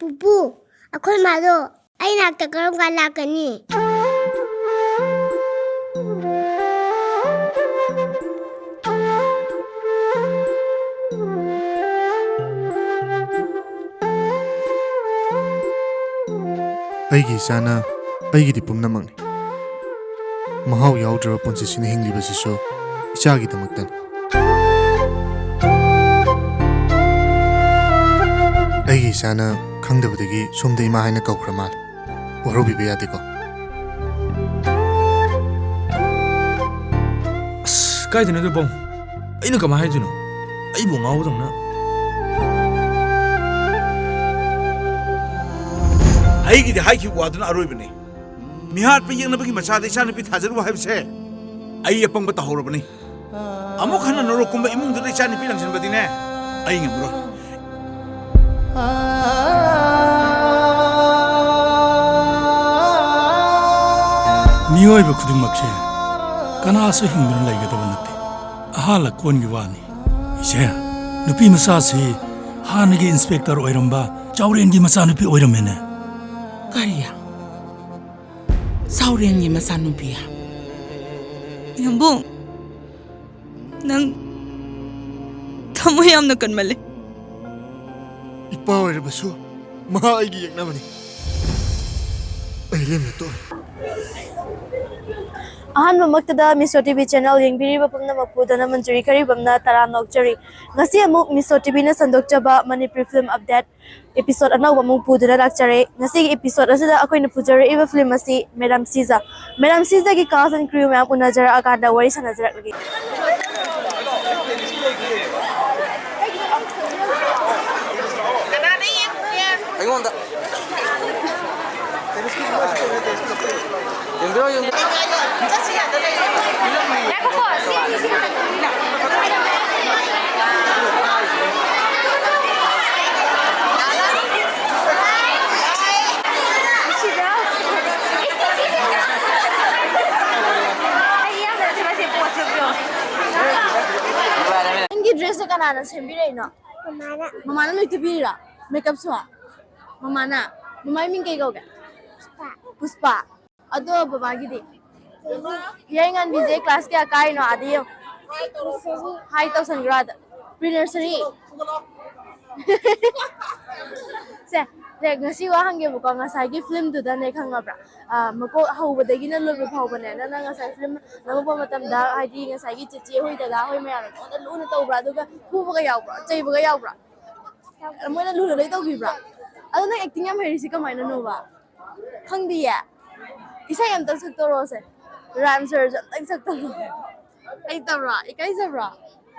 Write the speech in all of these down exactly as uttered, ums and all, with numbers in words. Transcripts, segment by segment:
ꯄꯨꯄꯨ, ꯑꯩꯈꯣꯏ ꯃꯥꯗꯣ ꯑꯩ ꯅꯥꯛꯇ ꯀꯔꯝ ꯀꯥꯟ ꯂꯥꯛꯀꯅꯤ? ꯑꯩꯒꯤ ꯏꯆꯥꯅ ꯑꯩꯒꯤꯗꯤ ꯄꯨꯝꯅꯃꯛꯅꯤ꯫ ꯃꯍꯥꯎ ꯌꯥꯎꯗ꯭ꯔꯕ ꯄꯨꯟꯁꯤꯁꯤꯅ ꯍꯤꯡꯂꯤꯕꯁꯤꯁꯨ ꯏꯆꯥꯒꯤꯗꯃꯛꯇꯅꯤ꯫ ꯑꯩꯒꯤ ꯏꯆꯥꯅ ꯈꯪꯗꯕꯗꯒꯤ ꯁꯣꯝꯗ ꯏꯃꯥ ꯍꯥꯏꯅ ꯀꯧꯈ꯭ꯔ ꯃꯥꯜꯂꯦ꯫ ꯋꯥꯔꯧꯕꯤꯕ ꯌꯥꯗꯦꯀꯣ꯫ ꯑꯁ, ꯀꯥꯏꯗꯅꯣ ꯑꯗꯨ ꯄꯥꯎ? ꯑꯩꯅ ꯀꯃꯥꯏ ꯍꯥꯏꯗꯣꯏꯅꯣ? ꯑꯩꯕꯨ ꯉꯥꯎꯕꯗꯧꯅ꯫ ꯑꯩꯒꯤꯗꯤ ꯍꯥꯏꯈꯤꯕ ꯋꯥꯗꯨꯅ ꯑꯔꯣꯏꯕꯅꯤ꯫ ꯃꯤꯍꯥꯠꯄ ꯌꯦꯛꯅꯕꯒꯤ ꯃꯆꯥꯗ ꯏꯆꯥꯅꯨꯄꯤ ꯊꯥꯖꯔꯨ ꯍꯥꯏꯕꯁꯦ ꯑꯩ ꯑꯄꯪꯕ ꯇꯧꯍꯧꯔꯕꯅꯤ꯫ ꯑꯃꯨꯛ ꯍꯟꯅ ꯅꯣꯔꯣꯛꯀꯨꯝꯕ ꯏꯃꯨꯡꯗꯨꯗ ꯏꯆꯥꯅꯨꯄꯤ ꯂꯪꯁꯤꯟꯕꯗꯤꯅꯦ, ꯑꯩ ꯉꯝꯃꯔꯣꯏ꯫ ꯃꯤꯑꯣꯏꯕ ꯈꯨꯗꯤꯡꯃꯛꯁꯦ ꯀꯅꯥꯁꯨ ꯍꯤꯡꯗꯨꯅ ꯂꯩꯒꯗꯕ ꯅꯠꯇꯦ꯫ ꯑꯍꯥꯟ ꯑꯀꯣꯟꯒꯤ ꯋꯥꯅꯤ꯫ ꯏꯆꯦ, ꯅꯨꯄꯤ ꯃꯆꯥꯁꯤ ꯍꯥꯟꯅꯒꯤ ꯏꯟꯁꯄꯦꯛꯇꯔ ꯑꯣꯏꯔꯝꯕ ꯆꯥꯎꯔꯦꯟꯒꯤ ꯃꯆꯥꯅꯨꯄꯤ ꯑꯣꯏꯔꯝꯃꯦꯅꯦ꯫ ꯀꯔꯤ? ꯆꯥꯎꯔꯦꯟꯒꯤ ꯃꯆꯥꯅꯨꯄꯤ? ꯌꯥꯝꯕꯨꯡ, ꯅꯪ ꯊꯃꯣꯏ ꯌꯥꯝꯅ ꯀꯟꯃꯜꯂꯦ꯫ ꯏꯄꯥ ꯑꯣꯏꯔꯕꯁꯨ ꯃꯍꯥꯛ ꯑꯩꯒꯤ ꯌꯦꯛꯅꯕꯅꯤ꯫ ꯑꯩ ꯂꯦꯝꯅ ꯇꯣꯛꯑꯦ꯫ ꯑꯍꯥꯟꯕꯃꯛꯇꯗ ꯃꯤꯁꯣ ꯇꯤ ꯚꯤ ꯆꯦꯅꯦꯜ ꯌꯦꯡꯕꯤꯔꯤꯕ ꯄꯨꯝꯅꯃꯛꯄꯨ ꯙꯅꯃꯟꯖꯨꯔꯤ ꯈꯔꯤꯕꯝꯅ ꯇꯔꯥꯝꯅ ꯑꯣꯛꯆꯔꯤ꯫ ꯉꯁꯤ ꯑꯃꯨꯛ ꯃꯤꯁꯣ ꯇꯤ ꯚꯤꯅ ꯁꯟꯗꯣꯛꯆꯕ ꯃꯅꯤꯄꯨꯔꯤ ꯐꯤꯂꯝ ꯑꯞꯗꯦꯠ ꯑꯦꯄꯤꯁꯣꯗ ꯑꯅꯧꯕ ꯑꯃꯨꯛ ꯄꯨꯗꯨꯅ ꯂꯥꯛꯆꯔꯦ꯫ ꯉꯁꯤꯒꯤ ꯑꯦꯄꯤꯁꯣꯗ ꯑꯁꯤꯗ ꯑꯩꯈꯣꯏꯅ ꯄꯨꯖꯔꯛꯏꯕ ꯐꯤꯂꯝ ꯑꯁꯤ ꯃꯦꯗꯥꯝ ꯁꯤꯖꯥ꯫ ꯃꯦꯗꯥꯝ ꯁꯤꯖꯥꯒꯤ cast and crew ꯃꯌꯥꯝ ꯎꯅꯖꯔꯛꯑꯀꯥꯟꯗ ꯋꯥꯔꯤ ꯁꯥꯟꯅꯖꯔꯛꯂꯒꯦ꯫ ꯑꯩꯉꯣꯟꯗ ꯌꯦꯡꯕꯤꯔꯣ, ꯌꯦꯡꯕꯤꯔꯣ꯫ ꯉꯥꯏꯈꯣꯀꯣ, ꯁꯤ, ꯁꯤ, ꯁꯤ꯫ ꯅꯪꯒꯤ dress ꯁꯦ ꯀꯅꯥꯅ ꯁꯦꯝꯕꯤꯔꯛꯏꯅꯣ? ꯃꯃꯥꯅ꯫ ꯃꯃꯥꯅ ꯂꯣꯏ ꯇꯨꯕꯤꯔꯤꯔꯣ? Makeup ꯁꯨ? ꯃꯃꯥꯅ? ꯃꯃꯥꯏ ꯃꯤꯡ ꯀꯩ ꯀꯧꯒꯦ? ꯄꯨꯁꯄꯥ꯫ ꯑꯗꯣ ꯕꯕꯥꯒꯤꯗꯤ? ꯍꯤꯌꯥꯏꯉꯥꯟꯕꯤꯁꯦ ꯀ꯭ꯂꯥꯁ ꯀꯌꯥ ꯀꯥꯏꯅꯣ? ꯑꯥꯗ ꯌꯦꯡꯉꯣ꯫ ꯍꯥꯏ ꯇꯧꯁꯟꯈ꯭ꯔꯣ ꯑꯥꯗ꯫ Pre nursery. ꯁꯦ, ꯁꯦ, ꯉꯁꯤ ꯋꯥ ꯍꯪꯒꯦꯕꯀꯣ, ꯉꯁꯥꯏꯒꯤ ꯐꯤꯂꯝꯗꯨꯗꯅꯦ, ꯈꯪꯉꯕ꯭ꯔꯥ? ꯑ, ꯃꯀꯣꯛ ꯍꯧꯕꯗꯒꯤꯅ ꯂꯣꯏꯕ ꯐꯥꯎꯕꯅꯦ, ꯅꯪꯅ ꯉꯁꯥꯏ ꯐꯤꯂꯝ ꯅꯝꯃꯛꯄ ꯃꯇꯝꯗ, ꯍꯥꯏꯗꯤ ꯉꯁꯥꯏꯒꯤ ꯆꯦꯆꯦ ꯍꯣꯏ, ꯗꯗꯥ ꯍꯣꯏ ꯃꯌꯥꯝꯅ ꯅꯉꯣꯟꯗ ꯂꯨꯅ ꯇꯧꯕ꯭ꯔꯥ? ꯑꯗꯨꯒ ꯐꯨꯕꯒ ꯌꯥꯎꯕ꯭ꯔꯥ? ꯆꯩꯕꯒ ꯌꯥꯎꯕ꯭ꯔꯥ? ꯃꯣꯏꯅ ꯂꯨꯅ ꯂꯣꯏ ꯇꯧꯕꯤꯕ꯭ꯔꯥ? ꯑꯗꯣ ꯅꯪ ꯑꯦꯛꯇꯤꯡ ꯌꯥꯝ ꯍꯩꯔꯤꯁꯤ ꯀꯃꯥꯏꯅꯅꯣꯕ? ꯈꯪꯗꯤꯌꯦ꯫ ꯏꯁꯩ ꯑꯝꯇꯪ ꯁꯛꯇꯣꯔꯛꯑꯣꯁꯦ꯫ ꯔꯥꯏꯝ ꯁꯔꯁꯨ ꯑꯝꯇꯪ ꯁꯛꯇꯣꯔꯛꯑꯣ꯫ ꯍꯩꯇꯕ꯭ꯔꯣ? ꯏꯀꯥꯏꯖꯕ꯭ꯔꯣ?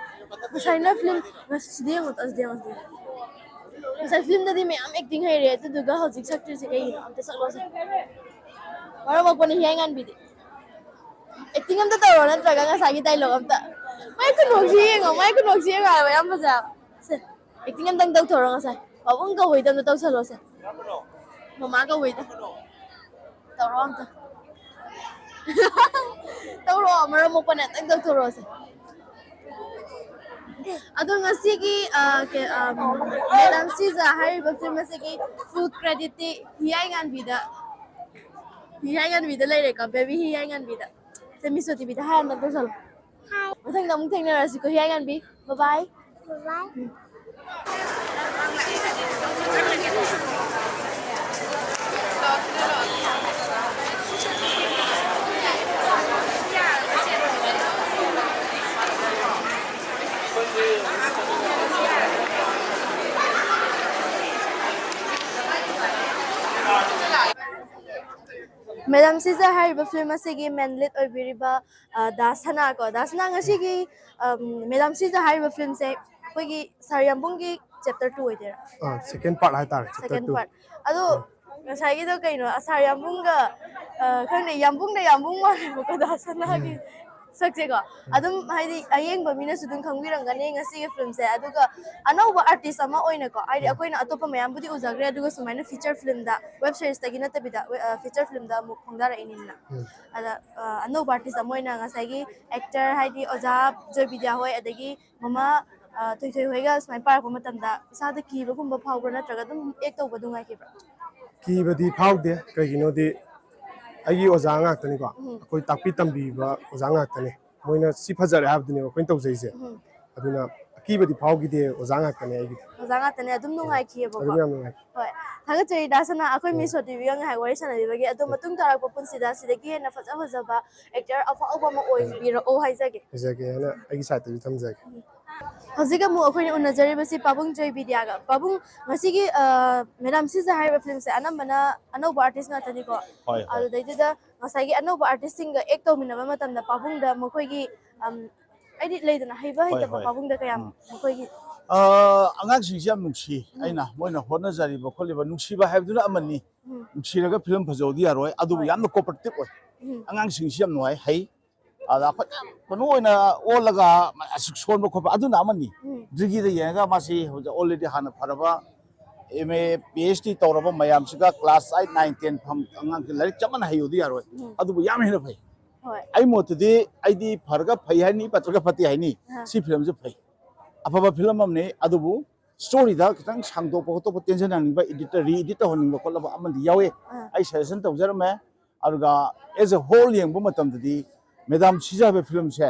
ꯉꯁꯥꯏꯅ ꯐꯤꯂꯝ, ꯉꯁꯤꯗꯤ ꯌꯦꯡꯉꯣ, ꯑꯁꯤꯗꯤ ꯌꯦꯡꯉꯣ, ꯑꯁꯤꯗꯤ ꯌꯦꯡꯉꯣ꯫ ꯉꯁꯥꯏ ꯐꯤꯂꯝꯗꯗꯤ ꯃꯌꯥꯝ ꯑꯦꯛꯇꯤꯡ ꯍꯩꯔꯦ, ꯑꯗꯨꯗꯨꯒ ꯍꯧꯖꯤꯛ ꯁꯛꯇ꯭ꯔꯤꯁꯦ ꯀꯩꯒꯤꯅꯣ? ꯑꯝꯇ ꯁꯛꯂꯣꯁꯦ꯫ ꯃꯔꯝ ꯃꯣꯛꯄꯅꯤ ꯍꯤꯌꯥꯏꯉꯥꯟꯕꯤꯗꯤ꯫ ꯑꯦꯛꯇꯤꯡ ꯑꯝꯇ ꯇꯧꯔꯣ, ꯅꯠꯇ꯭ꯔꯒ ꯉꯁꯥꯏꯒꯤ ꯗꯥꯏꯂꯣꯛ ꯑꯝꯇ꯫ ꯃꯥꯏ ꯈꯨꯅꯣꯛꯁꯤ ꯌꯦꯡꯉꯣ, ꯃꯥꯏ ꯈꯨꯅꯣꯛꯁꯤ ꯌꯦꯡꯉꯣ ꯍꯥꯏꯕ, ꯌꯥꯝ ꯐꯖꯩ ꯍꯥꯏꯕ꯫ ꯁꯦ, ꯑꯦꯛꯇꯤꯡ ꯑꯝꯇꯪ ꯇꯧꯊꯣꯔꯣ ꯉꯁꯥꯏ꯫ ꯄꯥꯕꯨꯡ ꯀꯧꯕꯩꯗꯣ ꯑꯝꯇ ꯇꯧꯁꯜꯂꯣꯁꯦ꯫ ꯃꯃꯥ ꯀꯧꯕꯩꯗꯣ꯫ ꯇꯧꯔꯣ ꯑꯝꯇ꯫ ꯇꯧꯔꯣ, ꯃꯔꯝ ꯃꯣꯛꯄꯅꯦ, ꯑꯝꯇꯪ ꯇꯧꯊꯣꯔꯛꯑꯣꯁꯦ꯫ ꯑꯗꯣ ꯉꯁꯤꯒꯤ, ꯑ, ꯀꯩ, ꯑ, ꯃꯦꯗꯥꯝ ꯁꯤꯖ ꯍꯥꯏꯔꯤꯕ ꯐꯤꯂꯝ ꯑꯁꯤꯒꯤ ꯐꯨꯜ ꯀ꯭ꯔꯦꯗꯤꯠꯇꯤ ꯍꯤꯌꯥꯏꯉꯥꯟꯕꯤꯗ, ꯍꯤꯌꯥꯏꯉꯥꯟꯕꯤꯗ ꯂꯩꯔꯦꯀꯣ, ꯕꯦꯕꯤ ꯍꯤꯌꯥꯏꯉꯥꯟꯕꯤꯗ꯫ ꯁꯦ, ꯃꯤꯁꯣ ꯇꯤꯚꯤꯗ ꯍꯥꯏ ꯑꯃ ꯇꯧꯁꯜꯂꯣ꯫ ꯃꯊꯪꯗ ꯑꯃꯨꯛ ꯊꯦꯡꯅꯔꯁꯤꯀꯣ, ꯍꯤꯌꯥꯏꯉꯥꯟꯕꯤ꯫ ꯕꯥꯏ ꯕꯥꯏ꯫ ꯕꯥꯏ꯫ ꯃꯦꯗꯥꯝ ꯁꯤꯖ ꯍꯥꯏꯔꯤꯕ ꯐꯤꯂꯝ ꯑꯁꯤꯒꯤ ꯃꯦꯟ ꯂꯤꯗ ꯑꯣꯏꯕꯤꯔꯤꯕ, ꯑ, ꯗꯥ ꯁꯅꯥ ꯀꯣ, ꯗꯥ ꯁꯅꯥ, ꯉꯁꯤꯒꯤ, ꯑꯝ, ꯃꯦꯗꯥꯝ ꯁꯤꯖ ꯍꯥꯏꯔꯤꯕ ꯐꯤꯂꯝꯁꯦ ꯑꯩꯈꯣꯏꯒꯤ ꯁꯥꯔ ꯌꯥꯝꯕꯨꯡꯒꯤ ꯆꯦꯞꯇꯔ ꯇꯨ ꯑꯣꯏꯗꯣꯏꯔꯥ? ꯑ, ꯁꯦꯀꯦꯟ ꯄꯥꯔꯠ ꯍꯥꯏꯇꯥꯔꯦ, ꯆꯦꯞꯇꯔ ꯁꯦꯀꯦꯟ ꯇꯨ꯫ ꯄꯥꯔꯠ꯫ ꯑꯗꯣ ꯎꯝ꯫ ꯉꯁꯥꯏꯒꯤꯗꯣ ꯀꯩꯅꯣ, ꯑ, ꯁꯥꯔ ꯌꯥꯝꯕꯨꯡꯒ, ꯑ, ꯈꯪꯗꯦ, ꯌꯥꯝꯕꯨꯡꯗ ꯌꯥꯝꯕꯨꯡ ꯃꯥꯜꯂꯦꯕꯀꯣ, ꯗꯥ ꯁꯅꯥꯒꯤ ꯎꯝ꯫ ꯁꯛꯁꯦꯀꯣ꯫ ꯎꯝ꯫ ꯑꯗꯨꯝ ꯍꯥꯏꯗꯤ ꯑꯌꯦꯡꯕ ꯃꯤꯅꯁꯨ ꯑꯗꯨꯝ ꯈꯪꯕꯤꯔꯝꯒꯅꯤ ꯉꯁꯤꯒꯤ ꯐꯤꯂꯝꯁꯦ꯫ ꯑꯗꯨꯒ ꯑꯅꯧꯕ ꯑꯥꯔꯇꯤꯁ ꯑꯃ ꯑꯣꯏꯅꯀꯣ, ꯍꯥꯏꯗꯤ ꯎꯝ꯫ ꯑꯩꯈꯣꯏꯅ ꯑꯇꯣꯞꯄ ꯃꯌꯥꯝꯕꯨꯗꯤ ꯎꯖꯈ꯭ꯔꯦ, ꯑꯗꯨꯒ ꯁꯨꯃꯥꯏꯅ ꯐꯤꯆꯔ ꯐꯤꯂꯝꯗ, ꯋꯦꯕ ꯁꯤꯔꯤꯁꯇꯒꯤ ꯅꯠꯇꯕꯤꯗ, ꯋꯦ-, ꯑ, ꯐꯤꯆꯔ ꯐꯤꯂꯝꯗ ꯑꯃꯨꯛ ꯈꯣꯡꯗꯥꯔꯛꯏꯅꯤꯅ꯫ ꯎꯝ꯫ ꯑꯗ, ꯑ, ꯑꯅꯧꯕ ꯑꯥꯔꯇꯤꯁ ꯑꯃ ꯑꯣꯏꯅ ꯉꯁꯥꯏꯒꯤ ꯑꯦꯛꯇꯔ ꯍꯥꯏꯗꯤ ꯑꯣꯖꯥ ꯖꯣꯏꯕꯤꯗ꯭ꯌꯥ ꯍꯣꯏ, ꯑꯗꯒꯤ ꯃꯃꯥ ꯑ, ꯊꯣꯏꯊꯣꯏ ꯍꯣꯏꯒ ꯁꯨꯃꯥꯏꯅ ꯄꯥꯔꯛꯄ ꯃꯇꯝꯗ ꯏꯁꯥꯗ ꯀꯤꯕꯒꯨꯝꯕ ꯐꯥꯎꯕ꯭ꯔꯥ, ꯅꯠꯇ꯭ꯔꯒ ꯑꯗꯨꯝ ꯑꯦꯛ ꯇꯧꯕ ꯅꯨꯡꯉꯥꯏꯈꯤꯕ꯭ꯔꯥ? ꯀꯤꯕꯗꯤ ꯐꯥꯎꯗꯦ꯫ ꯀꯩꯒꯤꯅꯣꯗꯤ ꯑꯩꯒꯤ ꯑꯣꯖꯥ ꯉꯥꯛꯇꯅꯤꯀꯣ, ꯎꯝ꯫ ꯑꯩꯈꯣꯏ ꯇꯥꯛꯄꯤ ꯇꯝꯕꯤꯕ ꯑꯣꯖꯥ ꯉꯥꯛꯇꯅꯦ꯫ ꯃꯣꯏꯅ ꯁꯤ ꯐꯖꯔꯦ ꯍꯥꯏꯕꯗꯨꯅꯦꯕ ꯑꯩꯈꯣꯏꯅ ꯇꯧꯖꯩꯁꯦ꯫ ꯎꯝ꯫ ꯑꯗꯨꯅ ꯑꯀꯤꯕꯗꯤ ꯐꯥꯎꯈꯤꯗꯦ, ꯑꯣꯖꯥ ꯉꯥꯛꯇꯅꯦ ꯑꯩꯒꯤꯗꯤ꯫ ꯑꯣꯖꯥ ꯉꯥꯛꯇꯅꯦ, ꯑꯗꯨꯝ ꯅꯨꯡꯉꯥꯏꯈꯤꯑꯕꯀꯣ꯫ ꯑꯗꯨꯝ ꯌꯥꯝ ꯅꯨꯡꯉꯥꯏꯈꯤ꯫ ꯍꯣꯏ, ꯊꯥꯒꯠꯆꯔꯤ ꯗꯥ ꯁꯅꯥ, ꯑꯩꯈꯣꯏ ꯎꯝ꯫ ꯃꯤꯁ ꯁꯣꯇꯤꯕꯤꯒ ꯉꯥꯏꯍꯥꯛ ꯋꯥꯔꯤ ꯁꯥꯟꯅꯕꯤꯕꯒꯤ꯫ ꯑꯗꯣ ꯃꯇꯨꯡ ꯇꯥꯔꯛꯄ ꯄꯨꯟꯁꯤꯗ ꯁꯤꯗꯒꯤ ꯍꯦꯟꯅ ꯐꯖ ꯐꯖꯕ ꯑꯦꯛꯇꯔ ꯑꯐꯥꯎꯕ ꯑꯃ ꯑꯣꯏꯕꯤꯔꯛꯑꯣ ꯍꯥꯏꯖꯒꯦ꯫ ꯍꯥꯏꯖꯒꯦ ꯍꯥꯏꯅ ꯑꯩꯒꯤ ꯁꯥꯏꯠꯇꯒꯤ ꯊꯝꯖꯒꯦ꯫ ꯍꯧꯖꯤꯛ ꯑꯃꯨꯛ ꯑꯩꯈꯣꯏꯅ ꯎꯅꯖꯔꯤꯕꯁꯤ ꯄꯥꯕꯨꯡ ꯖꯣꯏ ꯕꯤꯗ꯭ꯌꯥꯒ꯫ ꯄꯥꯕꯨꯡ, ꯉꯁꯤꯒꯤ, ꯑ, ꯃꯦꯗꯥꯝ ꯁꯤꯖ ꯍꯥꯏꯔꯤꯕ ꯐꯤꯂꯝꯁꯦ ꯑꯅꯝꯕꯅ ꯑꯅꯧꯕ ꯑꯥꯔꯇꯤꯁ ꯉꯥꯛꯇꯅꯤꯀꯣ꯫ ꯍꯣꯏ, ꯍꯣꯏ꯫ ꯑꯗꯨꯗꯩꯗꯨꯗ ꯉꯁꯥꯏꯒꯤ ꯑꯅꯧꯕ ꯑꯥꯔꯇꯤꯁꯁꯤꯡꯒ ꯑꯦꯛ ꯇꯧꯃꯤꯟꯅꯕ ꯃꯇꯝꯗ ꯄꯥꯕꯨꯡꯗ ꯃꯈꯣꯏꯒꯤ, ꯑꯝ, ꯍꯥꯏꯗꯤ ꯂꯩꯗꯅ, ꯍꯩꯕ ꯍꯣꯏ, ꯍꯩꯇꯕ ꯍꯣꯏ꯫ ꯄꯥꯕꯨꯡꯗ ꯀꯌꯥꯝ ꯎꯝ꯫ ꯃꯈꯣꯏꯒꯤ ꯑ, ꯑꯉꯥꯡꯁꯤꯡꯁꯤ ꯌꯥꯝ ꯅꯨꯡꯁꯤ꯫ ꯑꯩꯅ ꯃꯣꯏꯅ ꯍꯣꯠꯅꯖꯔꯤꯕ ꯈꯣꯠꯂꯤꯕ ꯅꯨꯡꯁꯤꯕ ꯍꯥꯏꯕꯗꯨꯅ ꯑꯃꯅꯤ꯫ ꯎꯝ꯫ ꯅꯨꯡꯁꯤꯔꯒ ꯐꯤꯂꯝ ꯐꯖꯧꯗꯤ ꯌꯥꯔꯣꯏ꯫ ꯑꯗꯨꯕꯨ ꯍꯣꯏ꯫ ꯌꯥꯝꯅ ꯀꯣꯑꯣꯄꯔꯦꯇꯤꯞ ꯑꯣꯏ꯫ ꯎꯝ꯫ ꯑꯉꯥꯡꯁꯤꯡꯁꯤ ꯌꯥꯝ ꯅꯨꯡꯉꯥꯏ, ꯍꯩ꯫ ꯑꯗ ꯑꯩꯈꯣꯏꯅ ꯀꯩꯅꯣ ꯑꯣꯏꯅ ꯑꯣꯜꯂꯒ ꯑꯁꯨꯛ ꯁꯣꯟꯕ ꯈꯣꯠꯄ ꯑꯗꯨꯅ ꯑꯃꯅꯤ꯫ ꯎꯝ꯫ ꯗꯤꯒ꯭ꯔꯤꯗ ꯌꯦꯡꯉꯒ ꯃꯥꯁꯤ ꯍꯧꯖꯤꯛ already ꯍꯥꯟꯅ ꯐꯔꯕ M A, P H D ꯇꯧꯔꯕ ꯃꯌꯥꯝꯁꯤꯒ ꯀ꯭ꯂꯥꯁ ꯑꯩꯠ, ꯅꯥꯏꯟ, ꯇꯦꯟ ꯐꯝ ꯑꯉꯥꯡꯁꯤ ꯂꯥꯏꯔꯤꯛ ꯆꯞ ꯃꯥꯟꯅ ꯍꯩꯌꯨꯗꯤ ꯌꯥꯔꯣꯏ꯫ ꯎꯝ꯫ ꯑꯗꯨꯕꯨ ꯌꯥꯝ ꯍꯦꯟꯅ ꯐꯩ꯫ ꯍꯣꯏ꯫ ꯑꯩ ꯃꯣꯠꯇꯗꯤ ꯑꯩꯗꯤ ꯐꯔꯒ ꯐꯩ ꯍꯥꯏꯅꯤ, ꯐꯠꯇ꯭ꯔꯒ ꯐꯠꯇꯦ ꯍꯥꯏꯅꯤ꯫ ꯑꯥ꯫ ꯁꯤ ꯐꯤꯂꯝꯁꯦ ꯐꯩ, ꯑꯐꯕ ꯐꯤꯂꯝ ꯑꯃꯅꯤ꯫ ꯑꯗꯨꯕꯨ ꯁ꯭ꯇꯣꯔꯤꯗ ꯈꯤꯇꯪ ꯁꯥꯡꯗꯣꯛꯄ ꯈꯣꯠꯇꯣꯛꯄ ꯇꯦꯟꯁꯟ ꯍꯥꯡꯅꯤꯡꯕ, ꯏꯗꯤꯠꯇ ꯔꯤꯏꯗꯤꯠ ꯇꯧꯍꯟꯅꯤꯡꯕ ꯈꯣꯠꯂꯕ ꯑꯃꯗꯤ ꯌꯥꯎꯋꯤ꯫ ꯑꯥ꯫ ꯑꯩ ꯁꯖꯦꯁꯟ ꯇꯧꯖꯔꯝꯃꯦ꯫ ꯑꯗꯨꯒ as a whole ꯌꯦꯡꯕ ꯃꯇꯝꯗꯗꯤ ꯃꯦꯗꯥꯝ ꯁꯤꯖ ꯍꯥꯏꯕ ꯐꯤꯂꯝꯁꯦ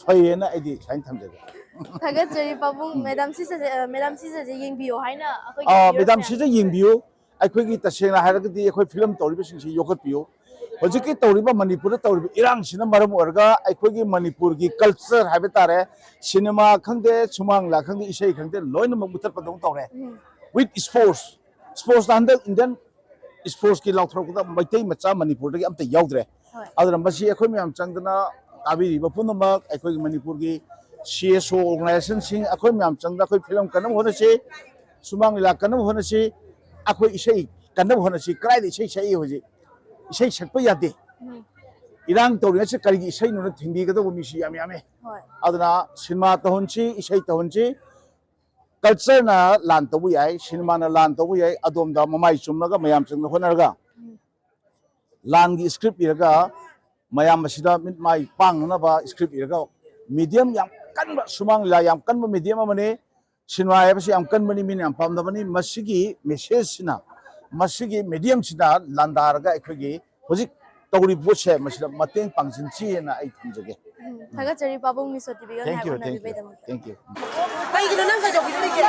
ꯐꯩꯌꯦꯅ ꯑꯩꯗꯤ ꯁꯨꯃꯥꯏꯅ ꯊꯝꯖꯒꯦ꯫ ꯊꯥꯒꯠꯆꯔꯤ ꯄꯥꯕꯨꯡ꯫ ꯃꯦꯗꯥꯝ ꯁꯤꯖꯁꯦ, ꯑ, ꯃꯦꯗꯥꯝ ꯁꯤꯖꯁꯦ ꯌꯦꯡꯕꯤꯌꯣ ꯍꯥꯏꯅ ꯑꯩꯈꯣꯏꯒꯤ ꯑꯥ, viewers ꯃꯦꯗꯥꯝ ꯃꯌꯥꯝ ꯁꯤꯖ ꯌꯦꯡꯕꯤꯌꯨ꯫ ꯑꯩꯈꯣꯏꯒꯤ ꯇꯁꯦꯡꯅ ꯍꯥꯏꯔꯒꯗꯤ ꯑꯩꯈꯣꯏ ꯐꯤꯂꯝ ꯇꯧꯔꯤꯕꯁꯤꯡꯁꯤ ꯌꯣꯛꯈꯠꯄꯤꯌꯨ꯫ ꯍꯧꯖꯤꯛꯀꯤ ꯇꯧꯔꯤꯕ ꯃꯅꯤꯄꯨꯔꯗ ꯇꯧꯔꯤꯕ ꯏꯔꯥꯡꯁꯤꯅ ꯃꯔꯝ ꯑꯣꯏꯔꯒ ꯑꯩꯈꯣꯏꯒꯤ ꯃꯅꯤꯄꯨꯔꯒꯤ ꯀꯜꯆꯔ ꯍꯥꯏꯕ ꯇꯥꯔꯦ, ꯁꯤꯅꯦꯃꯥ ꯈꯪꯗꯦ, ꯁꯨꯃꯥꯡ ꯂꯤꯂꯥ ꯈꯪꯗꯦ, ꯏꯁꯩ ꯈꯪꯗꯦ, ꯂꯣꯏꯅꯃꯛ ꯃꯨꯊꯠꯄꯗꯧꯅ ꯇꯧꯔꯦ꯫ ꯎꯝ꯫ With sports, sportsꯇ ꯍꯟꯗꯛ ꯏꯟꯗꯤꯌꯟ sportsꯀꯤ ꯂꯥꯎꯊꯣꯔꯛꯄꯗ ꯃꯩꯇꯩ ꯃꯆꯥ ꯃꯅꯤꯄꯨꯔꯗꯒꯤ ꯑꯝꯇ ꯌꯥꯎꯗ꯭ꯔꯦ꯫ ꯍꯣꯏ꯫ ꯑꯗꯨꯅ ꯃꯁꯤ ꯑꯩꯈꯣꯏ ꯃꯌꯥꯝ ꯆꯪꯗꯅ, ꯇꯥꯕꯤꯔꯤꯕ ꯄꯨꯝꯅꯃꯛ, ꯑꯩꯈꯣꯏꯒꯤ ꯃꯅꯤꯄꯨꯔꯒꯤ ꯁꯤ ꯑꯦꯁ ꯑꯣ organizationꯁꯤꯡ, ꯑꯩꯈꯣꯏ ꯃꯌꯥꯝ ꯆꯪꯗꯅ ꯑꯩꯈꯣꯏ ꯐꯤꯂꯝ ꯀꯟꯅꯕ ꯍꯣꯠꯅꯁꯤ, ꯁꯨꯃꯥꯡ ꯂꯤꯂꯥ ꯀꯟꯅꯕ ꯍꯣꯠꯅꯁꯤ, ꯑꯩꯈꯣꯏ ꯏꯁꯩ ꯀꯟꯅꯕ ꯍꯣꯠꯅꯁꯤ꯫ ꯀꯗꯥꯏꯗ ꯏꯁꯩ ꯁꯛꯏ ꯍꯧꯖꯤꯛ? ꯏꯁꯩ ꯁꯛꯄ ꯌꯥꯗꯦ꯫ ꯎꯝ꯫ ꯏꯔꯥꯡ ꯇꯧꯔꯤꯉꯩꯁꯤ ꯀꯔꯤꯒꯤ ꯏꯁꯩꯅꯣꯅ ꯊꯤꯡꯕꯤꯒꯗꯧꯕ ꯃꯤꯁꯤ ꯌꯥꯝ ꯌꯥꯝꯃꯦ꯫ ꯍꯣꯏ꯫ ꯑꯗꯨꯅ ꯁꯤꯅꯦꯃꯥ ꯇꯧꯍꯟꯁꯤ, ꯏꯁꯩ ꯇꯧꯍꯟꯁꯤ, ꯀꯜꯆꯔꯅ ꯂꯥꯟ ꯇꯧꯕ ꯌꯥꯏ, ꯁꯤꯅꯦꯃꯥꯅ ꯂꯥꯟ ꯇꯧꯕ ꯌꯥꯏ, ꯑꯗꯣꯝꯗ ꯃꯃꯥꯏ ꯆꯨꯝꯂꯒ ꯃꯌꯥꯝ ꯆꯪꯅ ꯍꯣꯠꯅꯔꯒ ꯎꯝ꯫ ꯂꯥꯟꯒꯤ script ꯏꯔꯒ ꯃꯌꯥꯝ ꯑꯁꯤꯗ ꯃꯤꯠ ꯃꯥꯏ ꯄꯥꯡꯅꯅꯕ script ꯏꯔꯒ medium ꯌꯥꯝ ꯀꯟꯕ ꯁꯨꯃꯥꯡ ꯂꯤꯂꯥ ꯌꯥꯝ ꯀꯟꯕ medium ꯑꯃꯅꯤ꯫ ꯁꯤꯅꯦꯃꯥ ꯍꯥꯏꯕꯁꯤ ꯌꯥꯝ ꯀꯟꯕꯅꯤ, ꯃꯤꯅ ꯌꯥꯝ ꯄꯥꯝꯅꯕꯅꯤ꯫ ꯃꯁꯤꯒꯤ messageꯁꯤꯅ, ꯃꯁꯤꯒꯤ mediumꯁꯤꯅ ꯂꯥꯟꯗꯥꯔꯒ ꯑꯩꯈꯣꯏꯒꯤ ꯍꯧꯖꯤꯛ ꯇꯧꯔꯤꯕ ꯄꯣꯠꯁꯦ ꯃꯁꯤꯗ ꯃꯇꯦꯡ ꯄꯥꯡꯁꯤꯟꯁꯤ ꯍꯥꯏꯅ ꯑꯩ ꯊꯝꯖꯒꯦ꯫ ꯎꯝ, ꯊꯥꯒꯠꯆꯔꯤ ꯄꯥꯕꯨꯡ ꯃꯤꯁꯣ ꯇꯤꯚꯤꯒ ꯉꯥꯏꯍꯥꯛ ꯎꯅꯕꯤꯕꯩꯗꯃꯛꯇ꯫ Thank you. ꯀꯩꯒꯤꯅꯣ ꯅꯪ ꯀꯩꯗꯧꯕꯤꯔꯤꯒꯦ?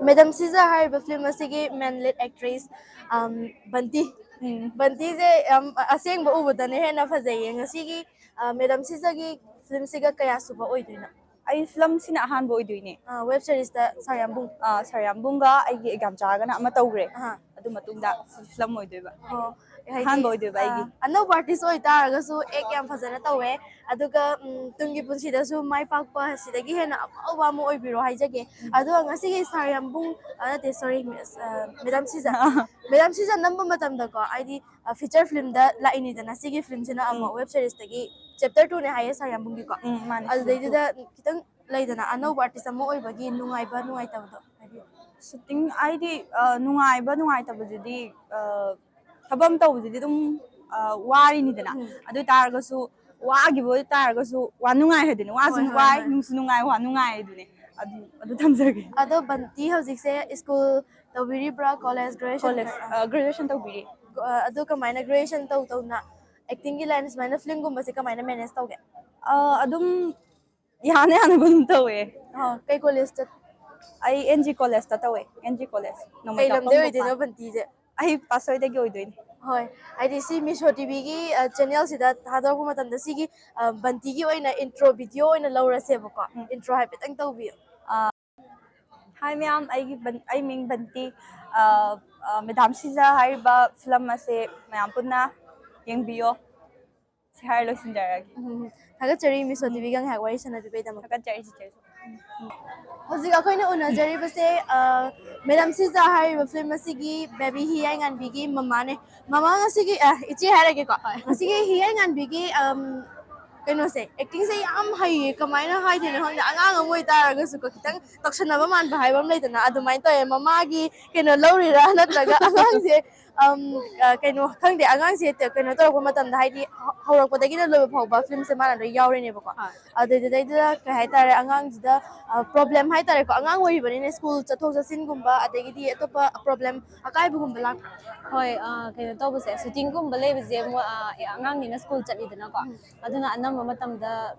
ꯃꯦꯗꯥꯝ ꯁꯤꯖ ꯍꯥꯏꯔꯤꯕ film ꯑꯁꯤꯒꯤ main lead actress, ꯑꯝ, ꯕꯟꯇꯤ꯫ ꯎꯝ꯫ ꯕꯟꯇꯤꯁꯦ ꯌꯥꯝ ꯑꯁꯦꯡꯕ ꯎꯕꯗꯅ ꯍꯦꯟꯅ ꯐꯖꯩꯌꯦ꯫ ꯉꯁꯤꯒꯤ, ꯑ, ꯃꯦꯗꯥꯝ ꯁꯤꯖꯒꯤ filmꯁꯤꯒ ꯀꯌꯥ ꯁꯨꯕ ꯑꯣꯏꯗꯣꯏꯅꯣ? ꯑꯩ filmꯁꯤꯅ ꯑꯍꯥꯟꯕ ꯑꯣꯏꯗꯣꯏꯅꯦ꯫ ꯑ, web seriesꯇ ꯁꯥꯔ ꯌꯥꯝꯕꯨꯡ꯫ ꯑ, ꯁꯥꯔ ꯌꯥꯝꯕꯨꯡꯒ ꯑꯩꯒꯤ exam ꯆꯥꯔꯒꯅ ꯑꯃ ꯇꯧꯈ꯭ꯔꯦ꯫ ꯑꯍꯥ꯫ ꯑꯗꯨ ꯃꯇꯨꯡꯗ film ꯑꯣꯏꯗꯣꯏꯕ꯫ ꯑꯣ, ꯍꯥꯏꯗꯤ, ꯑꯍꯥꯟꯕ ꯑꯣꯏꯗꯣꯏꯕ ꯑꯩꯒꯤ꯫ ꯑ, ꯑꯅꯧꯕ artist ꯑꯣꯏꯇꯥꯔꯒꯁꯨ act ꯌꯥꯝ ꯐꯖꯅ ꯇꯧꯋꯦ꯫ ꯑꯗꯨꯒ, ꯎꯝ, ꯇꯨꯡꯒꯤ ꯄꯨꯟꯁꯤꯗꯁꯨ ꯃꯥꯏ ꯄꯥꯛꯄ ꯑꯁꯤꯗꯒꯤ ꯍꯦꯟꯅ ꯑꯐꯥꯎꯕ ꯑꯃ ꯑꯣꯏꯕꯤꯔꯣ ꯍꯥꯏꯖꯒꯦ꯫ ꯎꯝ꯫ ꯑꯗꯨꯒ ꯉꯁꯤꯒꯤ ꯁꯥꯔ ꯌꯥꯝꯕꯨꯡ, ꯑ, ꯅꯠꯇꯦ, sorry, miss, ꯑ, ꯃꯦꯗꯥꯝ ꯁꯤꯖ꯫ ꯃꯦꯗꯥꯝ ꯁꯤꯖ ꯅꯝꯕ ꯃꯇꯝꯗꯀꯣ, ꯍꯥꯏꯗꯤ, ꯑ, feature filmꯗ ꯂꯥꯛꯏꯅꯤꯗꯅ, ꯁꯤꯒꯤ filmꯁꯤꯅ ꯑꯃꯨꯛ ꯎꯝ꯫ Web seriesꯇꯒꯤ chapter twoꯅꯦ ꯍꯥꯏꯌꯦ ꯁꯥꯔ ꯌꯥꯝꯕꯨꯡꯒꯤꯀꯣ꯫ ꯎꯝ, ꯃꯥꯅꯦ, season two꯫ ꯑꯗꯨꯗꯩꯗꯨꯗ ꯈꯤꯇꯪ ꯂꯩꯗꯅ, ꯑꯅꯧꯕ artist ꯑꯃ ꯑꯣꯏꯕꯒꯤ ꯅꯨꯡꯉꯥꯏꯕ ꯅꯨꯡꯉꯥꯏꯇꯕꯗꯣ ꯍꯥꯏꯕꯤꯌꯨ꯫ Shooting ꯍꯥꯏꯗꯤ, ꯑ, ꯅꯨꯡꯉꯥꯏꯕ ꯅꯨꯡꯉꯥꯏꯇꯕꯗꯨꯗꯤ, ꯑ, ꯊꯕꯛ ꯑꯃ ꯇꯧꯕꯁꯤꯗꯤ ꯑꯗꯨꯝ, ꯑ, ꯋꯥꯔꯤꯅꯤꯗꯅ꯫ ꯎꯝ꯫ ꯑꯗꯨ ꯑꯣꯏ ꯇꯥꯔꯒꯁꯨ, ꯋꯥꯈꯤꯕ ꯑꯣꯏ ꯇꯥꯔꯒꯁꯨ, ꯋꯥ ꯅꯨꯡꯉꯥꯏ ꯍꯥꯏꯗꯨꯅꯤ꯫ ꯋꯥꯁꯨ ꯍꯣꯏ, ꯍꯣꯏ, ꯋꯥꯏ, ꯍꯣꯏ꯫ ꯅꯨꯡꯁꯨ ꯅꯨꯡꯉꯥꯏ, ꯋꯥ ꯅꯨꯡꯉꯥꯏ ꯍꯥꯏꯗꯨꯅꯤ꯫ ꯑꯗꯨ, ꯑꯗꯨ ꯊꯝꯖꯒꯦ꯫ ꯑꯗꯣ ꯕꯟꯇꯤ ꯍꯧꯖꯤꯛꯁꯦ school ꯇꯧꯕꯤꯔꯤꯕ꯭ꯔꯥ, college, graduation? College, ꯇꯧ-, ꯑ, graduation ꯇꯧꯕꯤꯔꯤ꯫ ꯑ, ꯑꯗꯨ ꯀꯃꯥꯏꯅ graduation ꯇꯧ ꯇꯧꯅ actingꯒꯤ line ꯁꯨꯃꯥꯏꯅ filmꯒꯨꯝꯕꯁꯦ ꯀꯃꯥꯏꯅ manage ꯇꯧꯒꯦ? ꯑ, ꯑꯗꯨꯝ ꯌꯥꯅ ꯌꯥꯅꯕ ꯑꯗꯨꯝ ꯇꯧꯋꯦ꯫ ꯑ, ꯀꯩ collegeꯇ? ꯑꯩ N G collegeꯇ ꯇꯧꯋꯦ, N G college꯫ ꯀꯩ ꯂꯝꯗꯩ ꯑꯣꯏꯗꯣꯏꯅꯣ ꯕꯟꯇꯤꯁꯦ? ꯑꯩ ꯄꯥꯠꯁꯣꯏꯗꯒꯤ ꯑꯣꯏꯗꯣꯏꯅꯦ꯫ ꯍꯣꯏ, ꯍꯥꯏꯗꯤ ꯁꯤ ꯃꯤꯁꯣ ꯇꯤꯚꯤꯒꯤ, ꯑ, channelꯁꯤꯗ ꯊꯥꯗꯣꯔꯛꯄ ꯃꯇꯝꯗ ꯁꯤꯒꯤ, ꯑ, ꯕꯟꯇꯤꯒꯤ ꯑꯣꯏꯅ intro video ꯑꯣꯏꯅ ꯂꯧꯔꯁꯦꯕꯀꯣ꯫ ꯎꯝ꯫ Intro ꯍꯥꯏꯐꯦꯠꯇꯪ ꯇꯧꯕꯤꯌꯨ꯫ ꯑ, hi ꯃꯌꯥꯝ, ꯑꯩꯒꯤ ꯕꯟ-, ꯑꯩ ꯃꯤꯡ ꯕꯟꯇꯤ꯫ ꯑ, ꯑ, ꯃꯦꯗꯥꯝ ꯁꯤꯖ ꯍꯥꯏꯔꯤꯕ film ꯑꯁꯦ ꯃꯌꯥꯝ ꯄꯨꯟꯅ ꯌꯦꯡꯕꯤꯌꯣ꯫ ꯁꯤ ꯍꯥꯏꯔ ꯂꯣꯏꯁꯤꯟꯖꯔꯒꯦ꯫ ꯎꯝ, ꯊꯥꯒꯠꯆꯔꯤ ꯃꯤꯁꯣ ꯎꯝ꯫ ꯇꯤꯚꯤꯒ ꯉꯥꯏꯍꯥꯛ ꯋꯥꯔꯤ ꯁꯥꯟꯅꯕꯤꯕꯩꯗꯃꯛꯇ꯫ ꯊꯥꯒꯠꯆꯔꯤ ꯆꯤꯆꯦꯁꯨ꯫ ꯍꯧꯖꯤꯛ ꯑꯩꯈꯣꯏꯅ ꯎꯅꯖꯔꯤꯕꯁꯦ, ꯑ, ꯃꯦꯗꯥꯝ ꯁꯤꯖ ꯍꯥꯏꯔꯤꯕ film ꯑꯁꯤꯒꯤ ꯕꯦꯕꯤ ꯍꯤꯌꯥꯏꯉꯥꯟꯕꯤꯒꯤ ꯃꯃꯥꯅꯦ꯫ ꯃꯃꯥ ꯉꯁꯤꯒꯤ, ꯑ, ꯏꯆꯦ ꯍꯥꯏꯔꯒꯦꯀꯣ꯫ ꯍꯣꯏ꯫ ꯉꯁꯤꯒꯤ ꯍꯤꯌꯥꯏꯉꯥꯟꯕꯤꯒꯤ, ꯑꯝ, ꯀꯩꯅꯣꯁꯦ, ꯑꯦꯛꯇꯤꯡꯁꯦ ꯌꯥꯝ ꯍꯩꯌꯦ꯫ ꯀꯃꯥꯏꯅ ꯍꯥꯏꯗꯣꯏꯅꯣ ꯈꯪꯗꯦ, ꯑꯉꯥꯡ ꯑꯃ ꯑꯣꯏꯇꯥꯔꯒꯁꯨꯀꯣ, ꯈꯤꯇꯪ ꯇꯧꯁꯟꯅꯕ ꯃꯥꯟꯕ ꯍꯥꯏꯕ ꯑꯃ ꯂꯩꯗꯅ, ꯑꯗꯨꯃꯥꯏꯅ ꯇꯧꯋꯦ꯫ ꯃꯃꯥꯒꯤ ꯀꯩꯅꯣ ꯂꯧꯔꯤꯔꯥ, ꯅꯠꯇ꯭ꯔꯒ ꯑꯉꯥꯡꯁꯦ ꯑꯝ, ꯑ, ꯀꯩꯅꯣ ꯈꯪꯗꯦ, ꯑꯉꯥꯡꯁꯦ ꯇ-, ꯀꯩꯅꯣ ꯇꯧꯔꯛꯄ ꯃꯇꯝꯗ, ꯍꯥꯏꯗꯤ ꯍ-, ꯍꯧꯔꯛꯄꯗꯒꯤꯅ ꯂꯣꯏꯕ ꯐꯥꯎꯕ ꯐꯤꯂꯝꯁꯦ ꯃꯥꯅ ꯂꯣꯏ ꯌꯥꯎꯔꯤꯅꯦꯕꯀꯣ꯫ ꯍꯣꯏ꯫ ꯑꯗꯨꯗꯩꯗꯨꯗꯩꯗꯨꯗ ꯀꯩ ꯍꯥꯏꯇꯥꯔꯦ, ꯑꯉꯥꯡꯁꯤꯗ ꯄ꯭ꯔꯣꯕ꯭ꯂꯦꯝ ꯍꯥꯏꯇꯥꯔꯦꯀꯣ, ꯑꯉꯥꯡ ꯑꯣꯏꯔꯤꯕꯅꯤꯅ ꯁ꯭ꯀꯨꯜ ꯆꯠꯊꯣꯛ ꯆꯠꯁꯤꯟꯒꯨꯝꯕ, ꯑꯗꯒꯤꯗꯤ ꯑꯇꯣꯞꯄ ꯄ꯭ꯔꯣꯕ꯭ꯂꯦꯝ ꯑꯀꯥꯏꯕꯒꯨꯝꯕ ꯂꯥꯛꯄ꯭ꯔꯥ? ꯍꯣꯏ, ꯑ, ꯀꯩꯅꯣ ꯇꯧꯕꯁꯦ, ꯁꯨꯇꯤꯡꯒꯨꯝꯕ ꯂꯩꯕꯁꯦ ꯃꯣ-, ꯑ, ꯑꯦ, ꯑꯉꯥꯡꯅꯤꯅ ꯁ꯭ꯀꯨꯜ ꯆꯠꯂꯤꯗꯅꯀꯣ꯫ ꯎꯝ꯫ ꯑꯗꯨꯅ ꯑꯅꯝꯕ ꯃꯇꯝꯗ,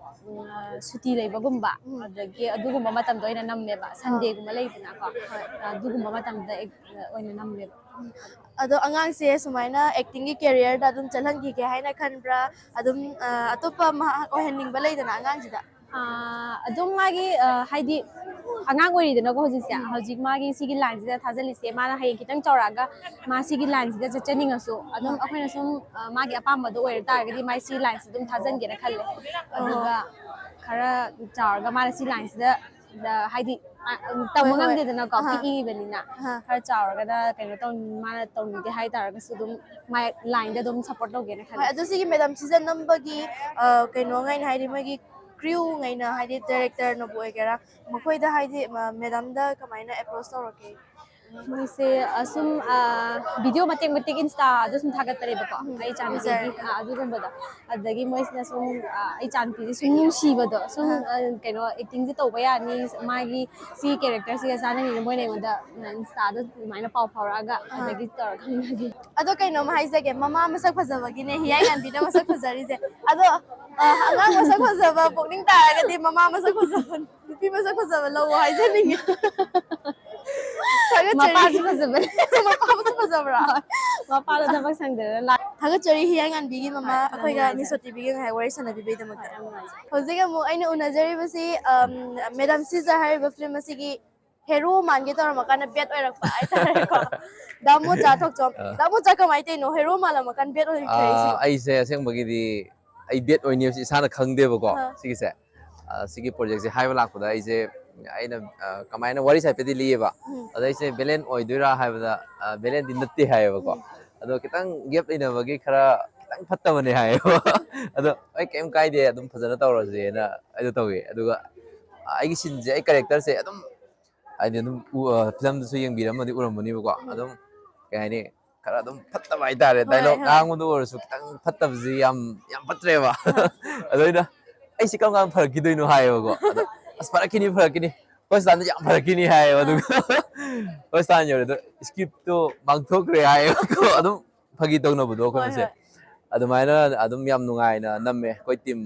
ꯎꯝ, ꯑ, ꯁꯨꯇꯤ ꯂꯩꯕꯒꯨꯝꯕ, ꯎꯝ꯫ ꯑꯗꯒꯤ ꯑꯗꯨꯒꯨꯝꯕ ꯃꯇꯝꯗ ꯑꯣꯏꯅ ꯅꯝꯃꯦꯕ, ꯑꯥ꯫ ꯁꯟꯗꯦꯒꯨꯝꯕ ꯂꯩꯗꯅꯀꯣ꯫ ꯍꯣꯏ꯫ ꯑꯗꯨꯒꯨꯝꯕ ꯃꯇꯝꯗ ꯑꯦꯛ-, ꯑꯣꯏꯅ ꯅꯝꯃꯦꯕ꯫ ꯑꯗꯣ ꯑꯉꯥꯡꯁꯦ ꯁꯨꯃꯥꯏꯅ ꯑꯦꯛꯇꯤꯡꯒꯤ ꯀꯦꯔꯤꯌꯔꯗ ꯑꯗꯨꯝ ꯆꯠꯍꯟꯈꯤꯒꯦ ꯍꯥꯏꯅ ꯈꯟꯕ꯭ꯔꯥ? ꯑꯗꯨꯝ, ꯑ, ꯑꯇꯣꯞꯄ ꯑꯃ ꯑꯣꯏꯍꯟꯅꯤꯡꯕ ꯂꯩꯗꯅ ꯑꯉꯥꯡꯁꯤꯗ? ꯑ, ꯑꯗꯨꯝ ꯃꯥꯒꯤ, ꯑ, ꯍꯥꯏꯗꯤ ꯑꯉꯥꯡ ꯑꯣꯏꯔꯤꯗꯅꯀꯣ ꯍꯧꯖꯤꯛꯁꯦ꯫ ꯎꯝ꯫ ꯍꯧꯖꯤꯛ ꯃꯥꯒꯤ ꯁꯤꯒꯤ ꯂꯥꯏꯟꯁꯤꯗ ꯊꯥꯖꯤꯜꯂꯤꯁꯦ, ꯃꯥꯅ ꯍꯌꯦꯡ ꯈꯤꯇꯪ ꯆꯥꯎꯔꯛꯑꯒ ꯃꯥ ꯁꯤꯒꯤ ꯂꯥꯏꯟꯁꯤꯗ ꯆꯠꯆꯅꯤꯡꯉꯁꯨ, ꯑꯗꯨꯝ ꯎꯝ꯫ ꯑꯩꯈꯣꯏꯅ ꯁꯨꯝ, ꯑ, ꯃꯥꯒꯤ ꯑꯄꯥꯝꯕꯗꯣ ꯑꯣꯏꯔ ꯇꯥꯔꯒꯗꯤ ꯃꯥꯏ ꯁꯤ ꯂꯥꯏꯟꯁꯤꯗ ꯑꯗꯨꯝ ꯊꯥꯖꯤꯟꯒꯦꯅ ꯈꯜꯂꯦ꯫ ꯑꯣ꯫ ꯑꯗꯨꯒ ꯈꯔ ꯆꯥꯎꯔꯒ ꯃꯥꯅ ꯁꯤ ꯂꯥꯏꯟꯁꯤꯗ, ꯗ, ꯍꯥꯏꯗꯤ, ꯑ, ꯇꯝꯕ ꯍꯣꯏ, ꯍꯣꯏ꯫ ꯉꯝꯗꯦꯗꯅꯀꯣ, ꯑꯍꯥ꯫ ꯄꯤꯛꯏꯕꯅꯤꯅ꯫ ꯑꯍꯥ꯫ ꯈꯔ ꯆꯥꯎꯔꯒꯅ ꯀꯩꯅꯣ ꯇꯧ-, ꯃꯥꯅ ꯇꯧꯅꯤꯡꯗꯦ ꯍꯥꯏ ꯇꯥꯔꯒꯁꯨ ꯑꯗꯨꯝ ꯃꯥꯏ ꯂꯥꯏꯟꯗ ꯑꯗꯨꯝ ꯁꯞꯄꯣꯔꯠ ꯇꯧꯒꯦꯅ ꯈꯜꯂꯦ꯫ ꯍꯣꯏ, ꯑꯗꯣ ꯁꯤꯒꯤ ꯃꯦꯗꯥꯝ ꯁꯤꯖꯟ ꯅꯝꯕꯒꯤ, ꯑ, ꯀꯩꯅꯣꯉꯩꯅ, ꯍꯥꯏꯗꯤ ꯃꯣꯏꯒꯤ ꯀ꯭ꯔꯤꯌꯨꯉꯩꯅ, ꯍꯥꯏꯗꯤ ꯗꯥꯏꯔꯦꯛꯇꯔꯅꯕꯨ ꯑꯣꯏꯒꯦꯔꯥ, ꯃꯈꯣꯏꯗ, ꯍꯥꯏꯗꯤ, ꯃ-, ꯃꯦꯗꯥꯝꯗ ꯀꯃꯥꯏꯅ ꯑꯦꯄ꯭ꯔꯣꯁ ꯇꯧꯔꯛꯀꯦ? ꯃꯣꯏꯁꯦ, ꯑ, ꯁꯨꯝ, ꯑ, ꯚꯤꯗꯤꯑꯣ ꯃꯇꯦꯛ ꯃꯇꯦꯛ ꯏꯟꯁꯇꯥꯗ ꯁꯨꯝ ꯊꯥꯒꯠꯄꯅꯦꯕꯀꯣ, ꯎꯝ, ꯑꯩ ꯏꯆꯥꯅꯨꯄꯤꯒꯤ, ꯎꯖꯔꯦ꯫ ꯑ, ꯑꯗꯨꯒꯨꯝꯕꯗꯣ꯫ ꯑꯗꯨꯗꯒꯤ ꯃꯣꯏꯁꯤꯅ ꯁꯨꯝ, ꯑ, ꯑꯩ ꯏꯆꯥꯅꯨꯄꯤꯁꯦ ꯁꯨꯝ ꯅꯨꯡꯁꯤꯕꯗꯣ, ꯁꯨꯝ, ꯑꯥ꯫ ꯑ, ꯀꯩꯅꯣ, ꯑꯦꯛꯇꯤꯡꯁꯦ ꯇꯧꯕ ꯌꯥꯅꯤ, ꯃꯥꯒꯤ ꯁꯤ ꯀꯦꯔꯦꯛꯇꯔꯁꯤꯒ ꯆꯥꯟꯅꯅꯤꯅ ꯃꯣꯏꯅ ꯑꯩꯉꯣꯟꯗ, ꯑ, ꯏꯟꯁꯇꯥꯗ ꯑꯗꯨꯃꯥꯏꯅ ꯄꯥꯎ ꯐꯥꯎꯔꯛꯑꯒ, ꯑꯥ꯫ ꯑꯗꯒꯤ ꯇꯧꯔ ꯈꯪꯅꯈꯤ꯫ ꯑꯗꯣ ꯀꯩꯅꯣꯝ ꯍꯥꯏꯖꯒꯦ, ꯃꯃꯥ ꯃꯁꯛ ꯐꯖꯕꯒꯤꯅꯦ ꯍꯤꯌꯥꯏ ꯉꯥꯟꯕꯤꯅ ꯃꯁꯛ ꯐꯖꯔꯤꯁꯦ꯫ ꯑꯗꯣ, ꯑ, ꯑꯉꯥꯡ ꯃꯁꯛ ꯐꯖꯕ ꯄꯣꯛꯅꯤꯡ ꯇꯥꯔꯒꯗꯤ ꯃꯃꯥ ꯃꯁꯛ ꯐꯖꯕ, ꯅꯨꯄꯤ ꯃꯁꯛ ꯐꯖꯕ ꯂꯧꯑꯣ ꯍꯥꯏꯖꯅꯤꯡꯉꯤ꯫ ꯊꯥꯒꯠꯆꯔꯤ꯫ ꯃꯄꯥꯁꯨ ꯐꯖꯕꯅꯦ꯫ ꯃꯄꯥꯁꯨ ꯐꯖꯕ꯭ꯔꯥ? ꯍꯣꯏ꯫ ꯃꯄꯥꯗꯣ ꯊꯕꯛ ꯁꯪꯗꯗꯅ ꯂꯥꯛ- ꯊꯥꯒꯠꯆꯔꯤ ꯍꯤꯌꯥꯏ ꯉꯥꯟꯕꯤꯒꯤ ꯃꯃꯥ, ꯍꯣꯏ, ꯌꯥꯝ ꯑꯩꯈꯣꯏꯒ ꯅꯨꯡꯉꯥꯏꯖꯔꯦ꯫ ꯃꯤꯁ ꯁꯣꯇꯤꯕꯤꯒ ꯉꯥꯏꯍꯥꯛ ꯋꯥꯔꯤ ꯁꯥꯟꯅꯕꯤꯕꯩꯗꯃꯛꯇ꯫ ꯍꯣꯏ, ꯌꯥꯝ ꯅꯨꯡꯉꯥꯏꯖꯔꯦ꯫ ꯍꯧꯖꯤꯛ ꯑꯃꯨꯛ ꯑꯩꯅ ꯎꯅꯖꯔꯤꯕꯁꯤ, ꯑꯝ, ꯃꯦꯗꯥꯝ ꯁꯤꯖ ꯍꯥꯏꯔꯤꯕ ꯐꯤꯂꯝ ꯑꯁꯤꯒꯤ ꯍꯦꯔꯣ ꯃꯥꯟꯒꯦ ꯇꯧꯔꯝꯃꯀꯥꯟꯗ ꯕꯦꯠ ꯑꯣꯏꯔꯛꯄ ꯍꯥꯏꯇꯥꯔꯦꯀꯣ꯫ ꯗꯥ ꯃꯣꯆꯥ ꯊꯣꯛꯆꯣꯝ꯫ ꯑꯥ꯫ ꯗꯥ ꯃꯣꯆꯥ ꯀꯃꯥꯏꯅ ꯇꯧꯔꯤꯅꯣ? ꯍꯦꯔꯣ ꯃꯥꯜꯂꯝꯃꯀꯥꯟꯗ ꯕꯦꯠ ꯑꯣꯏꯈ꯭ꯔꯤꯁꯤꯕꯣ? ꯑꯥ, ꯑꯩꯁꯦ ꯑꯁꯦꯡꯕꯒꯤꯗꯤ ꯑꯩ ꯕꯦꯠ ꯑꯣꯏꯅꯤ ꯍꯥꯏꯕꯁꯤ ꯏꯁꯥꯅ ꯈꯪꯗꯦꯕꯀꯣ, ꯑꯥ꯫ ꯁꯤꯒꯤꯁꯦ꯫ ꯑ, ꯁꯤꯒꯤ ꯄ꯭ꯔꯣꯖꯦꯛꯁꯦ ꯍꯥꯏꯕ ꯂꯥꯛꯄꯗ ꯑꯩꯁꯦ, ꯑꯩꯅ, ꯑ, ꯀꯃꯥꯏꯅ ꯋꯥꯔꯤ ꯍꯥꯏꯐꯦꯠꯇꯤ ꯂꯤꯌꯦꯕ꯫ ꯎꯝ꯫ ꯑꯗ ꯑꯩꯁꯦ ꯚꯤꯂꯦꯟ ꯑꯣꯏꯗꯣꯏꯔꯥ ꯍꯥꯏꯕꯗ, ꯑ, ꯚꯤꯂꯦꯟꯗꯤ ꯅꯠꯇꯦ ꯍꯥꯏꯌꯦꯕꯀꯣ꯫ ꯎꯝ꯫ ꯑꯗꯣ ꯈꯤꯇꯪ ꯒꯦꯞ ꯂꯩꯅꯕꯒꯤ ꯈꯔ ꯈꯤꯇꯪ ꯐꯠꯇꯕꯅꯦ ꯍꯥꯏꯌꯦꯕ꯫ ꯑꯗꯣ ꯑꯩ ꯀꯩꯝ ꯀꯥꯏꯗꯦ, ꯑꯗꯨꯝ ꯐꯖꯅ ꯇꯧꯔꯁꯦꯅ ꯑꯩꯗꯣ ꯇꯧꯋꯦ꯫ ꯑꯗꯨꯒ ꯑꯩꯒꯤ ꯁꯤꯟꯁꯦ, ꯑꯩ ꯀꯦꯔꯦꯛꯇꯔꯁꯦ ꯑꯗꯨꯝ ꯍꯥꯏꯗꯤ ꯑꯗꯨꯝ ꯎ- ꯑ, ꯐꯤꯂꯝꯗꯨꯁꯨ ꯌꯦꯡꯕꯤꯔꯝꯃꯗꯤ ꯎꯔꯝꯃꯅꯤꯕꯀꯣ꯫ ꯑꯗꯨꯝ ꯀꯩ ꯍꯥꯏꯅꯤ, ꯈꯔ ꯑꯗꯨꯝ ꯐꯠꯇꯕ ꯍꯥꯏꯇꯥꯔꯦ꯫ ꯍꯣꯏ, ꯗꯥꯏꯂꯣꯛ ꯍꯣꯏ꯫ ꯉꯥꯡꯕꯗ ꯑꯣꯏꯔꯁꯨ ꯈꯤꯇꯪ ꯐꯠꯇꯕꯁꯤ ꯌꯥꯝ ꯌꯥꯝ ꯐꯠꯇ꯭ꯔꯦꯕ꯫ ꯑꯗꯣ ꯑꯩꯅ, "ꯑꯩꯁꯤ ꯀꯔꯝ ꯀꯥꯟꯗ ꯐꯔꯛꯈꯤꯗꯣꯏꯅꯣ?" ꯍꯥꯏꯌꯦꯕꯀꯣ꯫ ꯑꯗꯣ, "ꯑꯁ, ꯐꯔꯛꯈꯤꯅꯤ, ꯐꯔꯛꯈꯤꯅꯤ, ꯍꯣꯁꯄꯤꯇꯥꯜꯗ ꯌꯥꯝ ꯐꯔꯛꯈꯤꯅꯤ" ꯍꯥꯏꯌꯦꯕ꯫ ꯑꯗꯨꯒ ꯍꯣꯁꯄꯤꯇꯥꯜ ꯌꯧꯔꯦ, ꯑꯗꯣ ꯁ꯭ꯀ꯭ꯔꯤꯞꯇꯣ ꯃꯥꯡꯊꯣꯛꯈ꯭ꯔꯦ ꯍꯥꯏꯌꯦꯕꯀꯣ꯫ ꯑꯗꯨꯝ ꯐꯥꯒꯤ ꯇꯧꯅꯕꯗꯣ ꯑꯩꯈꯣꯏ ꯍꯣꯏ, ꯃꯁꯦ꯫ ꯍꯣꯏ꯫ ꯑꯗꯨꯃꯥꯏꯅ ꯑꯗꯨꯝ ꯌꯥꯝ ꯅꯨꯡꯉꯥꯏꯅ ꯅꯝꯃꯦ ꯑꯩꯈꯣꯏ ꯇꯤꯝ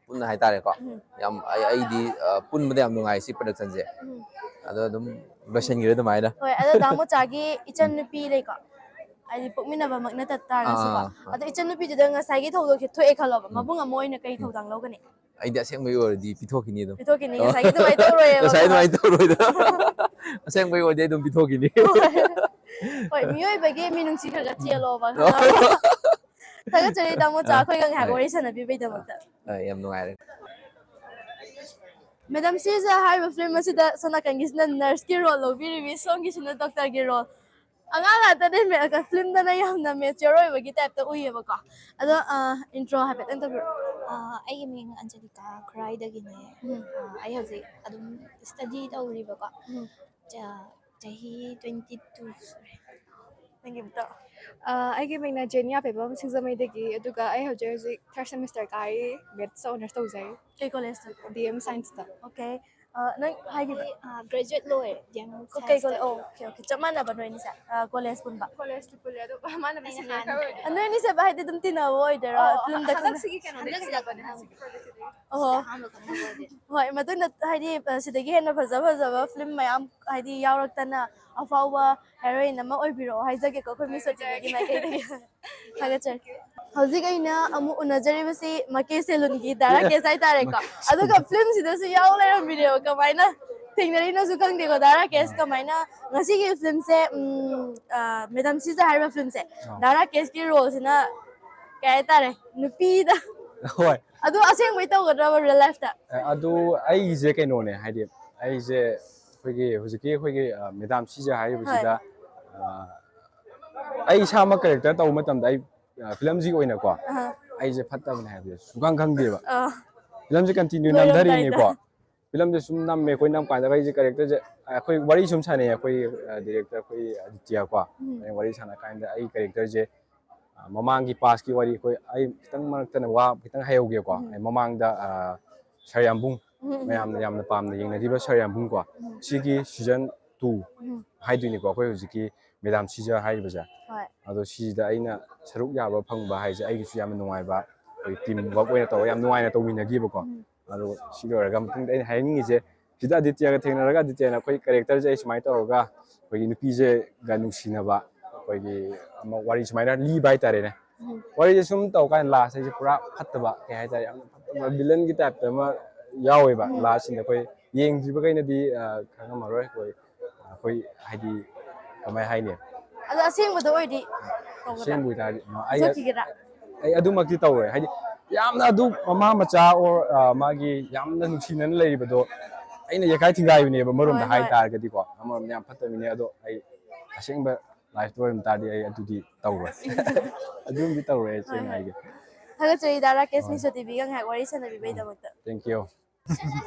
ꯄꯨꯟꯅ ꯍꯥꯏꯇꯥꯔꯦꯀꯣ꯫ ꯎꯝ꯫ ꯌꯥꯝ ꯑꯩ- ꯑꯩꯗꯤ ꯑ, ꯄꯨꯟꯕꯗ ꯌꯥꯝ ꯅꯨꯡꯉꯥꯏ ꯁꯤ ꯄ꯭ꯔꯗꯛꯁꯟꯁꯦ꯫ ꯎꯝ꯫ ꯑꯗꯣ ꯑꯗꯨꯝ ꯂꯣꯏꯁꯤꯟꯈ꯭ꯔꯦ ꯑꯗꯨꯃꯥꯏꯅ꯫ ꯍꯣꯏ, ꯑꯗꯣ ꯗꯥ ꯃꯣꯆꯥꯒꯤ ꯏꯆꯟ ꯅꯨꯄꯤ ꯂꯩꯀꯣ, ꯍꯥꯏꯗꯤ ꯄꯣꯛꯃꯤꯟꯅꯕꯃꯛ ꯅꯠꯇ ꯇꯥꯔꯒꯁꯨꯀꯣ꯫ ꯑꯥ, ꯑꯥ꯫ ꯑꯗꯣ ꯏꯆꯟ ꯅꯨꯄꯤꯗꯨꯗ ꯉꯁꯥꯏꯒꯤ ꯊꯧꯗꯣꯛꯁꯦ ꯊꯣꯛꯑꯦ ꯈꯜꯂꯣꯕ, ꯎꯝ꯫ ꯃꯕꯨꯡ ꯑꯃ ꯑꯣꯏꯅ ꯀꯩ ꯎꯝ꯫ ꯊꯧꯗꯥꯡ ꯂꯧꯒꯅꯤ? ꯑꯩꯗꯤ ꯑꯁꯦꯡꯕꯒꯤ ꯑꯣꯏꯔꯗꯤ ꯄꯤꯊꯣꯛꯈꯤꯅꯤ ꯑꯗꯨꯝ꯫ ꯄꯤꯊꯣꯛꯈꯤꯅꯤ, ꯑꯣ꯫ ꯉꯁꯥꯏꯒꯤ ꯑꯗꯨꯃꯥꯏꯅ ꯇꯧꯔꯣꯏꯌꯦꯕ꯫ ꯉꯁꯥꯏ ꯑꯗꯨꯃꯥꯏꯅ ꯇꯧꯔꯣꯏꯗ꯫ ꯑꯁꯦꯡꯕꯒꯤ ꯑꯣꯏꯔꯗꯤ ꯑꯗꯨꯝ ꯄꯤꯊꯣꯛꯈꯤꯅꯤ꯫ ꯍꯣꯏ꯫ ꯍꯣꯏ, ꯃꯤꯑꯣꯏꯕꯒꯤ ꯃꯤꯅꯨꯡꯁꯤ ꯈꯔ ꯈꯔ ꯆꯦꯜꯂꯣꯕ, ꯈꯪꯉꯕ? ꯊꯥꯒꯠꯆꯔꯤ ꯇꯥꯃꯣ ꯆꯥ ꯑ, ꯑꯩꯈꯣꯏꯒ ꯉꯥꯏꯍꯥꯛ ꯑ, ꯋꯥꯔꯤ ꯁꯥꯟꯅꯕꯤꯕꯩꯗꯃꯛꯇ꯫ ꯑ, ꯌꯥꯝ ꯅꯨꯡꯉꯥꯏꯔꯦ꯫ ꯃꯦꯗꯥꯝ ꯁꯤꯖ ꯍꯥꯏꯔꯤꯕ ꯐꯤꯂꯝ ꯑꯁꯤꯗ ꯁꯣꯝ ꯅꯥꯀꯟꯒꯤꯁꯤꯅ ꯅꯔꯁꯀꯤ ꯔꯣꯜ ꯂꯧꯕꯤꯔꯤꯕꯤ, ꯁꯣꯝꯒꯤꯁꯤꯅ ꯗꯣꯛꯇꯔꯒꯤ ꯔꯣꯜ꯫ ꯑꯉꯥꯡ ꯉꯥꯛꯇꯅꯦ ꯃꯦ- ꯐꯤꯂꯝꯗꯅ ꯌꯥꯝꯅ ꯃꯦꯆꯤꯌꯣꯔ ꯑꯣꯏꯕꯒꯤ ꯇꯥꯏꯞꯇ ꯎꯏꯌꯦꯕꯀꯣ꯫ ꯑꯗꯣ, ꯑ, ꯏꯟꯇ꯭ꯔꯣ ꯍꯥꯏꯐꯦꯠꯇꯪ ꯇꯧꯕꯤꯔꯛꯑꯣ꯫ ꯑ, ꯑꯩꯒꯤ ꯃꯤꯡ ꯑꯟꯖꯂꯤꯀꯥ ꯈꯨꯔꯥꯏꯗꯒꯤꯅꯦ꯫ ꯎꯝ꯫ ꯑ, ꯑꯩ ꯍꯧꯖꯤꯛ ꯑꯗꯨꯝ ꯁ꯭ꯇꯗꯤ ꯇꯧꯔꯤꯕꯀꯣ꯫ ꯎꯝ꯫ ꯆ- ꯆꯍꯤ twenty two ꯁꯨꯔꯦ꯫ ꯅꯪꯒꯤ ꯑꯝꯇ꯫ ꯑ, ꯑꯩꯒꯤ ꯃꯤꯡꯅ ꯖꯦꯅꯤꯌꯥ ꯄꯦꯕꯝ ꯁꯤꯡꯖꯃꯩꯗꯒꯤ, ꯑꯗꯨꯒ ꯑꯩ ꯍꯧꯖꯤꯛ ꯍꯧꯖꯤꯛ ꯊꯥꯔꯠ ꯁꯦꯃꯤꯁꯇꯔ ꯀꯥꯔꯤ, ꯃꯦꯠꯁꯇ ꯑꯣꯅꯔꯁ ꯇꯧꯖꯩ꯫ ꯀꯩ ꯀꯣꯂꯦꯖꯇ? ꯗꯤ ꯑꯦꯝ ꯁꯥꯏꯟꯁꯇ꯫ ꯑꯣꯀꯦ꯫ ꯑ, ꯅꯪ ꯍꯥꯏꯈꯤꯕ? ꯑꯩ, ꯑ, ꯒ꯭ꯔꯦꯖꯨꯑꯦꯠ ꯂꯣꯏꯔꯦ, ꯗꯤ ꯑꯦꯝ ꯑꯣ, ꯀꯩ ꯁꯥꯏꯟꯁꯇ꯫ ꯀꯣꯂꯦꯖ? ꯑꯣ, ꯑꯣꯀꯦ, ꯑꯣꯀꯦ꯫ ꯆꯞ ꯃꯥꯟꯅꯕ ꯅꯣꯏ ꯑꯅꯤꯁꯦ? ꯑ, ꯀꯣꯂꯦꯖ ꯄꯨꯟꯕ? ꯀꯣꯂꯦꯖꯇꯤ ꯄꯨꯜꯂꯦ, ꯑꯗꯣ ꯃꯥꯅ ꯑꯩꯅ ꯁꯤꯅꯤꯌꯔ ꯍꯥꯟꯅ ꯈꯔ ꯑꯣꯏꯔꯦ꯫ ꯑ, ꯅꯣꯏ ꯑꯅꯤꯁꯦ ꯍꯥꯏꯗꯤ ꯑꯗꯨꯝ ꯇꯤꯟꯅꯕ ꯑꯣꯏꯗꯣꯏꯔꯣ? ꯑꯣ, ꯐꯤꯂꯝꯗ ꯍꯟꯗꯛ ꯈꯪꯅ- ꯁꯤꯒꯤ ꯀꯩꯅꯣꯗꯩ ꯍꯟꯗꯛ ꯁꯤꯗ ꯊꯦꯡꯅꯕꯅꯦ꯫ ꯈꯪꯅꯕ꯫ ꯍꯧꯖꯤꯛꯀꯤ ꯄ꯭ꯔꯣꯖꯦꯛꯁꯤꯗꯒꯤ ꯑꯣꯍꯣ꯫ ꯑꯍꯥꯟꯕ ꯈꯪꯅꯕ ꯑꯣꯏꯗꯣꯏꯅꯦ꯫ ꯍꯣꯏ, ꯃꯇꯨꯡꯗ ꯍꯥꯏꯗꯤ, ꯑ, ꯁꯤꯗꯒꯤ ꯍꯦꯟꯅ ꯐꯖ ꯐꯖꯕ ꯐꯤꯂꯝ ꯃꯌꯥꯝ ꯍꯥꯏꯗꯤ ꯌꯥꯎꯔꯛꯇꯅ ꯑꯐꯥꯎꯕ ꯍꯦꯔꯣꯏꯟ ꯑꯃ ꯑꯣꯏꯕꯤꯔꯛꯑꯣ ꯍꯥꯏꯖꯒꯦꯀꯣ ꯑꯩꯈꯣꯏ ꯃꯤꯁ ꯍꯣꯏ, ꯁꯣꯇꯤꯒꯤ ꯍꯣꯏ꯫ ꯃꯥꯏꯀꯩꯗꯒꯤ꯫ ꯊꯥꯒꯠꯆꯔꯤ꯫ ꯍꯧꯖꯤꯛ ꯑꯩꯅ ꯑꯃꯨꯛ ꯎꯅꯖꯔꯤꯕꯁꯤ ꯃꯀꯦ ꯁꯦꯂꯨꯟꯒꯤ ꯗꯥ ꯔꯥꯀꯦꯁ ꯍꯥꯏꯇꯥꯔꯦꯀꯣ꯫ ꯃꯀꯦ ꯑꯗꯨꯒ ꯁꯦꯂꯨꯟ꯫ ꯐꯤꯂꯝꯁꯤꯗꯁꯨ ꯌꯥꯎ ꯂꯩꯔꯝꯃꯤꯅꯦꯕ꯫ ꯀꯃꯥꯏꯅ ꯊꯦꯡꯅꯔꯤꯅꯣꯁꯨ ꯈꯪꯗꯦꯀꯣ꯫ ꯗꯥ ꯔꯥꯀꯦꯁ, ꯑꯥ꯫ ꯀꯃꯥꯏꯅ ꯉꯁꯤꯒꯤ ꯐꯤꯂꯝꯁꯦ, ꯎꯝ, ꯑ, ꯃꯦꯗꯥꯝ ꯁꯤꯖ ꯍꯥꯏꯔꯤꯕ ꯐꯤꯂꯝꯁꯦ, ꯑꯥ꯫ ꯗꯥ ꯔꯥꯀꯦꯁꯀꯤ ꯔꯣꯜꯁꯤꯅ ꯀꯩ ꯍꯥꯏꯇꯥꯔꯦ, ꯅꯨꯄꯤꯗ ꯍꯣꯏ꯫ ꯑꯗꯨ ꯑꯁꯦꯡꯕꯩ ꯇꯧꯒꯗ꯭ꯔꯕ ꯔꯤꯌꯦꯜ ꯂꯥꯏꯐꯇ? ꯑ, ꯑꯗꯨ ꯑꯩꯒꯤꯁꯦ ꯀꯩꯅꯣꯅꯦ, ꯍꯥꯏꯗꯤ ꯑꯩꯁꯦ ꯑꯩꯈꯣꯏꯒꯤ ꯍꯧꯖꯤꯛꯀꯤ ꯑꯩꯈꯣꯏꯒꯤ, ꯑ, ꯃꯦꯗꯥꯝ ꯁꯤꯖ ꯍꯣꯏ꯫ ꯍꯥꯏꯔꯤꯕꯁꯤꯗ, ꯑ, ꯑꯩ ꯏꯁꯥꯃꯛ ꯀꯦꯔꯦꯛꯇꯔ ꯇꯧꯕ ꯃꯇꯝꯗ ꯑꯩ ꯐꯤꯂꯝꯁꯤꯒꯤ ꯑꯣꯏꯅꯀꯣ ꯑꯩꯁꯦ ꯐꯠꯇꯕꯅꯦ ꯍꯥꯏꯕꯁꯦ ꯁꯨꯡꯈꯪ ꯈꯪꯗꯦꯕ꯫ ꯑꯥ, ꯐꯤꯂꯝꯁꯦ ꯀꯟꯇꯤꯅ꯭ꯌꯨ ꯂꯣꯏꯔꯝꯗꯥꯏꯗ꯫ ꯅꯝꯊꯔꯤꯅꯤꯀꯣ꯫ ꯐꯤꯂꯝꯁꯦ ꯁꯨꯝ ꯅꯝꯃꯦ ꯑꯩꯈꯣꯏ ꯅꯝ ꯀꯥꯟꯗ ꯑꯩꯁꯦ ꯀꯦꯔꯦꯛꯇꯔꯁꯦ ꯑꯩꯈꯣꯏ ꯋꯥꯔꯤ ꯁꯨꯝ ꯁꯥꯟꯅꯩ ꯑꯩꯈꯣꯏ ꯗꯤꯔꯦꯛꯇꯔ ꯑꯩꯈꯣꯏ ꯑꯗꯤꯇ꯭ꯌꯀꯣ꯫ ꯎꯝ꯫ ꯑꯩꯅ ꯋꯥꯔꯤ ꯁꯥꯟꯅ ꯀꯥꯟꯗ ꯑꯩ ꯀꯦꯔꯦꯛꯇꯔꯁꯦ ꯃꯃꯥꯡꯒꯤ ꯄꯥꯁꯀꯤ ꯋꯥꯔꯤ ꯑꯩꯈꯣꯏ ꯑꯩ ꯈꯤꯇꯪ ꯃꯔꯛꯇꯅ ꯋꯥ ꯈꯤꯇꯪ ꯍꯥꯏꯍꯧꯒꯦꯀꯣ꯫ ꯎꯝ꯫ ꯑꯩ ꯃꯃꯥꯡꯗ ꯁꯥꯔ ꯌꯥꯝꯕꯨꯡ ꯎꯝ, ꯎꯝ꯫ ꯃꯌꯥꯝꯅ ꯌꯥꯝꯅ ꯄꯥꯝꯅ ꯌꯦꯡꯅꯈꯤꯕ ꯁꯥꯔ ꯌꯥꯝꯕꯨꯡꯀꯣ꯫ ꯎꯝ꯫ ꯁꯤꯒꯤ ꯁꯤꯖꯟ ꯇꯨ ꯎꯝ꯫ ꯍꯥꯏꯗꯣꯏꯅꯤꯀꯣ ꯑꯩꯈꯣꯏ ꯍꯧꯖꯤꯛꯀꯤ ꯃꯦꯗꯥꯝ ꯁꯤꯖ ꯍꯥꯏꯔꯤꯕꯁꯦ꯫ ꯍꯣꯏ꯫ ꯑꯗꯣ ꯁꯤꯁꯤꯗ ꯑꯩꯅ ꯁꯔꯨꯛ ꯌꯥꯕ ꯐꯪꯕ ꯍꯥꯏꯁꯦ ꯑꯩꯒꯤꯁꯨ ꯌꯥꯝꯅ ꯅꯨꯡꯉꯥꯏꯕ, ꯑꯩꯈꯣꯏ ꯇꯤꯝ ꯋꯥꯔꯛ ꯑꯣꯏꯅ ꯇꯧꯔꯒ ꯌꯥꯝ ꯅꯨꯡꯉꯥꯏꯅ ꯇꯧꯃꯤꯟꯅꯈꯤꯕꯀꯣ꯫ ꯎꯝ꯫ ꯑꯗꯣ ꯁꯤ ꯂꯣꯏꯔꯒ ꯃꯇꯨꯡꯗ ꯑꯩꯅ ꯍꯥꯏꯅꯤꯡꯉꯤꯁꯦ, ꯁꯤꯗ ꯑꯗꯤꯇ꯭ꯌꯒ ꯊꯦꯡꯅꯔꯒ ꯑꯗꯤꯇ꯭ꯌꯅ ꯑꯩꯈꯣꯏ ꯀꯦꯔꯦꯛꯇꯔꯁꯦ ꯑꯩ ꯁꯨꯃꯥꯏꯅ ꯇꯧꯔꯒ ꯑꯩꯈꯣꯏꯒꯤ ꯅꯨꯄꯤꯁꯦꯒ ꯅꯨꯡꯁꯤꯅꯕ ꯑꯩꯈꯣꯏꯒꯤ ꯑꯃ ꯋꯥꯔꯤ ꯁꯨꯃꯥꯏꯅ ꯂꯤꯕ ꯍꯥꯏꯇꯥꯔꯦꯅꯦ꯫ ꯎꯝ꯫ ꯋꯥꯔꯤꯁꯦ ꯁꯨꯝ ꯇꯧ ꯀꯥꯟꯗ ꯂꯥꯁ ꯍꯥꯏꯁꯦ ꯄꯨꯔꯥ ꯐꯠꯇꯕ, ꯀꯩ ꯍꯥꯏꯇꯥꯔꯦ, ꯌꯥꯝꯅ ꯐꯠꯇꯕ ꯚꯤꯂꯟꯒꯤ ꯇꯥꯏꯞꯇ ꯑꯃ ꯌꯥꯎꯋꯦꯕ꯫ ꯎꯝ꯫ ꯂꯥꯁꯁꯤꯡꯗ ꯑꯩꯈꯣꯏ ꯌꯦꯡꯗ꯭ꯔꯤꯕꯈꯩꯅꯗꯤ ꯈꯪꯉꯝꯃꯔꯣꯏ꯫ ꯑꯩꯈꯣꯏ ꯑꯩꯈꯣꯏ ꯍꯥꯏꯗꯤ ꯀꯃꯥꯏ ꯍꯥꯏꯅꯤ? ꯑꯗꯣ ꯑꯁꯦꯡꯕꯗ ꯑꯣꯏꯗꯤ ꯇꯧꯒꯗ꯭ꯔꯥ? ꯑꯁꯦꯡꯕ ꯑꯣꯏꯇꯥꯔꯗꯤ ꯑꯩ ꯄꯨꯊꯣꯛꯈꯤꯒꯦꯔꯥ? ꯑꯩ ꯑꯗꯨꯃꯛꯇꯤ ꯇꯧꯔꯣꯏ꯫ ꯍꯥꯏꯗꯤ ꯌꯥꯝꯅ ꯑꯗꯨ ꯃꯃꯥ ꯃꯆꯥ ꯑꯣꯔ ꯃꯥꯒꯤ ꯌꯥꯝꯅ ꯅꯨꯡꯁꯤꯅꯅ ꯂꯩꯔꯤꯕꯗꯣ ꯑꯩꯅ ꯌꯦꯛꯈꯥꯏ ꯊꯤꯡꯒꯥꯏꯕꯅꯦꯕ, ꯑꯃꯔꯣꯝꯗ ꯍꯣꯏ, ꯍꯣꯏ꯫ ꯍꯥꯏꯇꯥꯔꯒꯗꯤꯀꯣ꯫ ꯑꯃꯔꯣꯝꯗ ꯌꯥꯝ ꯐꯠꯇꯕꯅꯦ, ꯑꯗꯣ ꯑꯩ ꯑꯁꯦꯡꯕ ꯂꯥꯏꯐꯇ ꯑꯣꯏꯔꯝ ꯇꯥꯔꯗꯤ ꯑꯩ ꯑꯗꯨꯗꯤ ꯇꯧꯔꯣꯏ꯫ ꯑꯗꯨꯝꯗꯤ ꯇꯧꯔꯣꯏ, ꯑꯩ ꯍꯣꯏ, ꯁꯦꯡꯅ ꯍꯣꯏ꯫ ꯍꯥꯏꯒꯦ꯫ ꯊꯥꯒꯠꯆꯔꯤꯗ ꯔꯥꯀꯦꯁ ꯍꯣꯏ꯫ ꯃꯤꯁꯣ ꯇꯤꯚꯤꯒ ꯉꯥꯏꯍꯥꯛ ꯋꯥꯔꯤ ꯁꯥꯟꯅꯕꯤꯕꯩꯗꯃꯛꯇ꯫ Thank you꯫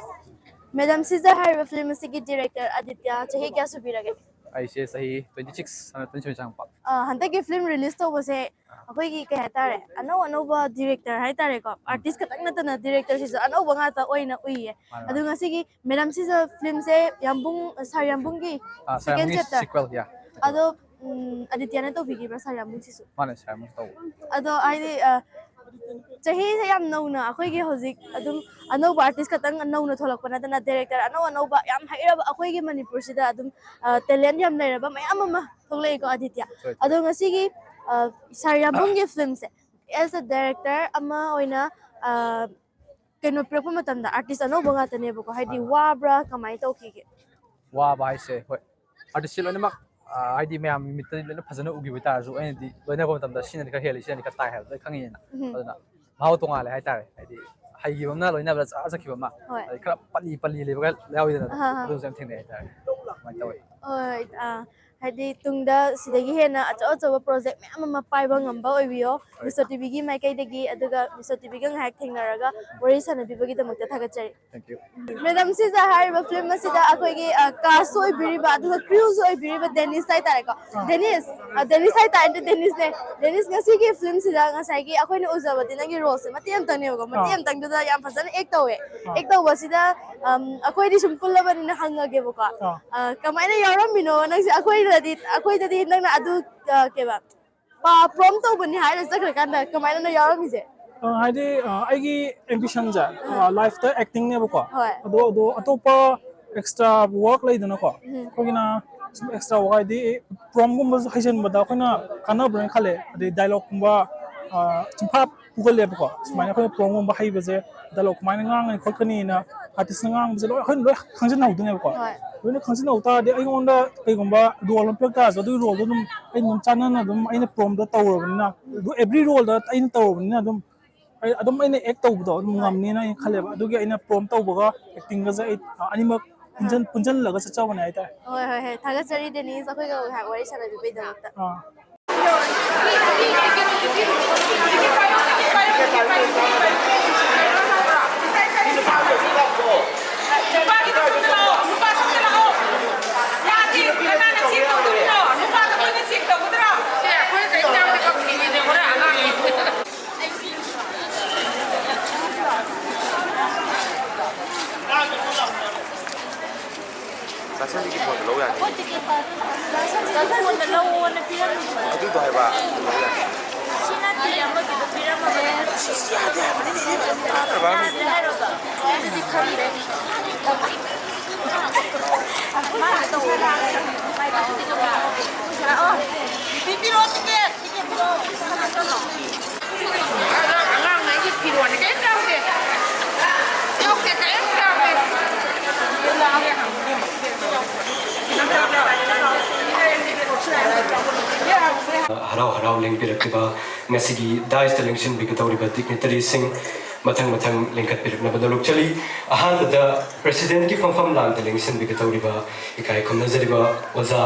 ꯃꯦꯗꯥꯝ ꯁꯤꯖ ꯍꯥꯏꯔꯤꯕ ꯐꯤꯂꯝ ꯑꯁꯤꯒꯤ ꯗꯤꯔꯦꯛꯇꯔ ꯑꯥꯗꯤꯇ꯭ꯌ ꯆꯍꯤ ꯀꯌꯥ ꯁꯨꯕꯤꯔꯒꯦ? ꯑꯩꯁꯦ ꯆꯍꯤ twenty six ꯍꯟꯗꯛ twenty seven ꯆꯪꯉꯛꯄ꯫ ꯑ, ꯍꯟꯗꯛꯀꯤ ꯐꯤꯂꯝ ꯔꯤꯂꯤꯁ ꯇꯧꯕꯁꯦ ꯑꯩꯈꯣꯏꯒꯤ ꯀꯩ ꯍꯥꯏꯇꯥꯔꯦ, ꯑꯅꯧ ꯑꯅꯧꯕ ꯗꯤꯔꯦꯛꯇꯔ ꯍꯥꯏꯇꯥꯔꯦꯀꯣ, ꯑꯥꯔꯇꯤꯁ ꯈꯛꯇꯪ ꯅꯠꯇꯅ ꯗꯤꯔꯦꯛꯇꯔꯁꯤꯁꯨ ꯑꯅꯧꯕ ꯉꯥꯛꯇ ꯑꯣꯏꯅ ꯎꯏꯌꯦ꯫ ꯃꯥꯅꯦ, ꯑꯗꯣ ꯃꯥꯅꯦ꯫ ꯉꯁꯤꯒꯤ ꯃꯦꯗꯥꯝ ꯁꯤꯖ ꯐꯤꯂꯝꯁꯦ ꯌꯥꯝꯕꯨꯡ, ꯁꯥꯔ ꯌꯥꯝꯕꯨꯡꯒꯤ ꯑꯥ, ꯁꯥꯔ ꯁꯦꯀꯦꯟ ꯌꯥꯝꯕꯨꯡꯒꯤ ꯆꯦꯞꯇꯔ꯫ ꯁꯤꯀ꯭ꯋꯦꯜ, ꯌꯥ꯫ ꯑꯗꯣ ꯎꯝ, ꯑꯥꯗꯤꯇ꯭ꯌꯅ ꯇꯧꯕꯤꯈꯤꯕ꯭ꯔꯥ ꯁꯥꯔ ꯌꯥꯝꯕꯨꯡꯁꯤꯁꯨ? ꯃꯥꯅꯦ, ꯁꯥꯔ ꯌꯥꯝꯕꯨꯡꯁꯨ ꯇꯧꯕ꯫ ꯑꯗꯣ ꯍꯥꯏꯗꯤ ꯑ, ꯆꯍꯤꯁꯦ ꯌꯥꯝ ꯅꯧꯅ ꯑꯩꯈꯣꯏꯒꯤ ꯍꯧꯖꯤꯛ ꯑꯗꯨꯝ ꯑꯅꯧꯕ ꯑꯥꯔꯇꯤꯁ ꯈꯛꯇꯪ ꯅꯧꯅ ꯊꯣꯛꯂꯛꯄ ꯅꯠꯇꯅ ꯗꯤꯔꯦꯛꯇꯔ ꯑꯅꯧ ꯑꯅꯧꯕ ꯌꯥꯝ ꯍꯩꯔꯕ ꯑꯩꯈꯣꯏꯒꯤ ꯃꯅꯤꯄꯨꯔꯁꯤꯗ ꯑꯗꯨꯝ ꯇꯦꯂꯦꯟ ꯌꯥꯝ ꯂꯩꯔꯕ ꯃꯌꯥꯝ ꯑꯃ ꯊꯣꯛꯂꯛꯏꯀꯣ ꯑꯥꯗꯤꯇ꯭ꯌ꯫ ꯍꯣꯏ, ꯍꯣꯏ꯫ ꯑꯗꯣ ꯉꯁꯤꯒꯤ ꯑ, ꯁꯥꯔ ꯌꯥꯝꯕꯨꯡꯒꯤ ꯐꯤꯂꯝꯁꯦ ꯑꯦꯁ ꯑꯦ ꯗꯥꯏꯔꯦꯛꯇꯔ ꯑꯃ ꯑꯣꯏꯅ ꯑ, ꯀꯩꯅꯣ ꯄꯤꯔꯛꯄ ꯃꯇꯝꯗ ꯑꯥꯔꯇꯤꯁ ꯑꯅꯧꯕ ꯉꯥꯛꯇꯅꯦꯕꯀꯣ, ꯍꯥꯏꯗꯤ ꯑꯥ꯫ ꯋꯥꯕ꯭ꯔꯥ, ꯀꯃꯥꯏꯅ ꯇꯧꯈꯤꯒꯦ? ꯋꯥꯕ ꯍꯥꯏꯁꯦ ꯍꯣꯏ, ꯑꯥꯔꯇꯤꯁꯁꯦ ꯂꯣꯏꯅꯃꯛ ꯑꯥ, ꯍꯥꯏꯗꯤ ꯃꯌꯥꯝꯒꯤ ꯃꯤꯠꯇꯗꯤ ꯂꯣꯏꯅ ꯐꯖꯅ ꯎꯈꯤꯕ ꯑꯣꯏꯇꯥꯔꯁꯨ ꯑꯩꯅꯗꯤ ꯂꯣꯏꯅꯕ ꯃꯇꯝꯗ ꯁꯤꯅꯗꯤ ꯈꯔ ꯍꯦꯜꯂꯤ, ꯁꯤꯅꯗꯤ ꯈꯔ ꯇꯥꯏ ꯍꯥꯏꯕꯗꯣ ꯑꯩ ꯈꯪꯉꯤꯗꯅ꯫ ꯎꯝ꯫ ꯑꯗꯨꯅ ꯃꯍꯥꯎ ꯇꯣꯡꯉꯥꯜꯂꯦ ꯍꯥꯏꯇꯥꯔꯦ꯫ ꯍꯥꯏꯗꯤ ꯍꯩꯈꯤꯕ ꯑꯃꯅ ꯂꯣꯏꯅꯕꯗ ꯆꯥ ꯆꯠꯈꯤꯕ ꯑꯃ, ꯍꯣꯏ꯫ ꯑꯗꯩ ꯈꯔ ꯄꯜꯂꯤ ꯄꯜꯂꯤ ꯂꯩꯕꯒ ꯌꯥꯎꯋꯤꯗꯅ, ꯑꯍꯥ, ꯑꯍꯥ꯫ ꯑꯗꯨꯁꯨ ꯌꯥꯝ ꯊꯦꯡꯅꯩ ꯍꯥꯏꯇꯥꯔꯦ꯫ ꯑꯗꯨꯃꯥꯏꯅ ꯇꯧꯋꯤ꯫ ꯍꯣꯏ, ꯑꯥ, ꯍꯥꯏꯗꯤ ꯇꯨꯡꯗ ꯁꯤꯗꯒꯤ ꯍꯦꯟꯅ ꯑꯆꯧ ꯑꯆꯧꯕ ꯄ꯭ꯔꯣꯖꯦꯛ ꯃꯌꯥꯝ ꯑꯃ ꯄꯥꯏꯕ ꯉꯝꯕ ꯑꯣꯏꯕꯤꯌꯣ꯫ ꯃꯤꯁꯣ ꯇꯤꯚꯤꯒꯤ ꯃꯥꯏꯀꯩꯗꯒꯤ, ꯑꯗꯨꯒ ꯃꯤꯁꯣ ꯇꯤꯚꯤꯒ ꯉꯥꯏꯍꯥꯛ ꯊꯦꯡꯅꯔꯒ ꯋꯥꯔꯤ ꯁꯥꯟꯅꯕꯤꯕꯒꯤꯗꯃꯛꯇ ꯊꯥꯒꯠꯆꯔꯤ꯫ Thank you. ꯃꯦꯗꯥꯝ, ꯁꯤꯗ ꯍꯥꯏꯔꯤꯕ ꯐꯤꯂꯝ ꯑꯁꯤꯗ ꯑꯩꯈꯣꯏꯒꯤ ꯀꯥꯁꯁꯨ ꯑꯣꯏꯕꯤꯔꯤꯕ, ꯑꯗꯨꯒ ꯀ꯭ꯔꯤꯌꯨꯁꯨ ꯑꯣꯏꯕꯤꯔꯤꯕ ꯗꯦꯅꯤꯁ ꯍꯥꯏꯇꯥꯔꯦꯀꯣ꯫ ꯗꯦꯅꯤꯁ, ꯑ, ꯗꯦꯅꯤꯁ ꯍꯥꯏꯇꯥꯔꯦ, ꯗꯦꯅꯤꯁꯅꯦ꯫ ꯗꯦꯅꯤꯁ, ꯉꯁꯤꯒꯤ ꯐꯤꯂꯝꯁꯤꯗ ꯉꯁꯥꯏꯒꯤ ꯑꯩꯈꯣꯏꯅ ꯎꯖꯕꯗꯤ ꯅꯪꯒꯤ ꯔꯣꯜꯁꯦ ꯃꯇꯦꯛ ꯑꯃꯇꯪꯅꯦꯕꯀꯣ, ꯃꯇꯦꯛ ꯑꯥ꯫ ꯑꯃꯇꯪꯗꯨꯗ ꯌꯥꯝ ꯐꯖꯅ ꯑꯦꯛ ꯇꯧꯋꯦ꯫ ꯑꯥ꯫ ꯑꯦꯛ ꯇꯧꯕꯁꯤꯗ, ꯑꯝ, ꯑꯩꯈꯣꯏꯗꯤ ꯁꯨꯝ ꯄꯨꯜꯂꯕꯅꯤꯅ ꯍꯪꯉꯒꯦꯕꯀꯣ꯫ ꯑꯥ꯫ ꯑ, ꯀꯃꯥꯏꯅ ꯌꯥꯎꯔꯝꯃꯤꯅꯣ ꯅꯪꯁꯦ? ꯑꯩꯈꯣꯏꯗꯗꯤ, ꯑꯩꯈꯣꯏꯗꯗꯤ ꯅꯪꯅ ꯑꯗꯨ, ꯑ, ꯀꯩꯕ, ꯄ꯭ꯔꯣꯝ ꯇꯧꯕꯅꯤ ꯍꯥꯏꯔ ꯆꯠꯈ꯭ꯔꯀꯥꯟꯗ ꯀꯃꯥꯏꯅꯅꯣ ꯌꯥꯎꯔꯝꯃꯤꯁꯦ? ꯑ, ꯍꯥꯏꯗꯤ, ꯑ, ꯑꯩꯒꯤ ꯑꯦꯝꯕꯤꯁꯟꯁꯦ, ꯑ, ꯑꯥ꯫ ꯂꯥꯏꯐꯇ ꯑꯦꯛꯇꯤꯡꯅꯦꯕꯀꯣ꯫ ꯍꯣꯏ꯫ ꯑꯗꯣ, ꯑꯗꯣ ꯑꯇꯣꯞꯄ ꯑꯦꯛꯁꯇ꯭ꯔꯥ ꯋꯥꯔꯛ ꯂꯩꯗꯅꯀꯣ꯫ ꯎꯝ꯫ ꯑꯩꯈꯣꯏꯒꯤꯅ ꯁꯨꯝ ꯑꯦꯛꯁꯇ꯭ꯔꯥ ꯋꯥꯔꯛ ꯍꯥꯏꯗꯤ ꯄ꯭ꯔꯣꯝꯒꯨꯝꯕꯁꯨ ꯍꯩꯖꯤꯟꯕꯗ ꯑꯩꯈꯣꯏꯅ ꯀꯥꯟꯅꯕ꯭ꯔꯅ ꯈꯜꯂꯦ꯫ ꯑꯗꯩ ꯗꯥꯏꯂꯣꯛꯀꯨꯝꯕ, ꯑ, ꯆꯤꯟꯐꯥ ꯄꯨꯒꯜꯂꯦꯕꯀꯣ꯫ ꯁꯨꯃꯥꯏꯅ ꯑꯩꯈꯣꯏꯅ ꯄ꯭ꯔꯣꯝꯒꯨꯝꯕ ꯍꯩꯕꯁꯦ ꯗꯥꯏꯂꯣꯛ ꯀꯃꯥꯏꯅ ꯉꯥꯡꯒꯅꯤ ꯈꯣꯠꯀꯅꯤꯅ ꯑꯥꯔꯇꯤꯁꯅ ꯉꯥꯡꯕꯁꯦ ꯂꯣꯏ, ꯑꯩꯈꯣꯏꯅ ꯂꯣꯏ ꯈꯪꯖꯤꯟꯍꯧꯗꯣꯏꯅꯦꯕꯀꯣ꯫ ꯍꯣꯏ꯫ ꯂꯣꯏꯅ ꯈꯪꯖꯤꯟꯍꯧ ꯇꯥꯔꯗꯤ ꯑꯩꯉꯣꯟꯗ ꯀꯩꯒꯨꯝꯕ ꯔꯣꯜ ꯑꯃ ꯄꯤꯔꯛ ꯇꯥꯔꯁꯨ ꯑꯗꯨꯒꯤ ꯔꯣꯜꯗꯣ ꯑꯗꯨꯝ ꯑꯩ ꯑꯗꯨꯝ ꯆꯥꯟꯅꯅ ꯑꯗꯨꯝ ꯑꯩꯅ ꯄ꯭ꯔꯣꯝꯗꯣ ꯇꯧꯔꯕꯅꯤꯅ, ꯑꯦꯕ꯭ꯔꯤ ꯔꯣꯜꯗ ꯑꯩꯅ ꯇꯧꯔꯕꯅꯤꯅ ꯑꯗꯨꯝ ꯑꯩ ꯑꯗꯨꯝ ꯑꯩꯅ ꯑꯦꯛ ꯇꯧꯕꯗꯣ ꯑꯗꯨꯝ ꯍꯣꯏ꯫ ꯉꯝꯅꯤꯅ ꯑꯩꯅ ꯈꯜꯂꯦꯕ꯫ ꯑꯗꯨꯒꯤ ꯑꯩꯅ ꯄ꯭ꯔꯣꯝ ꯇꯧꯕꯒ ꯑꯦꯛꯇꯤꯡꯒꯁꯦ ꯑꯩ ꯑꯅꯤꯃꯛ ꯄꯨꯟꯖꯟ-, ꯄꯨꯟꯖꯜꯂꯒ ꯆꯠꯆꯕꯅꯦ ꯍꯥꯏꯇꯥꯔꯦ꯫ ꯍꯣꯏ, ꯍꯣꯏ, ꯍꯣꯏ꯫ ꯊꯥꯒꯠꯆꯔꯤ ꯗꯦꯅꯤꯁ, ꯑꯩꯈꯣꯏꯒ ꯉꯥꯏꯍꯥꯛ ꯋꯥꯔꯤ ꯁꯥꯟꯅꯕꯤꯕꯩꯗꯃꯛꯇ꯫ ꯑꯥ꯫ ꯗꯥ ꯁꯟꯖꯤꯒꯤ ꯐꯣꯟꯗꯣ ꯂꯧ ꯌꯥꯅꯤ꯫ ꯗꯥ ꯁꯟꯖꯤꯒꯤ ꯐꯣꯟꯗ ꯂꯧꯑꯣꯅ ꯄꯤꯔꯝꯃꯤꯕ꯫ ꯑꯗꯨꯗꯣ ꯍꯥꯏꯕ꯫ ꯁꯤ ꯅꯠꯇꯦ, ꯑꯃꯒꯤꯗꯣ ꯄꯤꯔꯝꯃꯕꯅꯦ꯫ ꯁꯤ ꯌꯥꯗꯦ ꯍꯥꯏꯕꯅꯤꯅꯦ, ꯏꯅꯦ, ꯐꯖꯅ ꯇꯥꯗ꯭ꯔꯕ ꯍꯥꯏꯕꯅꯤ꯫ ꯌꯥꯗꯦ ꯍꯥꯏꯔꯣꯕ? ꯑꯗꯨꯗꯤ ꯈꯪꯗꯦ꯫ ꯃꯥꯅ ꯇꯧꯑꯣꯅ ꯍꯥꯏꯔꯝꯃꯤꯕ꯫ ꯂꯥꯛꯑꯣ꯫ ꯄꯤꯕꯤꯔꯛꯑꯣ ꯇꯤꯀꯦꯠ꯫ ꯇꯤꯀꯦꯠ ꯄꯤꯔꯛꯑꯣ꯫ ꯑꯉꯥꯡ, ꯑꯉꯥꯡꯉꯩꯒꯤ ꯐꯤꯔꯣꯜ ꯀꯔꯤꯝ ꯌꯥꯎꯗꯦ꯫ ꯌꯥꯎꯗꯦ, ꯀꯔꯤꯝ ꯌꯥꯎꯗꯦ꯫ ꯍꯔꯥꯎ ꯍꯔꯥꯎ ꯂꯦꯡꯕꯤꯔꯛꯂꯤꯕ ꯉꯁꯤꯒꯤ ꯗꯥꯏꯁꯇ ꯂꯦꯡꯁꯤꯟꯕꯤꯒꯗꯧꯔꯤꯕ ꯗꯤꯒꯅꯤꯇꯔꯤꯁꯤꯡ, ꯃꯊꯪ ꯃꯊꯪ ꯂꯤꯡꯈꯠꯄꯤꯔꯛꯅꯕ ꯅꯣꯂꯨꯛꯆꯔꯤ꯫ ꯑꯍꯥꯟꯕꯗ ꯄ꯭ꯔꯦꯁꯤꯗꯦꯟꯠꯀꯤ ꯐꯝꯐꯝ ꯂꯥꯡꯗ ꯂꯦꯡꯁꯤꯟꯕꯤꯒꯗꯧꯔꯤꯕ ꯏꯀꯥꯏ ꯈꯨꯝꯅꯖꯔꯤꯕ ꯑꯣꯖꯥ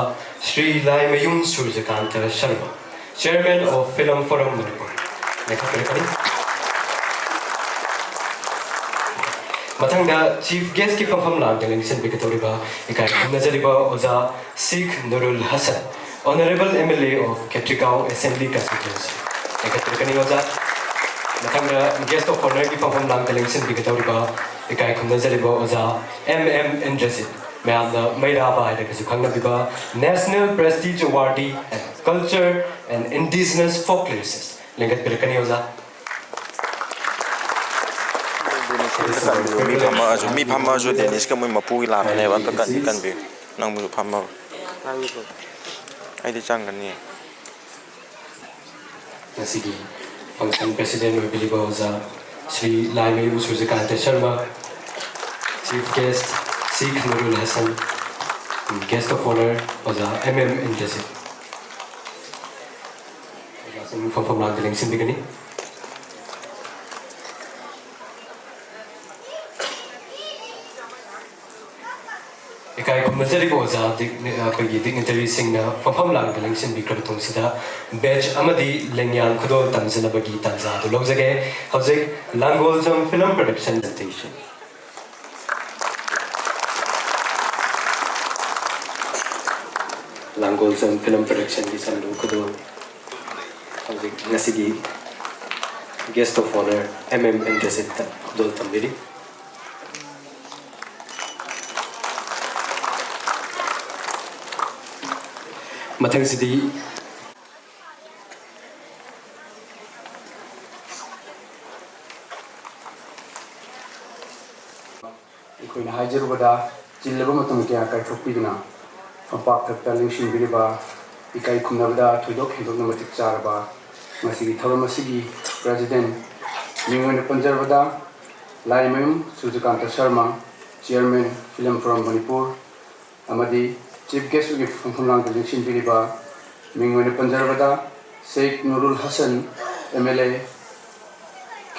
Shri Laimayum Surajkanta Sharma, Chairman of Film Forum Manipur, ꯂꯦꯡꯈꯠꯄꯤꯔꯛꯀꯅꯤ꯫ ꯃꯊꯪꯗ ꯆꯤꯐ ꯒꯦꯁ꯭ꯠꯀꯤ ꯐꯝꯐꯝ ꯂꯥꯡꯗ ꯂꯦꯡꯁꯤꯟꯕꯤꯒꯗꯧꯔꯤꯕ ꯏꯀꯥꯏ ꯈꯨꯝꯅꯖꯔꯤꯕ ꯑꯣꯖꯥ Sheikh Nurul Hasan, Honourable M L A of Khetrigao Assembly Constituency, ꯂꯦꯡꯈꯠꯄꯤꯔꯛꯀꯅꯤ ꯑꯣꯖꯥ꯫ ꯃꯊꯪꯗ guest of honourꯒꯤ ꯐꯝꯐꯝ ꯂꯥꯡꯗ ꯂꯦꯡꯁꯤꯟꯕꯤꯒꯗꯧꯔꯤꯕ ꯏꯀꯥꯏ ꯈꯨꯝꯅꯖꯔꯤꯕ ꯑꯣꯖꯥ ꯑꯦꯝ ꯑꯦꯝ ꯏꯟꯗ꯭ꯔꯖꯤꯠ, ꯃꯌꯥꯝꯅ ꯃꯩꯔꯥꯕ ꯍꯥꯏꯔꯒꯁꯨ ꯈꯪꯅꯕꯤꯕ, National Prestige Awardee and Culture and Indigenous Folk Lyricist, ꯂꯦꯡꯈꯠꯄꯤꯔꯛꯀꯅꯤ ꯑꯣꯖꯥ꯫ ꯗꯦꯅꯤꯁ ꯈꯤꯇ ꯀꯟꯕꯤꯌꯨ꯫ ꯃꯤ ꯐꯝꯃꯛꯑꯁꯨ, ꯃꯤ ꯐꯝꯃꯛꯑꯁꯨ ꯗꯦꯅꯤꯁꯀ ꯃꯣꯏ ꯃꯄꯨꯒꯤ ꯂꯥꯛꯄꯅꯦꯕ꯫ ꯑꯝꯇ ꯀꯟꯗꯤ ꯀꯟꯕꯤꯌꯨ꯫ ꯅꯪꯕꯨꯁꯨ ꯐꯝꯃꯕ? ꯑꯩꯗꯤ ꯆꯪꯒꯅꯤ꯫ ꯉꯁꯤꯒꯤ function president ꯑꯣꯏꯕꯤꯔꯤꯕ ꯑꯣꯖꯥ Shri Laimayum Surajkanta Sharma, chief guest Sheikh Nurul Hasan, guest of honour ꯑꯣꯖꯥ ꯑꯦꯝ ꯑꯦꯝ ꯏꯟꯗ꯭ꯔꯖꯤꯠ꯫ ꯑꯣꯖꯥꯁꯤꯡ ꯐꯝꯐꯝ ꯂꯥꯡꯗ ꯂꯦꯡꯁꯤꯟꯕꯤꯒꯅꯤ꯫ ꯏꯀꯥꯏ ꯈꯨꯝꯅꯖꯔꯤꯕ ꯑꯣꯖꯥ ꯗꯤꯛ-, ꯑꯩꯈꯣꯏꯒꯤ dignitaryꯁꯤꯡꯅ ꯐꯝꯐꯝ ꯂꯥꯡꯗ ꯂꯦꯡꯁꯤꯟꯕꯤꯈ꯭ꯔꯕ ꯃꯇꯨꯡꯁꯤꯗ, badge ꯑꯃꯗꯤ ꯂꯦꯡꯌꯥꯟ ꯈꯨꯗꯣꯜ ꯇꯝꯖꯅꯕꯒꯤ ꯇꯥꯟꯖꯥ ꯑꯗꯨ ꯂꯧꯖꯒꯦ꯫ ꯍꯧꯖꯤꯛ ꯂꯥꯡꯒꯣꯜꯖꯝ Film Production presentation꯫ ꯂꯥꯡꯒꯣꯜꯖꯝ Film Productionꯒꯤ ꯁꯪꯗꯝ ꯈꯨꯗꯣꯜ ꯍꯧꯖꯤꯛ ꯉꯁꯤꯒꯤ guest of honour M M ꯏꯟꯗ꯭ꯔꯖꯤꯠꯇ ꯈꯨꯗꯣꯜ ꯇꯝꯕꯤꯔꯤ꯫ ꯃꯊꯪꯁꯤꯗꯤ ꯑꯩꯈꯣꯏꯅ ꯍꯥꯏꯖꯔꯨꯕꯗ ꯆꯤꯜꯂꯕ ꯃꯇꯝ ꯀꯌꯥ ꯀꯥꯏꯊꯣꯛꯄꯤꯗꯨꯅ ꯐꯝꯄꯥꯛ ꯊꯛꯇ ꯂꯦꯡꯁꯤꯟꯕꯤꯔꯤꯕ, ꯏꯀꯥꯏ ꯈꯨꯝꯅꯕꯗ ꯊꯣꯏꯗꯣꯛ ꯍꯦꯟꯗꯣꯛꯅ ꯃꯇꯤꯛ ꯆꯥꯔꯕ ꯉꯁꯤꯒꯤ ꯊꯧꯔꯝ ꯑꯁꯤꯒꯤ president, ꯃꯤꯡ ꯑꯣꯏꯅ ꯄꯟꯖꯔꯕꯗ Laimayum Surajkanta Sharma, Chairman Film Forum Manipur, ꯑꯃꯗꯤ chief guest ꯑꯣꯏꯅ ꯐꯝꯐꯝ ꯂꯥꯡꯗ ꯂꯦꯡꯁꯤꯟꯕꯤꯔꯤꯕ, ꯃꯤꯡ ꯑꯣꯏꯅ ꯄꯟꯖꯔꯕꯗ Sheikh Nurul Hasan, M L A,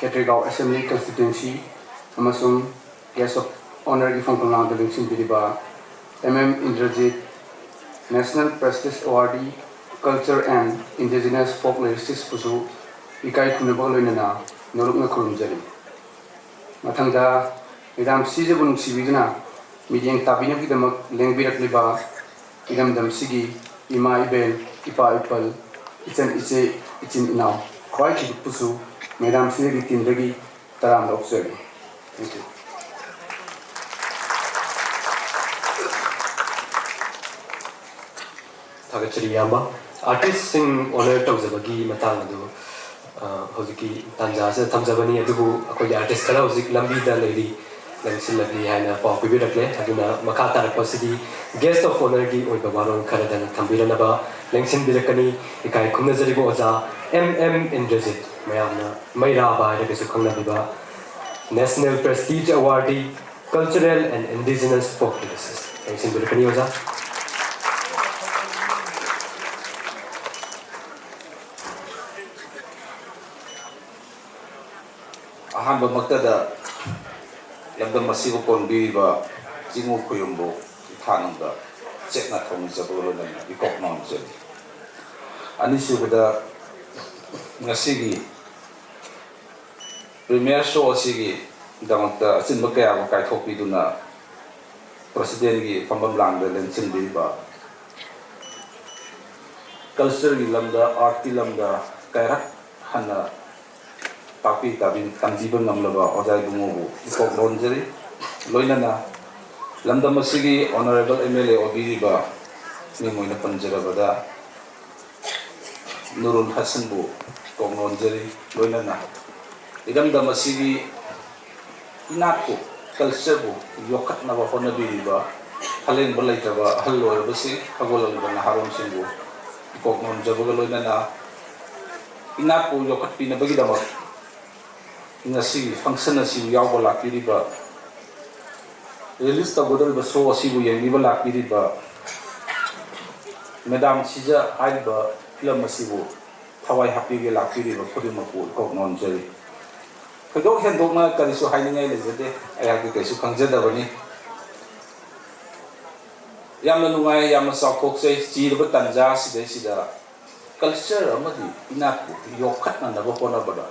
Khetrigao assembly constituency ꯑꯃꯁꯨꯡ ꯒꯦꯁ ꯑꯣꯐ ꯑꯣꯅꯔꯒꯤ ꯐꯝꯐꯝꯂꯥꯡꯗ ꯂꯦꯡꯁꯤꯟꯕꯤꯔꯤꯕ M M Indrajit, national prestige ꯑꯦꯋꯥꯔꯗꯤ, ꯀꯜꯆꯔ ꯑꯦꯟ ꯏꯟꯗꯤꯖꯤꯅꯁ ꯐꯣꯛ ꯂꯤꯔꯤꯁꯤꯁꯄꯨꯁꯨ ꯏꯀꯥꯏ ꯈꯨꯝꯅꯕꯒ ꯂꯣꯏꯅꯅ ꯅꯣꯂꯨꯛꯅ ꯈꯨꯔꯨꯝꯖꯔꯤ꯫ ꯃꯊꯪꯗ, ꯃꯦꯗꯥꯝ ꯁꯤꯖꯕꯨ ꯅꯨꯡꯁꯤꯕꯤꯗꯨꯅ ꯃꯤꯠꯌꯦꯡ ꯇꯥꯕꯤꯅꯕꯒꯤꯗꯃꯛ ꯂꯦꯡꯕꯤꯔꯛꯂꯤꯕ ꯏꯔꯝꯗꯝꯁꯤꯒꯤ ꯏꯃꯥ ꯏꯕꯦꯜ, ꯏꯄꯥ ꯏꯄꯜ, ꯏꯆꯟ ꯏꯆꯦ, ꯏꯆꯤꯟ ꯏꯅꯥꯎ ꯈ꯭ꯋꯥꯏ ꯈꯤꯕꯤꯛꯄꯨꯁꯨ ꯃꯦꯗꯥꯝ ꯁꯤꯖꯒꯤ ꯇꯤꯝꯗꯒꯤ ꯇꯔꯥꯝꯅ ꯑꯣꯛꯆꯔꯤ꯫ Thank you. ꯊꯥꯒꯠꯆꯔꯤ ꯏꯌꯥꯝꯕ꯫ ꯑꯥꯔꯇꯤꯁꯁꯤꯡ ꯑꯣꯅꯔ ꯇꯧꯖꯕꯒꯤ ꯃꯇꯥꯡ ꯑꯗꯨ, ꯑ, ꯍꯧꯖꯤꯛꯀꯤ ꯇꯥꯟꯖꯥ ꯑꯁꯤꯗ ꯊꯝꯖꯕꯅꯤ, ꯑꯗꯨꯕꯨ ꯑꯩꯈꯣꯏꯒꯤ ꯑꯥꯔꯇꯤꯁ ꯈꯔ ꯍꯧꯖꯤꯛ ꯂꯝꯕꯤꯗ ꯂꯩꯔꯤ, ꯂꯦꯡꯁꯤꯜꯂꯛꯂꯤ ꯍꯥꯏꯅ ꯄꯥꯎ ꯄꯤꯕꯤꯔꯛꯂꯦ꯫ ꯑꯗꯨꯅ ꯃꯈꯥ ꯇꯥꯔꯛꯄꯁꯤꯗꯤ ꯒꯦꯁ ꯑꯣꯐ ꯑꯣꯅꯔꯒꯤ ꯑꯣꯏꯕ ꯋꯥꯔꯣꯜ ꯈꯔꯗꯪ ꯊꯝꯕꯤꯔꯅꯕ ꯂꯦꯡꯁꯤꯟꯕꯤꯔꯛꯀꯅꯤ꯫ ꯏꯀꯥꯏ ꯈꯨꯝꯅꯖꯔꯤꯕ ꯑꯣꯖꯥ ꯑꯦꯝ ꯑꯦꯝ ꯏꯟꯗ꯭ꯔꯖꯤꯠ, ꯃꯌꯥꯝꯅ ꯃꯩꯔꯥꯕ ꯍꯥꯏꯔꯒꯁꯨ ꯈꯪꯅꯕꯤꯕ, national prestige ꯑꯦꯋꯥꯔꯗꯤ, cultural and indigenous ꯐꯣꯛ ꯂꯤꯔꯤꯁꯤꯁ꯫ ꯂꯦꯡꯁꯤꯟꯕꯤꯔꯛꯀꯅꯤ ꯑꯣꯖꯥ꯫ ꯑꯍꯥꯟꯕꯃꯛꯇꯗ ꯂꯝꯗꯝ ꯑꯁꯤꯕꯨ ꯀꯣꯟꯕꯤꯔꯤꯕ ꯆꯤꯡꯉꯨ ꯈꯣꯌꯨꯝꯕꯨ ꯏꯊꯥꯅꯨꯡꯗ ꯆꯦꯠꯅ ꯊꯧꯅꯤꯖꯕꯒ ꯂꯣꯏꯅꯅ ꯏꯀꯣꯛ ꯅꯣꯟꯖꯔꯤ꯫ ꯑꯅꯤꯁꯨꯕꯗ, ꯉꯁꯤꯒꯤ ꯄ꯭ꯔꯤꯃꯤꯌꯔ ꯁꯣ ꯑꯁꯤꯒꯤꯗꯃꯛꯇ ꯑꯆꯤꯟꯕ ꯀꯌꯥꯕꯨ ꯀꯥꯏꯊꯣꯛꯄꯤꯗꯨꯅ ꯄ꯭ꯔꯁꯤꯗꯦꯟꯒꯤ ꯐꯝꯐꯝ ꯂꯥꯡꯗ ꯂꯦꯡꯁꯤꯟꯕꯤꯔꯤꯕ ꯀꯜꯆꯔꯒꯤ ꯂꯝꯗ, ꯑꯥꯔꯠꯀꯤ ꯂꯝꯗ ꯀꯌꯥꯔꯛ ꯍꯟꯅ ꯇꯥꯛꯄꯤ ꯇꯥꯕꯤ ꯇꯝꯕꯤꯕ ꯉꯝꯂꯕ ꯑꯣꯖꯥ ꯏꯕꯨꯡꯉꯣꯕꯨ ꯏꯀꯣꯛ ꯅꯣꯟꯖꯔꯤ꯫ ꯂꯣꯏꯅꯅ ꯂꯝꯗꯝ ꯑꯁꯤꯒꯤ ꯑꯣꯅꯔꯦꯕꯜ ꯑꯦꯝ ꯑꯦꯜ ꯑꯦ ꯑꯣꯏꯕꯤꯔꯤꯕ ꯃꯤꯡ ꯑꯣꯏꯅ ꯄꯟꯖꯔꯕꯗ ꯅꯨꯔꯨꯜ ꯍꯁꯟꯕꯨ ꯏꯀꯣꯛ ꯅꯣꯟꯖꯔꯤ꯫ ꯂꯣꯏꯅꯅ ꯏꯔꯝꯗꯝ ꯑꯁꯤꯒꯤ ꯏꯅꯥꯠꯄꯨ, ꯀꯜꯆꯔꯕꯨ ꯌꯣꯛꯈꯠꯅꯕ ꯍꯣꯠꯅꯕꯤꯔꯤꯕ ꯈꯂꯦꯡꯕ ꯂꯩꯇ꯭ꯔꯕ ꯑꯍꯜ ꯑꯣꯏꯔꯕꯁꯤꯡ, ꯍꯧꯒꯠꯂꯛꯂꯤꯕ ꯅꯍꯥꯔꯣꯟꯁꯤꯡꯕꯨ ꯏꯀꯣꯛ ꯅꯣꯟꯖꯕꯒ ꯂꯣꯏꯅꯅ ꯏꯅꯥꯠꯄꯨ ꯌꯣꯛꯈꯠꯄꯤꯅꯕꯒꯤꯗꯃꯛ ꯉꯁꯤꯒꯤ ꯐꯪꯁꯟ ꯑꯁꯤꯕꯨ ꯌꯥꯎꯕ ꯂꯥꯛꯄꯤꯔꯤꯕ, ꯔꯤꯂꯤꯖ ꯇꯧꯒꯗꯧꯔꯤꯕ ꯁꯣ ꯑꯁꯤꯕꯨ ꯌꯦꯡꯕꯤꯕ ꯂꯥꯛꯄꯤꯔꯤꯕ, ꯃꯦꯗꯥꯝ ꯁꯤꯖ ꯍꯥꯏꯔꯤꯕ ꯐꯤꯂꯝ ꯑꯁꯤꯕꯨ ꯊꯋꯥꯏ ꯍꯥꯞꯄꯤꯒꯦ ꯂꯥꯛꯄꯤꯔꯤꯕ ꯈꯨꯗꯤꯡꯃꯛꯄꯨ ꯏꯀꯣꯛ ꯅꯣꯟꯖꯔꯤ꯫ ꯊꯣꯏꯗꯣꯛ ꯍꯦꯟꯗꯣꯛꯅ ꯀꯔꯤꯁꯨ ꯍꯥꯏꯅꯤꯡꯉꯥꯏ ꯂꯩꯖꯗꯦ꯫ ꯑꯩꯍꯥꯛꯇꯤ ꯀꯩꯁꯨ ꯈꯪꯖꯗꯕꯅꯤ꯫ ꯌꯥꯝꯅ ꯅꯨꯡꯉꯥꯏ, ꯌꯥꯝꯅ ꯆꯥꯎꯊꯣꯛꯆꯩ꯫ ꯆꯤꯔꯕ ꯇꯥꯟꯖꯥ ꯑꯁꯤꯗꯩꯁꯤꯗ ꯀꯜꯆꯔ ꯑꯃꯗꯤ ꯏꯅꯥꯠꯄꯨ ꯌꯣꯛꯈꯠꯅꯅꯕ ꯍꯣꯠꯅꯕꯗ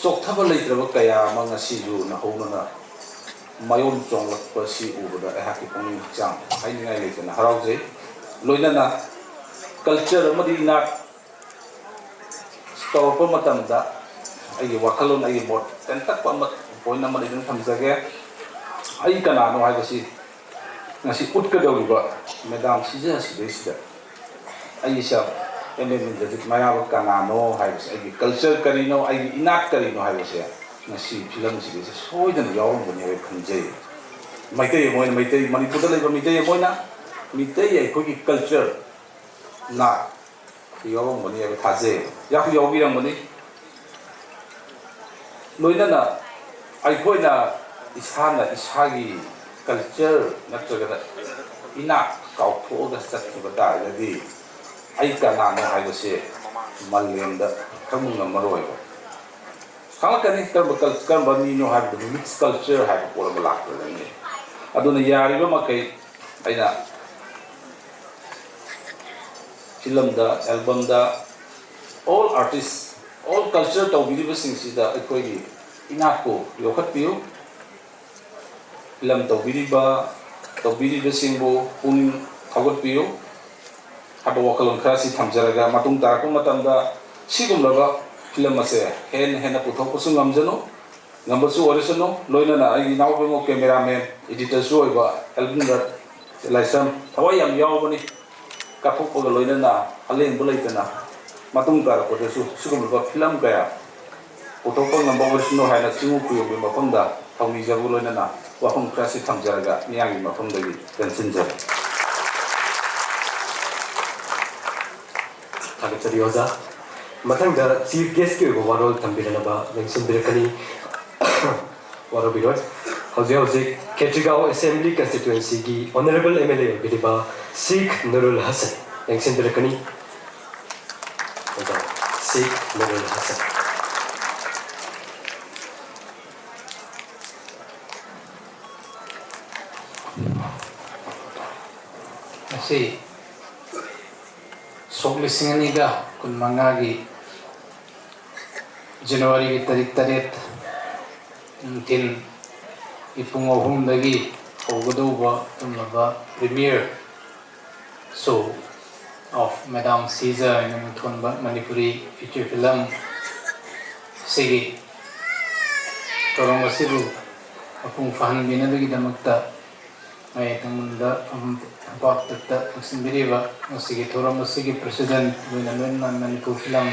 ꯆꯣꯛꯊꯕ ꯂꯩꯇ꯭ꯔꯕ ꯀꯌꯥ ꯑꯃ ꯉꯁꯤꯁꯨ ꯅꯧꯍꯧꯅꯅ ꯃꯥꯏꯑꯣꯟ ꯆꯣꯡꯂꯛꯄꯁꯤ ꯎꯕꯗ ꯑꯩꯍꯥꯛꯀꯤ ꯄꯨꯛꯅꯤꯡ ꯍꯛꯆꯥꯡ ꯍꯥꯏꯅꯤꯡꯉꯥꯏ ꯂꯩꯇꯅ ꯍꯔꯥꯎꯖꯩ꯫ ꯂꯣꯏꯅꯅ ꯀꯜꯆꯔ ꯑꯃꯗꯤ ꯏꯅꯥꯠ ꯇꯧꯔꯛꯄ ꯃꯇꯝꯗ ꯑꯩꯒꯤ ꯋꯥꯈꯜꯂꯣꯟ, ꯑꯩꯒꯤ ꯃꯣꯠ ꯇꯦꯟꯇꯛꯄ ꯑꯃ, ꯄꯣꯏꯟ ꯑꯃꯅꯤ ꯑꯗꯨꯝ ꯊꯝꯖꯒꯦ꯫ ꯑꯩ ꯀꯅꯥꯅꯣ ꯍꯥꯏꯕꯁꯤ ꯉꯁꯤ ꯎꯠꯀꯗꯧꯔꯤꯕ ꯃꯦꯗꯥꯝ ꯁꯤꯖ ꯑꯁꯤꯗꯩꯁꯤꯗ ꯑꯩ ꯏꯁꯥ ꯑꯦꯝ ꯑꯦ ꯏꯟꯗ꯭ꯔꯖꯤꯠ ꯃꯩꯔꯥꯕ ꯀꯅꯥꯅꯣ ꯍꯥꯏꯕꯁꯦ, ꯑꯩꯒꯤ ꯀꯜꯆꯔ ꯀꯔꯤꯅꯣ, ꯑꯩꯒꯤ ꯏꯅꯥꯠ ꯀꯔꯤꯅꯣ ꯍꯥꯏꯕꯁꯦ ꯉꯁꯤ ꯐꯤꯂꯝꯁꯤꯗꯩꯁꯤꯗ ꯁꯣꯏꯗꯅ ꯌꯥꯎꯔꯝꯒꯅꯤ ꯍꯥꯏꯕ ꯈꯟꯖꯩ꯫ ꯃꯩꯇꯩ ꯑꯃ ꯑꯣꯏꯅ, ꯃꯩꯇꯩ, ꯃꯅꯤꯄꯨꯔꯗ ꯂꯩꯕ ꯃꯤꯇꯩ ꯑꯃ ꯑꯣꯏꯅ ꯃꯤꯇꯩ ꯑꯩꯈꯣꯏꯒꯤ ꯀꯜꯆꯔ, ꯅꯥꯠ ꯌꯥꯎꯔꯝꯒꯅꯤ ꯍꯥꯏꯕ ꯊꯥꯖꯩ꯫ ꯌꯥꯎꯁꯨ ꯌꯥꯎꯕꯤꯔꯝꯒꯅꯤ꯫ ꯂꯣꯏꯅꯅ ꯑꯩꯈꯣꯏꯅ ꯏꯁꯥꯅ ꯏꯁꯥꯒꯤ ꯀꯜꯆꯔ ꯅꯠꯇ꯭ꯔꯒꯅ ꯏꯅꯥꯠ ꯀꯥꯎꯊꯣꯛꯑꯒ ꯆꯠꯈꯤꯕ ꯇꯥꯔꯒꯗꯤ ꯑꯩ ꯀꯅꯥꯅꯣ ꯍꯥꯏꯕꯁꯦ ꯃꯥꯂꯦꯝꯗ ꯈꯪꯕ ꯉꯝꯃꯔꯣꯏꯕ꯫ ꯈꯪꯂꯛꯀꯅꯤ ꯀꯔꯝꯕ ꯀꯜ-, ꯀꯔꯝꯕ ꯃꯤꯅꯣ ꯍꯥꯏꯕꯗꯨ, ꯃꯤꯛꯁ ꯀꯜꯆꯔ ꯍꯥꯏꯕ ꯄꯣꯠ ꯑꯃ ꯂꯥꯛꯇ꯭ꯔꯒꯅꯤ꯫ ꯑꯗꯨꯅ ꯌꯥꯔꯤꯕ ꯃꯈꯩ ꯑꯩꯅ ꯐꯤꯂꯝꯗ, ꯑꯦꯜꯕꯝꯗ, ꯑꯣꯜ ꯑꯥꯔꯇꯤꯁ, ꯑꯣꯜ ꯀꯜꯆꯔ ꯇꯧꯕꯤꯔꯤꯕꯁꯤꯡꯁꯤꯗ ꯑꯩꯈꯣꯏꯒꯤ ꯏꯅꯥꯠꯄꯨ ꯌꯣꯛꯈꯠꯄꯤꯌꯨ꯫ ꯐꯤꯂꯝ ꯇꯧꯕꯤꯔꯤꯕ, ꯇꯧꯕꯤꯔꯤꯕꯁꯤꯡꯕꯨ ꯄꯨꯛꯅꯤꯡ ꯊꯧꯒꯠꯄꯤꯌꯨ ꯍꯥꯏꯕ ꯋꯥꯈꯜꯂꯣꯟ ꯈꯔꯁꯤ ꯊꯝꯖꯔꯒ, ꯃꯇꯨꯡ ꯇꯥꯔꯛꯄ ꯃꯇꯝꯗ ꯁꯤꯒꯨꯝꯂꯕ ꯐꯤꯂꯝ ꯑꯁꯦ ꯍꯦꯟꯅ ꯍꯦꯟꯅ ꯄꯨꯊꯣꯛꯄꯁꯨ ꯉꯝꯖꯅꯨ, ꯉꯝꯕꯁꯨ ꯑꯣꯏꯔꯁꯅꯨ꯫ ꯂꯣꯏꯅꯅ ꯑꯩꯒꯤ ꯏꯅꯥꯎ ꯏꯕꯨꯡꯉꯣ ꯀꯦꯃꯦꯔꯥꯃꯦꯟ, ꯏꯗꯤꯇꯔꯁꯨ ꯑꯣꯏꯕ ꯑꯦꯜꯕꯤꯟ ꯔꯠ ꯂꯥꯏꯁ꯭ꯔꯝ ꯊꯋꯥꯏ ꯌꯥꯝ ꯌꯥꯎꯕꯅꯤ꯫ ꯀꯠꯊꯣꯛꯄꯒ ꯂꯣꯏꯅꯅ ꯑꯂꯦꯡꯕ ꯂꯩꯇꯅ ꯃꯇꯨꯡ ꯇꯥꯔꯛꯄꯗꯁꯨ ꯁꯤꯒꯨꯝꯂꯕ ꯐꯤꯂꯝ ꯀꯌꯥ ꯄꯨꯊꯣꯛꯄ ꯉꯝꯕ ꯑꯣꯏꯁꯅꯨ ꯍꯥꯏꯅ ꯆꯤꯡꯉꯨ ꯈꯨꯌꯧꯒꯤ ꯃꯐꯝꯗ ꯊꯧꯅꯤꯖꯕꯒ ꯂꯣꯏꯅꯅ ꯋꯥꯐꯝ ꯈꯔꯁꯤ ꯊꯝꯖꯔꯒ ꯃꯤꯌꯥꯝꯒꯤ ꯃꯐꯝꯗꯒꯤ ꯇꯦꯟꯁꯤꯟꯖꯔꯤ꯫ ꯊꯥꯒꯠꯆꯔꯤ ꯑꯣꯖꯥ꯫ ꯃꯊꯪꯗ ꯆꯤꯐ ꯒꯦꯁꯀꯤ ꯑꯣꯏꯕ ꯋꯥꯔꯣꯜ ꯊꯝꯕꯤꯔꯛꯅꯕ ꯂꯦꯡꯁꯤꯟꯕꯤꯔꯛꯀꯅꯤ꯫ ꯋꯥꯔꯧꯕꯤꯔꯣꯏ꯫ ꯍꯧꯖꯤꯛ ꯍꯧꯖꯤꯛ ꯈꯦꯇ꯭ꯔꯤꯒꯥꯎ ꯑꯦꯁꯦꯝꯕ꯭ꯂꯤ ꯀꯟꯁꯇꯤꯇ꯭ꯋꯦꯟꯁꯤꯒꯤ ꯑꯣꯅꯔꯦꯕꯜ ꯑꯦꯝ ꯑꯦꯜ ꯑꯦ ꯑꯣꯏꯕꯤꯔꯤꯕ ꯁꯤꯈ ꯅꯨꯔꯨꯜ ꯍꯁꯟ ꯂꯦꯡꯁꯤꯟꯕꯤꯔꯛꯀꯅꯤ꯫ ꯑꯣꯖꯥ, ꯁꯤꯈ ꯅꯨꯔꯨꯜ ꯍꯁꯟ꯫ ꯉꯁꯤ ꯁꯣꯛ ꯂꯤꯁꯤꯡ ꯑꯅꯤꯒ ꯀꯨꯟꯃꯉꯥꯒꯤ ꯖꯅꯋꯥꯔꯤꯒꯤ ꯇꯥꯔꯤꯛ ꯇꯔꯦꯠ ꯅꯨꯡꯊꯤꯜꯒꯤ ꯄꯨꯡ ꯑꯍꯨꯝꯗꯒꯤ ꯍꯧꯒꯗꯧꯕ ꯇꯨꯝꯂꯕ premiere show of Madam Caesar ꯍꯥꯏꯅ ꯃꯤꯡꯊꯣꯟꯕ ꯃꯅꯤꯄꯨꯔꯤ feature film ꯑꯁꯤꯒꯤ ꯊꯧꯔꯝ ꯑꯁꯤꯕꯨ ꯃꯄꯨꯡ ꯐꯥꯍꯟꯕꯤꯅꯕꯒꯤꯗꯃꯛꯇ ꯃꯌꯥꯏ ꯊꯪꯕꯗ ꯐꯝꯐꯝ ꯊꯝꯄꯥꯛꯇ ꯂꯦꯡꯁꯤꯟꯕꯤꯔꯤꯕ ꯉꯁꯤꯒꯤ ꯊꯧꯔꯝ ꯑꯁꯤꯒꯤ president, ꯂꯣꯏꯅ ꯂꯣꯏꯅꯅ ꯃꯅꯤꯄꯨꯔ film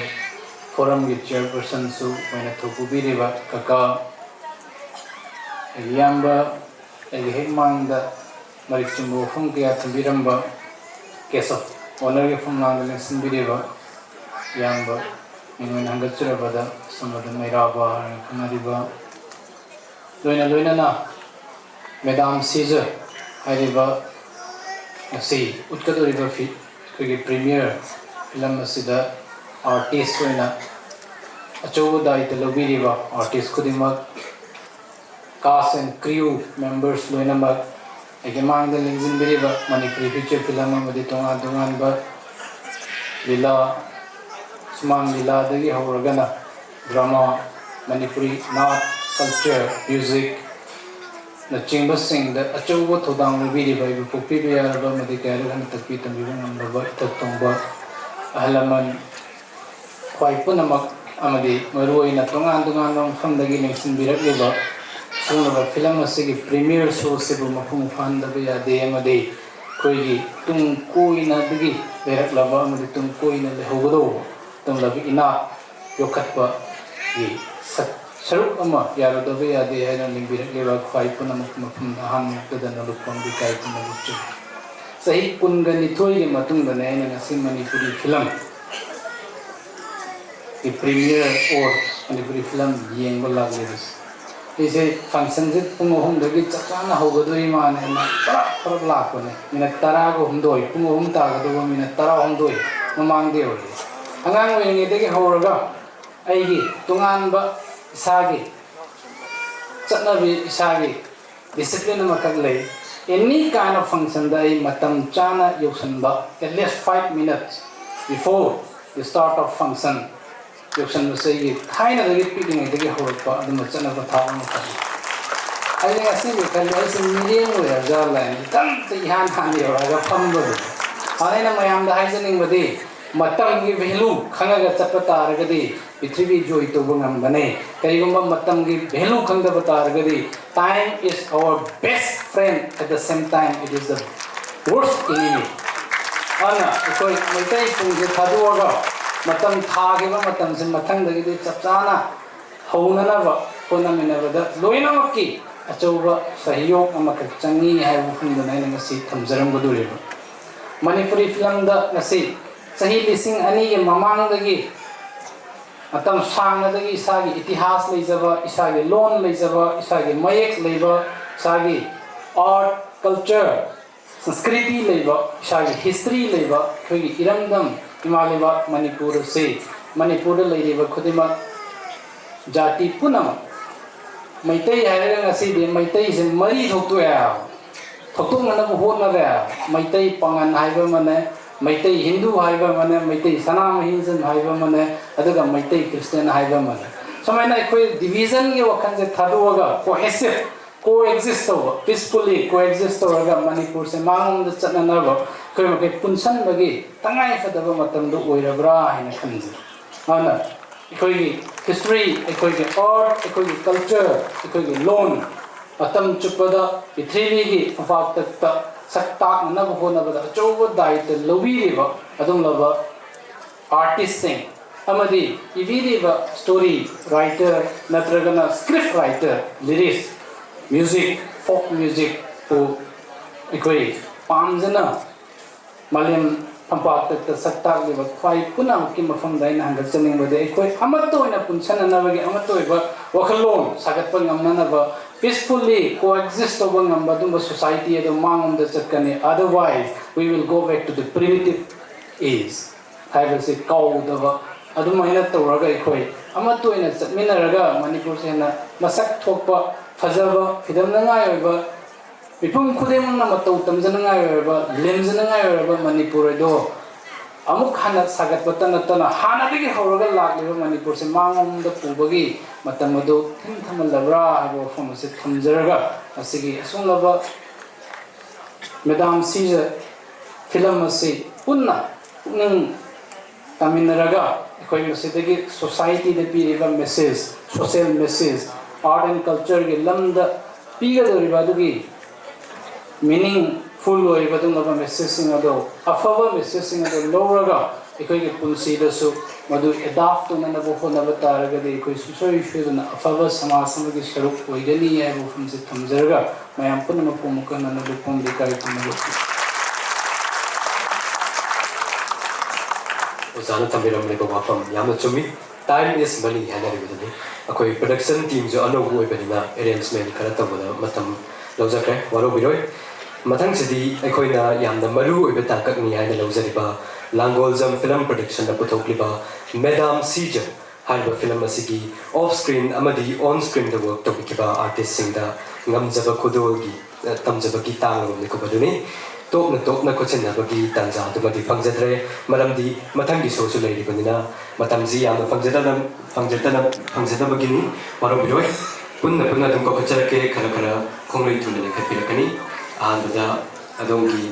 forum ꯒꯤ chairperson ꯁꯨ ꯑꯣꯏꯅ ꯊꯧꯄꯨꯕꯤꯔꯤꯕ ꯀꯀꯥ, ꯑꯩꯒꯤ ꯏꯌꯥꯝꯕ, ꯑꯩꯒꯤ ꯍꯦꯛ ꯃꯥꯡꯗ ꯃꯔꯤꯛ ꯆꯨꯝꯕ ꯋꯥꯐꯝ ꯀꯌꯥ ꯊꯝꯕꯤꯔꯝꯕ guest of honour ꯒꯤ ꯐꯝꯂꯥꯡꯗ ꯂꯦꯡꯁꯤꯟꯕꯤꯔꯤꯕ ꯏꯌꯥꯝꯕ, ꯃꯤꯡ ꯑꯣꯏꯅ ꯍꯟꯒꯠꯆꯔꯕꯗ ꯁꯣꯝꯗ ꯃꯩꯔꯥꯕ ꯍꯥꯏꯅ ꯈꯪꯅꯔꯤꯕ, ꯂꯣꯏꯅ ꯂꯣꯏꯅꯅ Madam Caesar ꯍꯥꯏꯔꯤꯕ ꯉꯁꯤ ꯎꯠꯀꯗꯧꯔꯤꯕ ꯐꯤ-, ꯑꯩꯈꯣꯏꯒꯤ premiere film ꯑꯁꯤꯗ artist ꯑꯣꯏꯅ ꯑꯆꯧꯕ ꯗꯥꯏꯇ ꯂꯧꯕꯤꯔꯤꯕ artist ꯈꯨꯗꯤꯡꯃꯛ, cast and crew members ꯂꯣꯏꯅꯃꯛ, ꯑꯩꯒꯤ ꯃꯥꯡꯗ ꯂꯦꯡꯁꯤꯟꯕꯤꯔꯤꯕ ꯃꯅꯤꯄꯨꯔꯤ feature film ꯑꯃꯗꯤ ꯇꯣꯉꯥꯟ ꯇꯣꯉꯥꯟꯕ ꯂꯤꯂꯥ, ꯁꯨꯃꯥꯡ ꯂꯤꯂꯥꯗꯒꯤ ꯍꯧꯔꯒꯅ drama, ꯃꯅꯤꯄꯨꯔꯤ ꯅꯥꯠ, culture, music ꯅꯆꯤꯡꯕꯁꯤꯡꯗ ꯑꯆꯧꯕ ꯊꯧꯗꯥꯡ ꯂꯧꯕꯤꯔꯤꯕ ꯑꯩꯕꯨ ꯄꯣꯛꯄꯤꯕ ꯌꯥꯔꯕ ꯑꯃꯗꯤ ꯀꯌꯥꯔꯛ ꯍꯟꯅ ꯇꯥꯛꯄꯤ ꯇꯝꯕꯤꯕ ꯉꯝꯂꯕ ꯏꯊꯛ ꯊꯣꯡꯕ ꯑꯍꯜ ꯂꯃꯟ, ꯈ꯭ꯋꯥꯏ ꯄꯨꯝꯅꯃꯛ ꯑꯃꯗꯤ ꯃꯔꯨꯑꯣꯏꯅ ꯇꯣꯉꯥꯟ ꯇꯣꯉꯥꯟꯕ ꯃꯐꯝꯗꯒꯤ ꯂꯦꯡꯁꯤꯟꯕꯤꯔꯛꯂꯤꯕ ꯁꯤꯒꯨꯝꯂꯕ film ꯑꯁꯤꯒꯤ premiere show ꯑꯁꯤꯕꯨ ꯃꯄꯨꯡ ꯐꯥꯍꯟꯗꯕ ꯌꯥꯗꯦ ꯑꯃꯗꯤ ꯑꯩꯈꯣꯏꯒꯤ ꯇꯨꯡ ꯀꯣꯏꯅꯗꯒꯤ ꯂꯩꯔꯛꯂꯕ ꯑꯃꯗꯤ ꯇꯨꯡ ꯀꯣꯏꯅ ꯂꯩꯍꯧꯒꯗꯧꯕ ꯇꯨꯡꯂꯕ ꯏꯅꯥꯠ ꯌꯣꯛꯈꯠꯄꯒꯤ ꯁꯛ-, ꯁꯔꯨꯛ ꯑꯃ ꯌꯥꯔꯣꯏꯗꯕ ꯌꯥꯗꯦ ꯍꯥꯏꯅ ꯂꯦꯡꯕꯤꯔꯛꯂꯤꯕ ꯈ꯭ꯋꯥꯏ ꯄꯨꯝꯅꯃꯛꯀꯤ ꯃꯐꯝꯗ ꯑꯍꯥꯟꯕ ꯃꯛꯇꯗ ꯅꯣꯂꯨꯛꯄꯝꯒꯤ ꯏꯀꯥꯏ ꯈꯨꯝꯅꯕ ꯎꯠꯆꯔꯤ꯫ ꯆꯍꯤ ꯀꯨꯟꯒ ꯅꯤꯊꯣꯏꯒꯤ ꯃꯇꯨꯡꯗꯅꯦ ꯑꯩꯅ ꯉꯁꯤ ꯃꯅꯤꯄꯨꯔꯤ film ꯒꯤ premiere or ꯃꯅꯤꯄꯨꯔꯤ film ꯌꯦꯡꯕ ꯂꯥꯛꯂꯤꯕꯁꯦ꯫ ꯑꯩꯁꯦ function ꯁꯦ ꯄꯨꯡ ꯑꯍꯨꯝꯗꯒꯤ ꯆꯞ ꯆꯥꯅ ꯍꯧꯒꯗꯣꯔꯤ ꯃꯥꯜꯂꯦꯅ ꯄꯔꯞ ꯄꯔꯞ ꯂꯥꯛꯄꯅꯦ꯫ Minute ꯇꯔꯥꯒ ꯍꯨꯝꯗꯣꯏ, ꯄꯨꯡ ꯑꯍꯨꯝ ꯇꯥꯒꯗꯧꯕ minute ꯇꯔꯥꯍꯨꯝꯗꯣꯏ ꯃꯃꯥꯡꯗ ꯌꯧꯔꯛꯑꯦ꯫ ꯑꯉꯥꯡ ꯑꯣꯏꯔꯤꯉꯩꯗꯒꯤ ꯍꯧꯔꯒ ꯑꯩꯒꯤ ꯇꯣꯉꯥꯟꯕ ꯏꯁꯥꯒꯤ ꯆꯠꯅꯕꯤ, ꯏꯁꯥꯒꯤ discipline ꯑꯃꯈꯛ ꯂꯩ꯫ Any kind of function ꯗ ꯑꯩ ꯃꯇꯝ ꯆꯥꯅ ꯌꯧꯁꯟꯕ, at least five minutes before the start of function ꯌꯧꯁꯟꯕꯁꯦ ꯑꯩꯒꯤ ꯊꯥꯏꯅꯗꯒꯤ ꯄꯤꯛꯂꯤꯉꯩꯗꯒꯤ ꯍꯧꯔꯛꯄ ꯑꯗꯨꯝꯕ ꯆꯠꯅꯕ ꯊꯥꯛ ꯑꯃꯈꯛꯅꯤ꯫ ꯑꯩꯅ ꯉꯁꯤꯗꯤ ꯈꯜꯂꯤ, ꯑꯩꯁꯦ ꯃꯤꯔꯦꯝ ꯑꯣꯏꯔꯖꯥꯠꯂ ꯍꯥꯏꯅ ꯏꯊꯟꯇ ꯏꯍꯥꯟ ꯍꯥꯟꯅ ꯌꯧꯔꯛꯑꯒ ꯐꯝꯕꯗꯣ꯫ ꯑꯗꯨꯅ ꯑꯩꯅ ꯃꯌꯥꯝꯗ ꯍꯥꯏꯖꯅꯤꯡꯕꯗꯤ, ꯃꯇꯝꯒꯤ value ꯈꯪꯉꯒ ꯆꯠꯄ ꯇꯥꯔꯒꯗꯤ ꯄ꯭ꯔꯤꯊꯤꯕꯤ joy ꯇꯧꯕ ꯉꯝꯕꯅꯦ꯫ ꯀꯔꯤꯒꯨꯝꯕ ꯃꯇꯝꯒꯤ value ꯈꯪꯗꯕ ꯇꯥꯔꯒꯗꯤ, time is our best friend, at the same time it is the worst enemy. ꯑꯗꯨꯅ ꯑꯩꯈꯣꯏ ꯃꯩꯇꯩ ꯄꯨꯝꯁꯦ ꯊꯥꯗꯣꯛꯑꯒ ꯃꯇꯝ ꯊꯥꯈꯤꯕ ꯃꯇꯝꯁꯦ ꯃꯊꯪꯗꯒꯤꯗꯤ ꯆꯞ ꯆꯥꯅ ꯍꯧꯅꯅꯕ ꯍꯣꯠꯅꯃꯤꯟꯅꯕꯗ ꯂꯣꯏꯅꯃꯛꯀꯤ ꯑꯆꯧꯕ ꯁꯍꯌꯣꯒ ꯑꯃꯈꯛ ꯆꯪꯉꯤ ꯍꯥꯏꯕ ꯋꯥꯐꯝꯗꯨꯅ ꯑꯩꯅ ꯉꯁꯤ ꯊꯝꯖꯔꯝꯒꯗꯧꯔꯤꯕ꯫ ꯃꯅꯤꯄꯨꯔꯤ ꯐꯤꯂꯝꯗ ꯉꯁꯤ ꯆꯍꯤ ꯂꯤꯁꯤꯡ ꯑꯅꯤꯒꯤ ꯃꯃꯥꯡꯗꯒꯤ ꯃꯇꯝ ꯁꯥꯡꯅꯗꯒꯤ ꯏꯁꯥꯒꯤ ꯏꯇꯤꯍꯥꯁ ꯂꯩꯖꯕ, ꯏꯁꯥꯒꯤ ꯂꯣꯟ ꯂꯩꯖꯕ, ꯏꯁꯥꯒꯤ ꯃꯌꯦꯛ ꯂꯩꯕ, ꯏꯁꯥꯒꯤ art, culture, ꯁꯪꯁꯀ꯭ꯔꯤꯇꯤ ꯂꯩꯕ, ꯏꯁꯥꯒꯤ history ꯂꯩꯕ ꯑꯩꯈꯣꯏꯒꯤ ꯏꯔꯝꯗꯝ ꯏꯃꯥ ꯂꯩꯕꯥꯛ ꯃꯅꯤꯄꯨꯔ ꯑꯁꯤ, ꯃꯅꯤꯄꯨꯔꯗ ꯂꯩꯔꯤꯕ ꯈꯨꯗꯤꯡꯃꯛ ꯖꯥꯇꯤ ꯄꯨꯝꯅꯃꯛ, ꯃꯩꯇꯩ ꯍꯥꯏꯔꯒ ꯉꯁꯤꯗꯤ ꯃꯩꯇꯩꯁꯦ ꯃꯔꯤ ꯊꯣꯛꯇꯣꯛꯑꯦ, ꯊꯣꯛꯇꯣꯛꯅꯅꯕ ꯍꯣꯠꯅꯔꯦ꯫ ꯃꯩꯇꯩ ꯄꯥꯉꯟ ꯍꯥꯏꯕ ꯑꯃꯅꯦ, ꯃꯩꯇꯩ ꯍꯤꯟꯗꯨ ꯍꯥꯏꯕ ꯑꯃꯅꯦ, ꯃꯩꯇꯩ ꯁꯅꯥꯃꯍꯤꯖꯟ ꯍꯥꯏꯕ ꯑꯃꯅꯦ, ꯑꯗꯨꯒ ꯃꯩꯇꯩ ꯈ꯭ꯔꯤꯁꯇꯤꯌꯥꯟ ꯍꯥꯏꯕ ꯑꯃꯅꯦ꯫ ꯁꯨꯃꯥꯏꯅ ꯑꯩꯈꯣꯏ division ꯒꯤ ꯋꯥꯈꯜꯁꯦ ꯊꯥꯗꯣꯛꯑꯒ cohesive, co-exist ꯇꯧꯕ, peacefully co-exist ꯇꯧꯔꯒ ꯃꯅꯤꯄꯨꯔꯁꯦ ꯃꯥꯡꯂꯣꯝꯗ ꯆꯠꯅꯅꯕ ꯑꯩꯈꯣꯏ ꯃꯈꯩ ꯄꯨꯟꯁꯟꯕꯒꯤ ꯇꯉꯥꯏ ꯐꯗꯕ ꯃꯇꯝꯗꯨ ꯑꯣꯏꯔꯕ꯭ꯔꯥ ꯍꯥꯏꯅ ꯈꯟꯖꯩ꯫ ꯑꯗꯨꯅ ꯑꯩꯈꯣꯏꯒꯤ history, ꯑꯩꯈꯣꯏꯒꯤ art, ꯑꯩꯈꯣꯏꯒꯤ culture, ꯑꯩꯈꯣꯏꯒꯤ ꯂꯣꯟ ꯃꯇꯝ ꯆꯨꯞꯄꯗ ꯄ꯭ꯔꯤꯊꯤꯕꯤꯒꯤ ꯐꯝꯄꯥꯛꯇ ꯁꯛ ꯇꯥꯛꯅꯅꯕ ꯍꯣꯠꯅꯕꯗ ꯑꯆꯧꯕ ꯗꯥꯏꯇ ꯂꯧꯕꯤꯔꯤꯕ ꯑꯗꯨꯒꯨꯝꯂꯕ artist ꯁꯤꯡ ꯑꯃꯗꯤ ꯏꯕꯤꯔꯤꯕ story writer ꯅꯠꯇ꯭ꯔꯒꯅ script writer, lyrics, music, folk music ꯄꯨ ꯑꯩꯈꯣꯏ ꯄꯥꯝꯖꯅ ꯃꯥꯂꯦꯝ ꯐꯝꯄꯥꯛꯇ ꯁꯛ ꯇꯥꯛꯂꯤꯕ ꯈ꯭ꯋꯥꯏ ꯄꯨꯝꯅꯃꯛꯀꯤ ꯃꯐꯝꯗ ꯑꯩꯅ ꯍꯪꯒꯠꯆꯅꯤꯡꯕꯗꯤ, ꯑꯩꯈꯣꯏ ꯑꯃꯠꯇ ꯑꯣꯏꯅ ꯄꯨꯟꯁꯟꯅꯅꯕꯒꯤ ꯑꯃꯠꯇ ꯑꯣꯏꯕ ꯋꯥꯈꯜꯂꯣꯟ ꯁꯥꯒꯠꯄ ꯉꯝꯅꯅꯕ, peacefully coexist ꯇꯧꯕ ꯉꯝꯕ ꯑꯗꯨꯝꯕ society ꯑꯗꯨ ꯃꯥꯡꯂꯣꯝꯗ ꯆꯠꯀꯅꯤ꯫ Otherwise, we will go back to the primitive age ꯍꯥꯏꯕꯁꯤ ꯀꯥꯎꯗꯕ, ꯑꯗꯨꯃꯥꯏꯅ ꯇꯧꯔꯒ ꯑꯩꯈꯣꯏ ꯑꯃꯠꯇ ꯑꯣꯏꯅ ꯆꯠꯃꯤꯟꯅꯔꯒ ꯃꯅꯤꯄꯨꯔꯁꯦ ꯍꯦꯟꯅ ꯃꯁꯛ ꯊꯣꯛꯄ, ꯐꯖꯕ, ꯐꯤꯗꯝꯅꯉꯥꯏ ꯑꯣꯏꯕ ꯃꯤꯄꯨꯝ ꯈꯨꯗꯤꯡꯃꯛꯅ ꯃꯇꯧ ꯇꯝꯖꯅꯤꯡꯉꯥꯏ ꯑꯣꯏꯔꯕ, ꯂꯦꯝꯖꯅꯤꯡꯉꯥꯏ ꯑꯣꯏꯔꯕ ꯃꯅꯤꯄꯨꯔ ꯑꯗꯣ ꯑꯃꯨꯛ ꯍꯟꯅ ꯁꯥꯒꯠꯄꯇ ꯅꯠꯇꯅ ꯍꯥꯟꯅꯗꯒꯤ ꯍꯧꯔꯒ ꯂꯥꯛꯂꯤꯕ ꯃꯅꯤꯄꯨꯔꯁꯦ ꯃꯥꯡꯂꯣꯝꯗ ꯄꯨꯕꯒꯤ ꯃꯇꯝ ꯑꯗꯨ ꯊꯤꯟꯊꯃꯜꯂꯕ꯭ꯔꯥ ꯍꯥꯏꯕ ꯋꯥꯐꯝ ꯑꯁꯤ ꯊꯝꯖꯔꯒ, ꯉꯁꯤꯒꯤ ꯑꯁꯨꯝꯂꯕ ꯃꯦꯗꯥꯝ ꯁꯤꯖ ꯐꯤꯂꯝ ꯑꯁꯤ ꯄꯨꯟꯅ ꯄꯨꯛꯅꯤꯡ ꯇꯥꯃꯤꯟꯅꯔꯒ ꯑꯩꯈꯣꯏ ꯃꯁꯤꯗꯒꯤ ꯁꯣꯁꯥꯏꯇꯤꯗ ꯄꯤꯔꯤꯕ message, social message, art and ꯀꯜꯆꯔꯒꯤ ꯂꯝꯗ ꯄꯤꯒꯗꯧꯔꯤꯕ ꯑꯗꯨꯒꯤ ꯃꯤꯅꯤꯡꯐꯨꯜ ꯑꯣꯏꯕ ꯑꯗꯨꯒꯨꯝꯂꯕ ꯃꯦꯁꯦꯖꯁꯤꯡ ꯑꯗꯨ, ꯑꯐꯕ ꯃꯦꯁꯦꯖꯁꯤꯡ ꯑꯗꯨ ꯂꯧꯔꯒ ꯑꯩꯈꯣꯏꯒꯤ ꯄꯨꯟꯁꯤꯗꯁꯨ ꯃꯗꯨ ꯑꯦꯗꯥꯞ ꯇꯧꯅꯅꯕ ꯍꯣꯠꯅꯕ ꯇꯥꯔꯒꯗꯤ ꯑꯩꯈꯣꯏ ꯁꯨꯡꯁꯣꯏ ꯁꯣꯏꯗꯅ ꯑꯐꯕ ꯁꯃꯥꯖ ꯑꯃꯒꯤ ꯁꯔꯨꯛ ꯑꯣꯏꯒꯅꯤ ꯍꯥꯏꯕ ꯋꯥꯐꯝꯁꯦ ꯊꯝꯖꯔꯒ ꯃꯌꯥꯝ ꯄꯨꯝꯅꯃꯛꯄꯨ ꯑꯃꯨꯛꯀ ꯍꯟꯅ ꯂꯨꯄꯣꯡ ꯂꯩꯀꯥꯏ ꯈꯨꯟꯅꯕ ꯑꯣꯖꯥꯅ ꯊꯝꯕꯤꯔꯝꯂꯤꯕ ꯋꯥꯐꯝ ꯌꯥꯝꯅ ꯆꯨꯝꯃꯤ꯫ Time is money ꯍꯥꯏꯅꯔꯤꯕꯗꯨꯅꯤ꯫ ꯑꯩꯈꯣꯏ ꯄ꯭ꯔꯗꯛꯁꯟ ꯇꯤꯝꯁꯨ ꯑꯅꯧꯕ ꯑꯣꯏꯕꯅꯤꯅ ꯑꯦꯔꯦꯟꯖꯃꯦꯟ ꯈꯔ ꯇꯧꯕꯗ ꯃꯇꯝ ꯂꯧꯖꯈ꯭ꯔꯦ, ꯋꯥꯔꯧꯕꯤꯔꯣꯏ꯫ ꯃꯊꯪꯁꯤꯗꯤ ꯑꯩꯈꯣꯏꯅ ꯌꯥꯝꯅ ꯃꯔꯨ ꯑꯣꯏꯕ ꯇꯥꯡꯀꯛꯅꯤ ꯍꯥꯏꯅ ꯂꯧꯖꯔꯤꯕ ꯂꯥꯡꯒꯣꯜꯖꯝ ꯐꯤꯂꯝ ꯄ꯭ꯔꯗꯛꯁꯟꯅ ꯄꯨꯊꯣꯛꯂꯤꯕ ꯃꯦꯗꯥꯝ ꯁꯤꯖ ꯍꯥꯏꯔꯤꯕ ꯐꯤꯂꯝ ꯑꯁꯤꯒꯤ ꯑꯣꯐ ꯁ꯭ꯀ꯭ꯔꯤꯟ ꯑꯃꯗꯤ ꯑꯣꯟ ꯁ꯭ꯀ꯭ꯔꯤꯟꯗ ꯋꯔꯛ ꯇꯧꯕꯤꯈꯤꯕ ꯑꯥꯔꯇꯤꯁꯁꯤꯡꯗ ꯉꯝꯖꯕ ꯈꯨꯗꯣꯜꯒꯤ, ꯑ, ꯇꯝꯖꯕꯒꯤ ꯇꯥꯡꯂꯕ ꯃꯤꯀꯨꯞ ꯑꯗꯨꯅꯤ꯫ ꯇꯣꯞꯅ ꯇꯣꯞꯅ ꯈꯨꯠꯁꯤꯟꯅꯕꯒꯤ ꯇꯥꯟꯖꯥ ꯑꯗꯨꯃꯗꯤ ꯐꯪꯖꯗ꯭ꯔꯦ, ꯃꯔꯝꯗꯤ ꯃꯊꯪꯒꯤ ꯁꯣꯁꯨ ꯂꯩꯔꯤꯕꯅꯤꯅ ꯃꯇꯝꯁꯤ ꯌꯥꯝꯅ ꯐꯪꯖꯗꯅ, ꯐꯪꯖꯗꯅ, ꯐꯪꯖꯗꯕꯒꯤꯅꯤ, ꯋꯥꯔꯧꯕꯤꯔꯣꯏ꯫ ꯄꯨꯟꯅ ꯄꯨꯟꯅ ꯑꯗꯨꯝ ꯀꯧꯈꯠꯆꯔꯛꯀꯦ, ꯈꯔ ꯈꯔ ꯈꯣꯡꯂꯩ ꯊꯨꯅ ꯂꯦꯡꯈꯠꯄꯤꯔꯛꯀꯅꯤ꯫ ꯑꯍꯥꯟꯕꯗ ꯑꯗꯣꯝꯒꯤ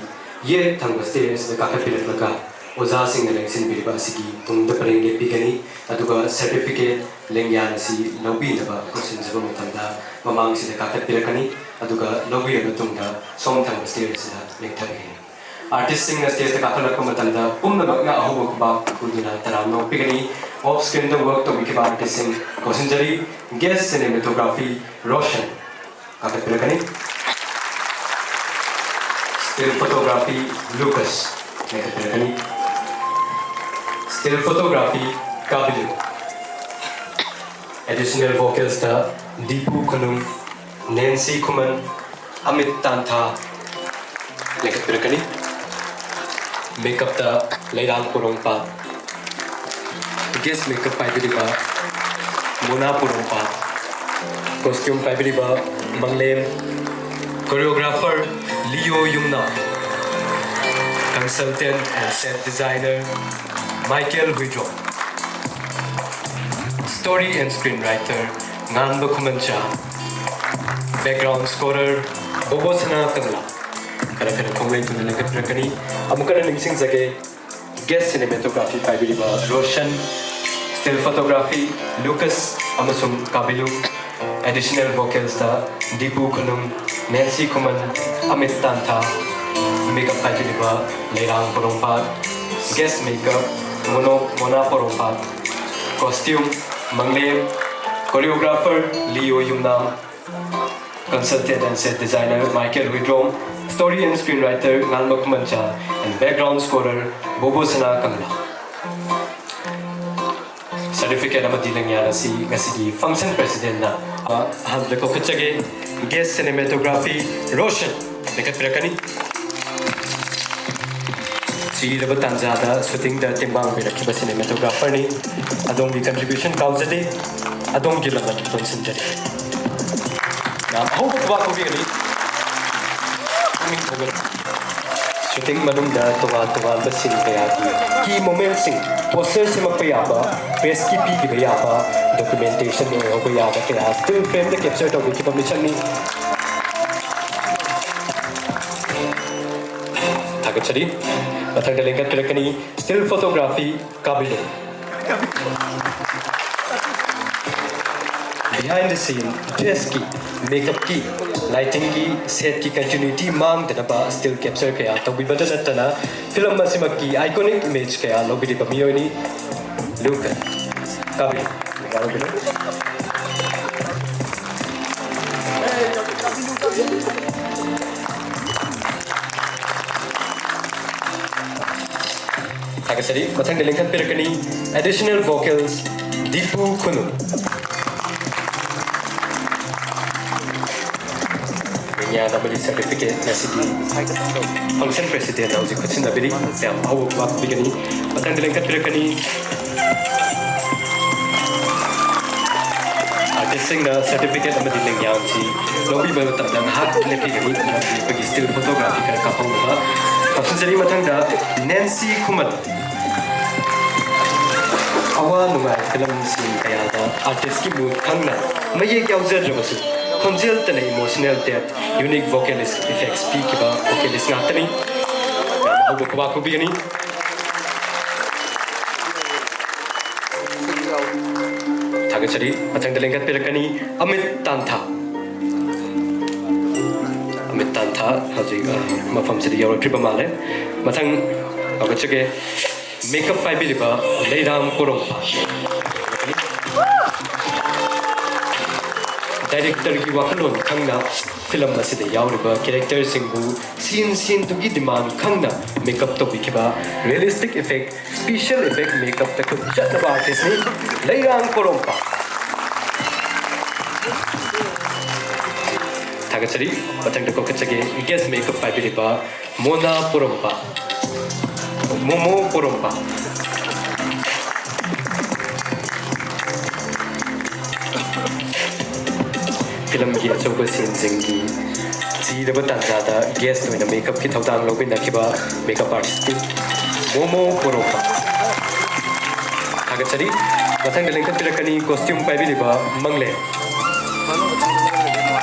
ꯌꯦꯠ ꯊꯪꯕ ꯁ꯭ꯇꯦꯖ ꯑꯁꯤꯗ ꯀꯥꯈꯠꯄꯤꯔꯛꯂꯒ ꯑꯣꯖꯥꯁꯤꯡꯅ ꯂꯦꯡꯁꯤꯟꯕꯤꯔꯤꯕ ꯑꯁꯤꯒꯤ ꯇꯨꯡꯗ ꯄꯔꯦꯡ ꯂꯦꯞꯄꯤꯒꯅꯤ, ꯑꯗꯨꯒ ꯁꯔꯇꯤꯐꯤꯀꯦꯠ ꯂꯦꯡꯌꯥꯟ ꯑꯁꯤ ꯂꯧꯕꯤꯅꯕ ꯀꯧꯁꯤꯟꯖꯕ ꯃꯇꯝꯗ ꯃꯃꯥꯡꯁꯤꯗ ꯀꯥꯈꯠꯄꯤꯔꯛꯀꯅꯤ, ꯑꯗꯨꯒ ꯂꯧꯕꯤꯔꯕ ꯃꯇꯨꯡꯗ ꯁꯣꯝ ꯊꯪꯕ ꯁ꯭ꯇꯦꯖ ꯑꯁꯤꯗ ꯂꯦꯡꯊꯕꯤꯒꯅꯤ꯫ ꯑꯥꯔꯇꯤꯁꯁꯤꯡꯅ ꯁ꯭ꯇꯦꯖꯇ ꯀꯥꯈꯠꯂꯛꯄ ꯃꯇꯝꯗ ꯄꯨꯝꯅꯃꯛꯅ ꯑꯍꯧꯕ ꯈꯨꯕꯥꯛ ꯈꯨꯗꯨꯅ ꯇꯔꯥꯝꯅ ꯑꯣꯛꯄꯤꯒꯅꯤ꯫ ꯑꯣꯐ ꯁ꯭ꯀ꯭ꯔꯤꯟꯗ ꯋꯔꯛ ꯇꯧꯕꯤꯈꯤꯕ ꯑꯥꯔꯇꯤꯁꯁꯤꯡ ꯀꯧꯁꯤꯟꯖꯔꯤ꯫ ꯒꯦꯁ ꯁꯤꯅꯦꯃꯦꯇꯣꯒ꯭ꯔꯥꯐꯤ ꯔꯣꯁꯟ ꯀꯥꯈꯠꯄꯤꯔꯛꯀꯅꯤ꯫ ꯁ꯭ꯇꯤꯜ ꯐꯣꯇꯣꯒ꯭ꯔꯥꯐꯤ ꯂꯨꯀꯁ ꯂꯦꯡꯈꯠꯄꯤꯔꯛꯀꯅꯤ꯫ ꯁ꯭ꯇꯤꯜ ꯐꯣꯇꯣꯒ꯭ꯔꯥꯐꯤ ꯀꯥꯕꯤꯂꯨ꯫ ꯑꯦꯗꯤꯁꯅꯦꯜ ꯚꯣꯀꯦꯜꯁꯇ ꯗꯤꯄꯨ ꯈꯨꯅꯨꯡ, ꯅꯦꯟꯁꯤ ꯈꯨꯃꯟ, ꯑꯃꯤꯠ ꯇꯥꯟꯊꯥ ꯂꯦꯡꯈꯠꯄꯤꯔꯛꯀꯅꯤ꯫ ꯃꯦꯀꯞꯇ ꯂꯩꯔꯥꯡ ꯄꯣꯔꯣꯝꯄꯥꯠ, ꯒꯦꯁ ꯃꯦꯀꯞ ꯄꯥꯏꯕꯤꯔꯤꯕ ꯃꯣꯅꯥ ꯄꯣꯔꯣꯝꯄꯥꯠ, ꯀꯣꯁꯇ꯭ꯌꯨꯝ ꯄꯥꯏꯕꯤꯔꯤꯕ Manglem, Choreographer Leo Yumna, Consultant and Set Designer Michael Huidrong, Story and Screenwriter Nganba Khumancha, Background Scorer Bobo Sana Kangla, ꯈꯔ ꯈꯔ ꯈꯣꯡꯂꯩ ꯊꯨꯅ ꯂꯦꯡꯈꯠꯄꯤꯔꯛꯀꯅꯤ꯫ ꯑꯃꯨꯛ ꯍꯟꯅ ꯅꯤꯡꯁꯤꯡꯖꯒꯦ, Guest Cinematography ꯄꯥꯏꯕꯤꯔꯤꯕ Roshan, Still Photography Lucas ꯑꯃꯁꯨꯡ ꯀꯥꯕꯤꯂꯨ, Additional Vocalsꯇ Dipu Khunung, Nancy Khuman, Amit Tantha, Makeup ꯄꯥꯏꯕꯤꯔꯤꯕ Leirang Porompat, Guest Makeup Mono Mona Porompat, Costume Manglem, Choreographer Leo Yumnam, Consultant and Set Designer Michael Huidrong, Story and Screenwriter Nganba Khumancha, and Background Scorer Bobo Sana Kangla꯫ Certificate ꯑꯃꯗꯤ ꯂꯦꯡꯌꯥꯟ ꯑꯁꯤ ꯉꯁꯤꯒꯤ Function Presidentꯅ ꯑꯍꯥꯟꯕꯗ ꯀꯧꯈꯠꯆꯒꯦ꯫ Guest Cinematography Roshan ꯂꯦꯡꯈꯠꯄꯤꯔꯛꯀꯅꯤ꯫ ꯆꯤꯔꯕ ꯇꯥꯟꯖꯥꯗ shootingꯗ ꯇꯦꯡꯕꯥꯡ ꯄꯤꯔꯛꯈꯤꯕ cinematographerꯅꯤ꯫ ꯑꯗꯣꯝꯒꯤ contribution ꯀꯥꯎꯖꯗꯦ꯫ ꯑꯗꯣꯝꯒꯤ ꯂꯃꯟ ꯇꯣꯟꯁꯤꯟꯖꯔꯤ꯫ ꯌꯥꯝ ꯑꯍꯧꯕ ꯈꯨꯕꯥꯛ ꯈꯨꯕꯤꯒꯅꯤ꯫ ꯄꯨꯛꯅꯤꯡ ꯊꯧꯒꯠ-, shooting ꯃꯅꯨꯡꯗ ꯇꯣꯉꯥꯟ ꯇꯣꯉꯥꯟꯕ scene ꯀꯌꯥꯒꯤ key momentꯁꯤꯡ, poster ꯁꯦꯝꯃꯛꯄ ꯌꯥꯕ, pressꯀꯤ ꯄꯤꯈꯤꯕ ꯌꯥꯕ, documentation ꯑꯣꯏꯍꯧꯕ ꯌꯥꯕ ꯀꯌꯥ still frameꯗ capture ꯇꯧꯕꯤꯈꯤꯕ ꯃꯤꯁꯛꯅꯤ꯫ ꯊꯥꯒꯠꯆꯔꯤ꯫ ꯃꯊꯪꯗ ꯂꯦꯡꯈꯠꯄꯤꯔꯛꯀꯅꯤ Still Photography ꯀꯥꯕꯤꯂꯨ꯫ Behind the scene, dressꯀꯤ, makeupꯀꯤ, lightingꯒꯤ, setꯀꯤ continuity ꯃꯥꯡꯗꯅꯕ still capture ꯀꯌꯥ ꯇꯧꯕꯤꯕꯗ ꯅꯠꯇꯅ film ꯑꯁꯤꯃꯛꯀꯤ iconic image ꯀꯌꯥ ꯂꯧꯕꯤꯔꯤꯕ ꯃꯤꯑꯣꯏꯅꯤ꯫ ꯂꯨꯀꯟ ꯀꯥꯕꯤꯂꯨ꯫ ꯊꯥꯒꯠꯆꯔꯤ꯫ ꯃꯊꯪꯗ ꯂꯤꯡꯈꯠꯄꯤꯔꯛꯀꯅꯤ Additional Vocals ꯗꯤꯄꯨ ꯈꯨꯅꯨ꯫ ꯂꯦꯡꯌꯥꯟ ꯑꯃꯗꯤ certificate ꯉꯁꯤꯒꯤ Function Presidentꯅ ꯍꯧꯖꯤꯛ ꯈꯨꯠꯁꯤꯟꯅꯕꯤꯔꯤ꯫ ꯌꯥꯝ ꯑꯍꯧꯕ ꯈꯨꯕꯥꯛ ꯄꯤꯒꯅꯤ꯫ ꯃꯊꯪꯗ ꯂꯤꯡꯈꯠꯄꯤꯔꯛꯀꯅꯤ Artist ꯁꯤꯡꯅ certificate ꯑꯃꯗꯤ ꯂꯦꯡꯌꯥꯟꯁꯤ ꯂꯧꯕꯤꯕ ꯃꯇꯝꯗ ꯉꯥꯏꯍꯥꯛ ꯂꯦꯞꯄꯤꯒꯅꯤ꯫ ꯑꯩꯈꯣꯏꯒꯤ still photography ꯈꯔ ꯀꯥꯞꯍꯧꯅꯕ ꯇꯧꯁꯤꯟꯖꯔꯤ꯫ ꯃꯊꯪꯗ ꯅꯦꯟꯁꯤ ꯈꯨꯃꯟ꯫ ꯑꯋꯥ ꯅꯨꯡꯉꯥꯏ ꯐꯤꯂꯝꯁꯤꯡ ꯀꯌꯥꯗ artistꯀꯤ mood ꯈꯪꯅ ꯃꯌꯦꯛ ꯌꯥꯎꯖꯗ꯭ꯔꯕꯁꯨ ꯈꯣꯟꯖꯦꯜꯇꯅ emotional depth, unique vocalist effects ꯄꯤꯈꯤꯕ vocalist ꯉꯥꯛꯇꯅꯤ꯫ ꯌꯥꯝ ꯍꯧꯕ ꯈꯨꯕꯥꯛ ꯈꯨꯕꯤꯒꯅꯤ꯫ ꯊꯥꯒꯠꯆꯔꯤ꯫ ꯃꯊꯪꯗ ꯂꯦꯡꯈꯠꯄꯤꯔꯛꯀꯅꯤ ꯑꯃꯤꯠ ꯇꯥꯟꯊꯥ꯫ ꯑꯃꯤꯠ ꯇꯥꯟꯊꯥ ꯍꯧꯖꯤꯛ, ꯑ, ꯃꯐꯝꯁꯤꯗ ꯌꯧꯔꯛꯇ꯭ꯔꯤꯕ ꯃꯥꯜꯂꯦ꯫ ꯃꯊꯪ ꯍꯧꯒꯠꯆꯒꯦ꯫ Makeup ꯄꯥꯏꯕꯤꯔꯤꯕ ꯂꯩꯔꯥꯝ ꯀꯣꯔꯣꯝꯄꯥ꯫ Directorꯒꯤ ꯋꯥꯈꯜꯂꯣꯟ ꯈꯪꯅ ꯐꯤꯂꯝ ꯑꯁꯤꯗ ꯌꯥꯎꯔꯤꯕ characterꯁꯤꯡꯕꯨ scene sceneꯗꯨꯒꯤ demand ꯈꯪꯅ makeup ꯇꯧꯕꯤꯈꯤꯕ, realistic effect, special effect makeupꯇ ꯈꯨꯠ ꯆꯠꯅꯕ artistꯅꯤ ꯂꯩꯔꯥꯡ ꯀꯣꯔꯣꯝꯄꯥ꯫ ꯊꯥꯒꯠꯆꯔꯤ꯫ ꯃꯊꯪꯗ ꯀꯧꯈꯠꯆꯒꯦ guest makeup ꯄꯥꯏꯕꯤꯔꯤꯕ ꯃꯣꯅꯥ ꯄꯣꯔꯣꯝꯄꯥ, ꯃꯣꯃꯣ ꯄꯣꯔꯣꯝꯄꯥ꯫ ꯐꯤꯂꯝꯒꯤ ꯑꯆꯧꯕ sceneꯁꯤꯡꯒꯤ ꯆꯤꯔꯕ ꯇꯥꯟꯖꯥꯗ guest ꯑꯣꯏꯅ makeupꯀꯤ ꯊꯧꯗꯥꯡ ꯂꯧꯃꯤꯟꯅꯈꯤꯕ makeup artist ꯃꯣꯃꯣ ꯄꯣꯔꯣꯝꯄꯥ꯫ ꯊꯥꯒꯠꯆꯔꯤ꯫ ꯃꯊꯪꯗ ꯂꯦꯡꯈꯠꯄꯤꯔꯛꯀꯅꯤ costume ꯄꯥꯏꯕꯤꯔꯤꯕ ꯃꯪꯂꯦꯝ꯫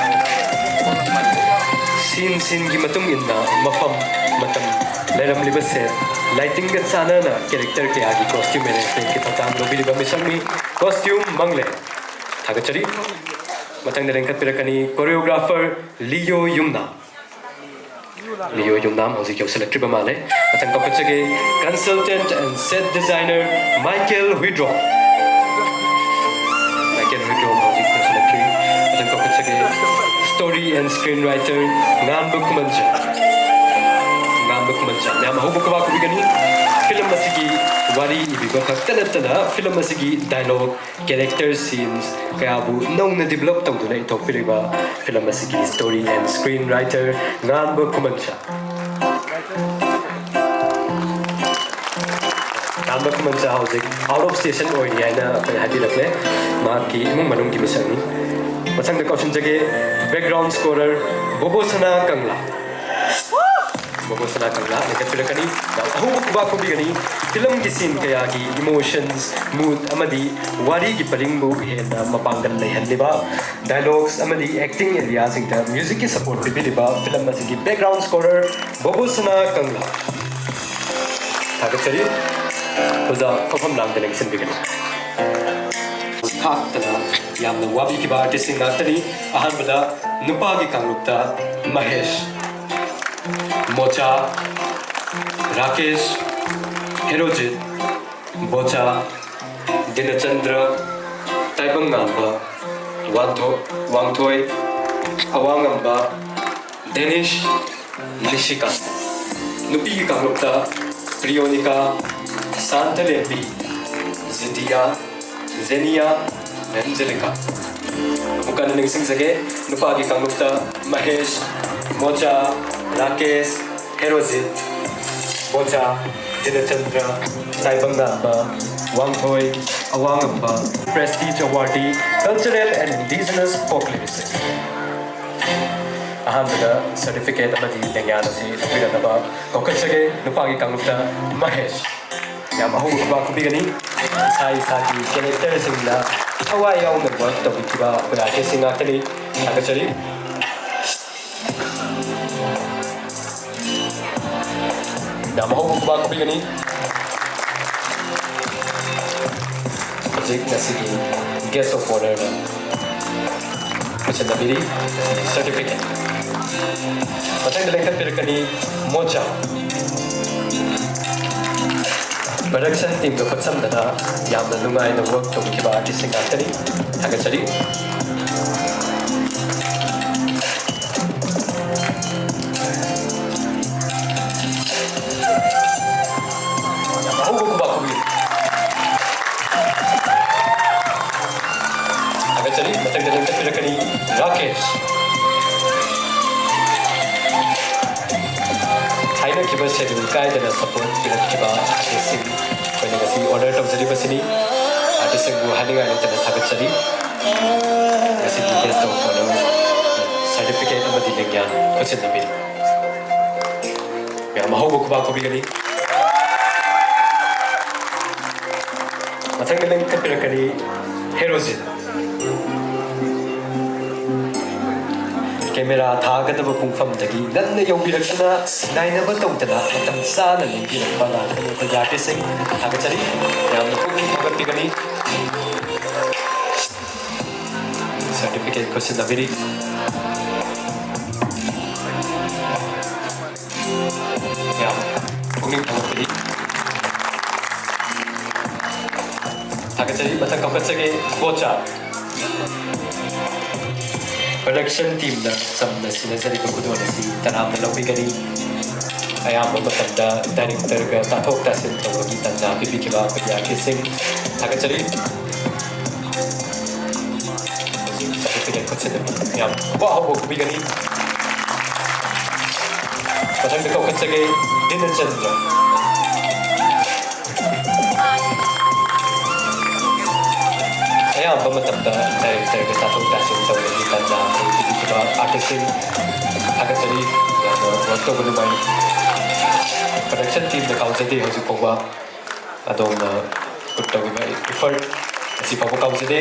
Scene sceneꯒꯤ ꯃꯇꯨꯡ ꯏꯟꯅ ꯃꯐꯝ, ꯃꯇꯝ, ꯂꯩꯔꯝꯂꯤꯕ set, lightingꯒ ꯆꯥꯟꯅꯅ character ꯀꯌꯥꯒꯤ costume arrangementꯀꯤ ꯊꯧꯗꯥꯡ ꯂꯧꯕꯤꯔꯤꯕ ꯃꯤꯁꯛꯅꯤ costume ꯃꯪꯂꯦꯝ꯫ ꯊꯥꯒꯠꯆꯔꯤ꯫ ꯃꯊꯪꯗ ꯂꯦꯡꯈꯠꯄꯤꯔꯛꯀꯅꯤ choreographer ꯂꯤꯌꯣ ꯌꯨꯝꯅꯥꯝ꯫ ꯂꯤꯌꯣ ꯌꯨꯝꯅꯥꯝ ꯍꯧꯖꯤꯛ ꯌꯧꯁꯤꯜꯂꯛꯇ꯭ꯔꯤꯕ ꯃꯥꯜꯂꯦ꯫ ꯃꯊꯪ ꯀꯧꯈꯠꯆꯒꯦ consultant and set designer Michael Huidrom. Michael Huidrom ꯍꯧꯖꯤꯛ ꯌꯧꯁꯤꯜꯂꯛꯇ꯭ꯔꯤ꯫ ꯃꯊꯪ ꯀꯧꯈꯠꯆꯒꯦ story and screenwriter ꯉꯥꯟꯕ ꯈꯨꯃꯟꯆꯟ꯫ ꯉꯥꯟꯕ ꯈꯨꯃꯟꯆꯟ꯫ ꯌꯥꯝ ꯑꯍꯧꯕ ꯈꯨꯕꯥꯛ ꯈꯨꯕꯤꯒꯅꯤ꯫ ꯐꯤꯂꯝ ꯑꯁꯤꯒꯤ ꯋꯥꯔꯤ ꯏꯕꯤꯕ ꯈꯛꯇ ꯅꯠꯇꯅ ꯐꯤꯂꯝ ꯑꯁꯤꯒꯤ dialogue, character scenes ꯀꯌꯥꯕꯨ ꯅꯧꯅ develop ꯇꯧꯗꯨꯅ ꯏꯊꯣꯛꯄꯤꯔꯤꯕ ꯐꯤꯂꯝ ꯑꯁꯤꯒꯤ story and screenwriter ꯉꯥꯟꯕ ꯈꯨꯃꯟꯆꯟ꯫ ꯑꯍꯥꯟꯕ ꯈꯨꯃꯟꯆꯥ ꯍꯧꯖꯤꯛ out of station ꯑꯣꯏꯔꯤ ꯍꯥꯏꯅ ꯑꯩꯈꯣꯏ ꯍꯥꯏꯕꯤꯔꯛꯂꯦ꯫ ꯃꯍꯥꯛꯀꯤ ꯏꯃꯨꯡ ꯃꯅꯨꯡꯒꯤ ꯃꯤꯁꯛꯅꯤ꯫ ꯃꯊꯪꯗ ꯀꯧꯁꯤꯟꯖꯒꯦ, background scorer ꯕꯣꯕꯣꯁꯅꯥ ꯀꯪꯂꯥ꯫ ꯕꯣꯕꯣꯁꯅꯥ ꯀꯪꯂꯥ ꯂꯤꯡꯈꯠꯄꯤꯔꯛꯀꯅꯤ꯫ ꯌꯥꯝ ꯑꯍꯧꯕ ꯈꯨꯕꯥꯛ ꯈꯨꯕꯤꯒꯅꯤ꯫ ꯐꯤꯂꯝꯒꯤ scene ꯀꯌꯥꯒꯤ emotions, mood ꯑꯃꯗꯤ ꯋꯥꯔꯤꯒꯤ ꯄꯔꯤꯡꯕꯨ ꯍꯦꯟꯅ ꯃꯄꯥꯡꯒꯜ ꯂꯩꯍꯜꯂꯤꯕ, dialogues ꯑꯃꯗꯤ acting areaꯁꯤꯡꯗ musicꯀꯤ support ꯄꯤꯕꯤꯔꯤꯕ ꯐꯤꯂꯝ ꯑꯁꯤꯒꯤ background scorer ꯕꯣꯕꯣꯁꯅꯥ ꯀꯪꯂꯥ꯫ ꯊꯥꯒꯠꯆꯔꯤ꯫ ꯑꯣꯖꯥ ꯐꯝꯐꯝ ꯂꯥꯡꯗ ꯂꯦꯡꯁꯤꯟꯕꯤꯒꯅꯤ꯫ ꯈꯥꯛꯇꯅ ꯌꯥꯝꯅ ꯋꯥꯕꯤꯈꯤꯕ artistꯁꯤꯡ ꯉꯥꯛꯇꯅꯤ꯫ ꯑꯍꯥꯟꯕꯗ ꯅꯨꯄꯥꯒꯤ ꯀꯥꯡꯂꯨꯞꯇ ꯃꯍꯦꯁ, ꯃꯣꯆꯥ, ꯔꯥꯀꯦꯁ, ꯍꯦꯔꯣꯖꯤꯠ, ꯕꯣꯆꯥ, ꯗꯤꯅꯆꯟꯗ꯭ꯔ, ꯇꯥꯏꯕꯪꯉꯥꯟꯕ, ꯋꯥꯟꯊꯣ-, ꯋꯥꯡꯊꯣꯏ, ꯑꯋꯥꯡꯉꯝꯕ, ꯗꯦꯅꯤꯁ, ꯅꯤꯁꯤꯀꯥꯟ꯫ ꯅꯨꯄꯤꯒꯤ ꯀꯥꯡꯂꯨꯞꯇ ꯄ꯭ꯔꯤꯌꯣꯅꯤꯀꯥ, ꯁꯥꯟꯇꯂꯦꯝꯕꯤ, ꯖꯤꯇꯤꯌꯥ, ꯖꯦꯅꯤꯌꯥ, ꯑꯦꯟꯖꯦꯂꯤꯀꯥ꯫ ꯑꯃꯨꯛ ꯍꯟꯅ ꯅꯤꯡꯁꯤꯡꯖꯒꯦ, ꯅꯨꯄꯥꯒꯤ ꯀꯥꯡꯂꯨꯞꯇ Mahesh, mocha, Rakesh, Herojit, ꯕꯣꯆꯥ, ꯖꯤꯅꯆꯟꯗ꯭ꯔ, ꯇꯥꯏꯕꯪꯉꯥꯟꯕ, ꯋꯥꯡꯊꯣꯏ, ꯑꯋꯥꯡꯉꯝꯕ, prestige awardee, cultural and indigenous folk lyricist꯫ ꯑꯍꯥꯟꯕꯗ certificate ꯑꯃꯗꯤ ꯂꯦꯡꯌꯥꯟ ꯑꯁꯤ ꯂꯧꯕꯤꯔꯛꯅꯕ ꯀꯧꯈꯠꯆꯒꯦ꯫ ꯅꯨꯄꯥꯒꯤ ꯀꯥꯡꯂꯨꯞꯇ ꯃꯍꯦꯁ꯫ ꯌꯥꯝ ꯑꯍꯧꯕ ꯈꯨꯕꯥꯛ ꯈꯨꯕꯤꯒꯅꯤ꯫ ꯏꯁꯥ ꯏꯁꯥꯒꯤ characterꯁꯤꯡꯗ ꯊꯋꯥꯏ ꯌꯥꯎꯅ work ꯇꯧꯕꯤꯈꯤꯕ ꯑꯩꯈꯣꯏ artistꯁꯤꯡ ꯉꯥꯛꯇꯅꯤ꯫ ꯊꯥꯒꯠꯆꯔꯤ꯫ ꯌꯥꯝ ꯑꯍꯧꯕ ꯈꯨꯕꯥꯛ ꯈꯨꯕꯤꯒꯅꯤ꯫ ꯍꯧꯖꯤꯛ ꯉꯁꯤꯒꯤ guest of honourꯅ ꯈꯨꯠꯁꯟꯅꯕꯤꯔꯤ certificate꯫ ꯃꯊꯪꯗ ꯂꯦꯡꯈꯠꯄꯤꯔꯛꯀꯅꯤ ꯃꯣꯆꯥ꯫ Production teamꯒ ꯈꯨꯠꯁꯝꯅꯅ ꯌꯥꯝꯅ ꯅꯨꯡꯉꯥꯏꯅ work ꯇꯧꯕꯤꯈꯤꯕ artistꯁꯤꯡ ꯉꯥꯛꯇꯅꯤ꯫ ꯊꯥꯒꯠꯆꯔꯤ꯫ ꯌꯥꯝ ꯑꯍꯧꯕ ꯈꯨꯕꯥꯛ ꯈꯨꯕꯤ꯫ ꯊꯥꯒꯠꯆꯔꯤ꯫ ꯃꯊꯪꯗ ꯂꯦꯡꯈꯠꯄꯤꯔꯛꯀꯅꯤ ꯔꯥꯀꯦꯁ꯫ ꯍꯥꯏꯅꯈꯤꯕ ꯁꯦꯗꯨꯜ ꯀꯥꯏꯗꯅ ꯁꯄꯣꯔꯠ ꯄꯤꯔꯛꯈꯤꯕ ꯑꯥꯔꯇꯤꯁꯁꯤꯡ ꯑꯩꯈꯣꯏꯅ ꯉꯁꯤ ꯑꯣꯅꯔ ꯇꯧꯖꯔꯤꯕꯁꯤꯅꯤ꯫ ꯑꯥꯔꯇꯤꯁꯁꯤꯡꯕꯨ ꯍꯥꯏꯅꯤꯡꯉꯥꯏ ꯂꯩꯇꯅ ꯊꯥꯒꯠꯆꯔꯤ꯫ ꯉꯁꯤꯒꯤ ꯒꯦꯁ ꯑꯣꯐ ꯑꯣꯅꯔ ꯁꯥꯔꯇꯤꯐꯤꯀꯦꯠ ꯑꯃꯗꯤ ꯂꯤꯡꯌꯥꯟ ꯈꯨꯠꯁꯤꯟꯅꯕꯤꯔꯤ꯫ ꯃꯌꯥꯝ ꯑꯍꯧꯕ ꯈꯨꯕꯥꯛ ꯈꯨꯕꯤꯒꯅꯤ꯫ ꯃꯊꯪꯗ ꯂꯦꯡꯈꯠꯄꯤꯔꯛꯀꯅꯤ ꯍꯦꯔꯣꯖꯤꯠ꯫ ꯀꯦꯃꯦꯔꯥ ꯊꯥꯒꯗꯕ ꯄꯨꯡꯐꯝꯗꯒꯤ ꯉꯟꯅ ꯌꯧꯕꯤꯔꯛꯇꯨꯅ ꯉꯥꯏꯅꯕ ꯇꯧꯗꯅ ꯃꯇꯝ ꯆꯥꯅ ꯂꯦꯡꯕꯤꯔꯛꯄ ꯉꯥꯛꯇꯅꯤ ꯑꯩꯈꯣꯏꯒꯤ ꯑꯥꯔꯇꯤꯁꯁꯤꯡ꯫ ꯊꯥꯒꯠꯆꯔꯤ꯫ ꯃꯌꯥꯝꯅ ꯄꯨꯛꯅꯤꯡ ꯊꯧꯒꯠꯄꯤꯒꯅꯤ꯫ ꯁꯥꯔꯇꯤꯐꯤꯀꯦꯠ ꯈꯨꯠꯁꯤꯟꯅꯕꯤꯔꯤ꯫ ꯌꯥꯝ ꯄꯨꯛꯅꯤꯡ ꯊꯧꯒꯠꯄꯤꯔꯤ꯫ ꯊꯥꯒꯠꯆꯔꯤ꯫ ꯃꯊꯪ ꯀꯧꯈꯠꯆꯒꯦ ꯕꯣꯆꯥ꯫ ꯄ꯭ꯔꯗꯛꯁꯟ ꯇꯤꯝꯅ ꯆꯝꯅ ꯁꯤꯟꯅꯖꯔꯤꯕ ꯈꯨꯗꯣꯜ ꯑꯁꯤ ꯇꯔꯥꯝꯅ ꯂꯧꯕꯤꯒꯅꯤ꯫ ꯑꯌꯥꯝꯕ ꯃꯇꯝꯗ ꯗꯥꯏꯔꯦꯛꯇꯔꯒ ꯇꯥꯊꯣꯛ ꯇꯥꯁꯤꯟ ꯇꯧꯕꯒꯤ ꯇꯥꯟꯖꯥ ꯄꯤꯕꯤꯈꯤꯕ ꯑꯩꯈꯣꯏꯒꯤ ꯑꯥꯔꯇꯤꯁꯁꯤꯡ ꯊꯥꯒꯠꯆꯔꯤ꯫ ꯁꯥꯔꯇꯤꯐꯤꯀꯦꯠ ꯈꯨꯠꯁꯤꯟꯅꯕꯤ ꯌꯥꯝ ꯋꯥ ꯍꯧꯕ ꯈꯨꯕꯤꯒꯅꯤ꯫ ꯃꯊꯪꯗ ꯀꯧꯈꯠꯆꯒꯦ ꯗꯤꯅꯆꯟꯗ꯭ꯔ꯫ ꯑꯌꯥꯝꯕ ꯃꯇꯝꯗ ꯗꯥꯏꯔꯦꯛꯇꯔꯒ ꯇꯥꯊꯣꯛ ꯇꯥꯁꯤꯟ ꯇꯧꯕꯒꯤ ꯇꯥꯟꯖꯥ ꯑꯩꯈꯣꯏ ꯄꯤꯕꯤꯈꯤꯕ ꯑꯥꯔꯇꯤꯁꯁꯤꯡ ꯊꯥꯒꯠꯆꯔꯤ꯫ ꯌꯥꯝꯅ ꯋꯥꯔꯛ ꯇꯧꯕ ꯅꯨꯡꯉꯥꯏ꯫ ꯄ꯭ꯔꯗꯛꯁꯟ ꯇꯤꯝꯗ ꯀꯥꯎꯖꯗꯦ ꯍꯧꯖꯤꯛ ꯐꯥꯎꯕ꯫ ꯑꯗꯣꯝꯅ ꯄꯨꯠ ꯇꯧꯔꯤꯕ ꯏꯐꯔꯠ ꯑꯁꯤ ꯐꯥꯎꯕ ꯀꯥꯎꯖꯗꯦ꯫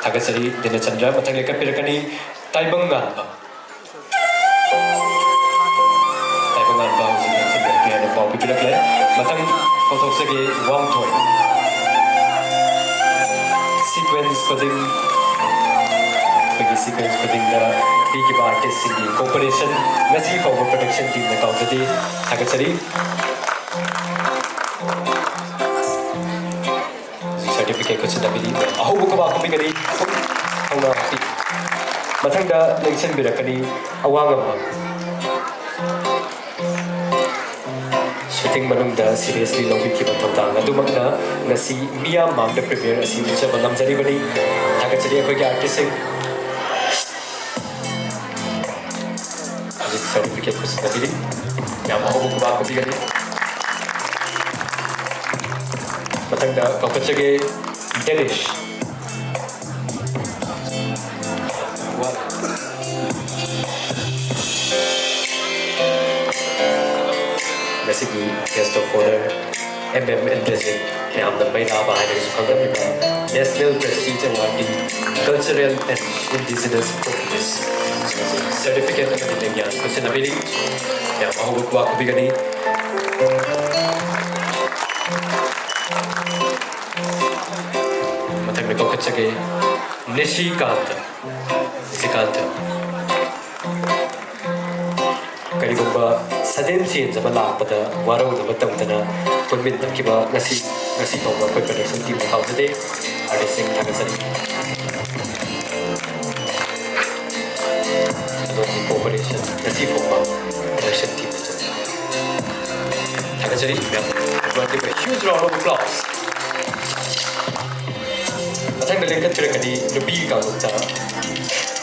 ꯊꯥꯒꯠꯆꯔꯤ ꯗꯤꯅꯆꯟꯗ꯭ꯔ꯫ ꯃꯊꯪ ꯂꯦꯞꯈꯠꯄꯤꯔꯛꯀꯅꯤ ꯇꯥꯏꯕꯪ ꯉꯥꯟꯕ꯫ ꯇꯥꯏꯕꯪ ꯉꯥꯟꯕ ꯍꯧꯖꯤꯛ ꯂꯦꯞꯈꯠꯄꯤꯔꯛꯀꯦ ꯍꯥꯏꯅ ꯄꯥꯎ ꯄꯤꯕꯤꯔꯛꯂꯦ꯫ ꯃꯊꯪ ꯀꯧꯊꯣꯛꯆꯒꯦ ꯋꯥꯡꯊꯣꯏ꯫ ꯁꯤꯀ꯭ꯋꯦꯟꯁ ꯈꯨꯗꯤꯡ ꯑꯩꯈꯣꯏꯒꯤ ꯁꯤꯀ꯭ꯋꯦꯟꯁ ꯈꯨꯗꯤꯡꯗ ꯄꯤꯈꯤꯕ ꯑꯥꯔꯇꯤꯁꯁꯤꯡꯒꯤ ꯀꯣꯑꯣꯄꯔꯦꯁꯟ ꯉꯁꯤ ꯐꯥꯎꯕ ꯄ꯭ꯔꯗꯛꯁꯟ ꯇꯤꯝꯅ ꯀꯥꯎꯖꯗꯦ꯫ ꯊꯥꯒꯠꯆꯔꯤ꯫ ꯍꯧꯖꯤꯛ ꯁꯥꯔꯇꯤꯐꯤꯀꯦꯠ ꯈꯨꯠꯁꯤꯟꯅꯕꯤꯔꯤ꯫ ꯑꯍꯧꯕ ꯈꯨꯕꯥꯛ ꯈꯨꯕꯤꯒꯅꯤ꯫ ꯊꯧꯅꯥ ꯍꯥꯞꯄꯤ꯫ ꯃꯊꯪꯗ ꯂꯦꯡꯁꯤꯟꯕꯤꯔꯛꯀꯅꯤ ꯑꯋꯥꯡꯉꯝꯕ꯫ ꯁꯨꯇꯤꯡ ꯃꯅꯨꯡꯗ ꯁꯤꯔꯤꯌꯁꯂꯤ ꯂꯧꯕꯤꯈꯤꯕ ꯊꯧꯗꯥꯡ ꯑꯗꯨꯃꯛꯅ ꯉꯁꯤ ꯃꯤꯌꯥꯝ ꯃꯥꯡꯗ ꯄ꯭ꯔꯤꯃꯤꯌꯔ ꯑꯁꯤ ꯎꯠꯆꯕ ꯉꯝꯖꯔꯤꯕꯅꯤ꯫ ꯊꯥꯒꯠꯆꯔꯤ ꯑꯩꯈꯣꯏꯒꯤ ꯑꯥꯔꯇꯤꯁꯁꯤꯡ꯫ ꯍꯧꯖꯤꯛ ꯁꯥꯔꯇꯤꯐꯤꯀꯦꯠ ꯈꯨꯠꯁꯤꯟꯅꯕꯤꯔꯤ꯫ ꯌꯥꯝ ꯑꯍꯧꯕ ꯈꯨꯕꯥꯛ ꯈꯨꯕꯤꯒꯅꯤ꯫ ꯃꯊꯪꯗ ꯀꯧꯈꯠꯆꯒꯦ ꯗꯦꯅꯤꯁ꯫ ꯉꯁꯤꯒꯤ guest of honor M M ꯑꯦꯟꯗ꯭ꯔꯖꯤꯠ ꯃꯌꯥꯝꯅ ꯃꯩꯔꯥꯕ ꯍꯥꯏꯅꯁꯨ ꯈꯪꯅꯔꯤꯕ National Prestige Awardꯀꯤ Cultural and Indigenous Practice Certificate ꯑꯃꯗꯤ ꯂꯦꯡꯌꯥꯟ ꯈꯨꯠꯁꯤꯟꯅꯕꯤꯔꯤ꯫ ꯌꯥꯝ ꯑꯍꯧꯕ ꯈꯨꯕꯥꯛ ꯈꯨꯕꯤꯒꯅꯤ꯫ ꯃꯊꯪꯗ ꯀꯧꯈꯠꯆꯒꯦ ꯅꯤꯁꯤꯀꯥꯟꯇ꯫ ꯅꯤꯁꯤꯀꯥꯟꯇ꯫ ꯀꯔꯤꯒꯨꯝꯕ sudden change ꯑꯃ ꯂꯥꯛꯄꯗ ꯋꯥꯔꯧꯅꯕ ꯇꯧꯗꯅ ꯄꯨꯟꯃꯤꯟꯅꯈꯤꯕ ꯉꯁꯤ, ꯉꯁꯤ ꯐꯥꯎꯕ ꯑꯩꯈꯣꯏ production teamꯕꯨ ꯀꯥꯎꯖꯗꯦ꯫ Artistꯁꯤꯡ ꯊꯥꯒꯠꯆꯔꯤ꯫ ꯑꯗꯣꯝꯒꯤ cooperation ꯉꯁꯤ ꯐꯥꯎꯕ production teamꯗꯁꯨ ꯊꯥꯒꯠꯆꯔꯤ꯫ Everyone give a huge round of applause. ꯃꯊꯪꯗ ꯂꯦꯡꯈꯠꯄꯤꯔꯛꯀꯅꯤ ꯅꯨꯄꯤꯒꯤ ꯀꯥꯡꯂꯨꯞꯇ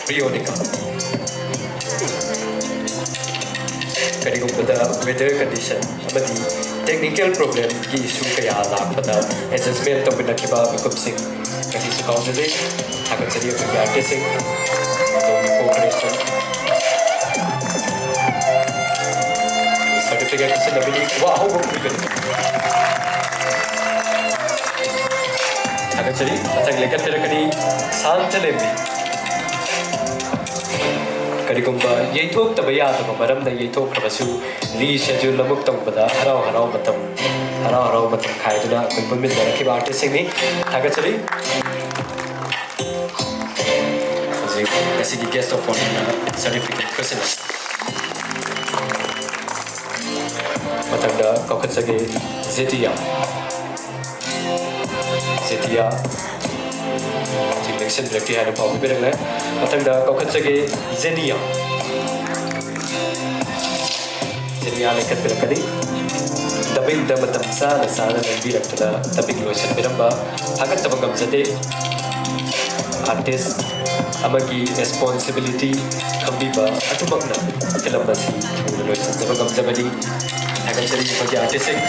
ꯄ꯭ꯔꯤꯌꯣꯅꯤꯀꯥ꯫ ꯀꯔꯤꯒꯨꯝꯕꯗ weather condition ꯑꯃꯗꯤ technical problemꯒꯤ issue ꯀꯌꯥ ꯂꯥꯛꯄꯗ adjustment ꯇꯧꯃꯤꯟꯅꯈꯤꯕ ꯃꯤꯀꯨꯞꯁꯤꯡ ꯉꯁꯤꯁꯨ ꯀꯥꯎꯖꯗꯦ꯫ ꯊꯥꯒꯠꯆꯔꯤ ꯑꯩꯈꯣꯏꯒꯤ artistꯁꯤꯡ꯫ ꯑꯗꯣꯝꯒꯤ cooperation꯫ Certificate ꯈꯨꯠꯁꯤꯟꯅꯕꯤꯔꯤ꯫ ꯋꯥ ꯍꯧꯕ ꯈꯨꯕꯤꯒꯅꯤ꯫ ꯊꯥꯒꯠꯆꯔꯤ꯫ ꯃꯊꯪ ꯂꯦꯡꯈꯠꯄꯤꯔꯛꯀꯅꯤ ꯁꯥꯟꯇ ꯂꯦꯝꯕꯤ꯫ ꯀꯔꯤꯒꯨꯝꯕ ꯌꯩꯊꯣꯛꯇꯕ ꯌꯥꯗꯕ ꯃꯔꯝꯅ ꯌꯩꯊꯣꯛꯈ꯭ꯔꯕꯁꯨ, ꯔꯤꯁꯦꯗ꯭ꯌꯨꯜ ꯑꯃꯨꯛ ꯇꯧꯕꯗ ꯍꯔꯥꯎ ꯍꯔꯥꯎ ꯃꯇꯝ, ꯍꯔꯥꯎ ꯍꯔꯥꯎ ꯃꯇꯝ ꯈꯥꯏꯗꯨꯅ ꯑꯩꯈꯣꯏ ꯄꯨꯟꯃꯤꯟꯅꯔꯛꯈꯤꯕ artistꯁꯤꯡꯅꯤ꯫ ꯊꯥꯒꯠꯆꯔꯤ꯫ ꯍꯧꯖꯤꯛ ꯉꯁꯤꯒꯤ guest of honorꯅ certificate ꯈꯨꯠꯁꯤꯟꯅ꯫ ꯃꯊꯪꯗ ꯀꯧꯈꯠꯆꯒꯦ ꯖꯦꯇꯤꯌꯥ꯫ ꯖꯦꯇꯤꯌꯥ꯫ ꯍꯧꯖꯤꯛ ꯂꯦꯡꯁꯤꯟꯕꯤꯔꯛꯀꯦ ꯍꯥꯏꯅ ꯄꯥꯎ ꯄꯤꯕꯤꯔꯛꯂꯦ꯫ ꯃꯊꯪꯗ ꯀꯧꯈꯠꯆꯒꯦ ꯖꯦꯅꯤꯌꯥ꯫ ꯖꯦꯅꯤꯌꯥ ꯂꯦꯡꯈꯠꯄꯤꯔꯛꯀꯅꯤ꯫ Dubbingꯗ ꯃꯇꯝ ꯆꯥꯅ ꯆꯥꯅ ꯂꯦꯡꯕꯤꯔꯛꯄꯗ dubbing ꯂꯣꯏꯁꯤꯟꯕꯤꯔꯝꯕ ꯊꯥꯒꯠꯇꯕ ꯉꯝꯖꯗꯦ꯫ Artist ꯑꯃꯒꯤ responsibility ꯈꯪꯕꯤꯕ ꯑꯗꯨꯃꯛꯅ film ꯑꯁꯤ ꯊꯨꯅ ꯂꯣꯏꯁꯤꯟꯖꯕ ꯉꯝꯖꯕꯅꯤ꯫ ꯊꯥꯒꯠꯆꯔꯤ ꯑꯩꯈꯣꯏꯒꯤ artistꯁꯤꯡ꯫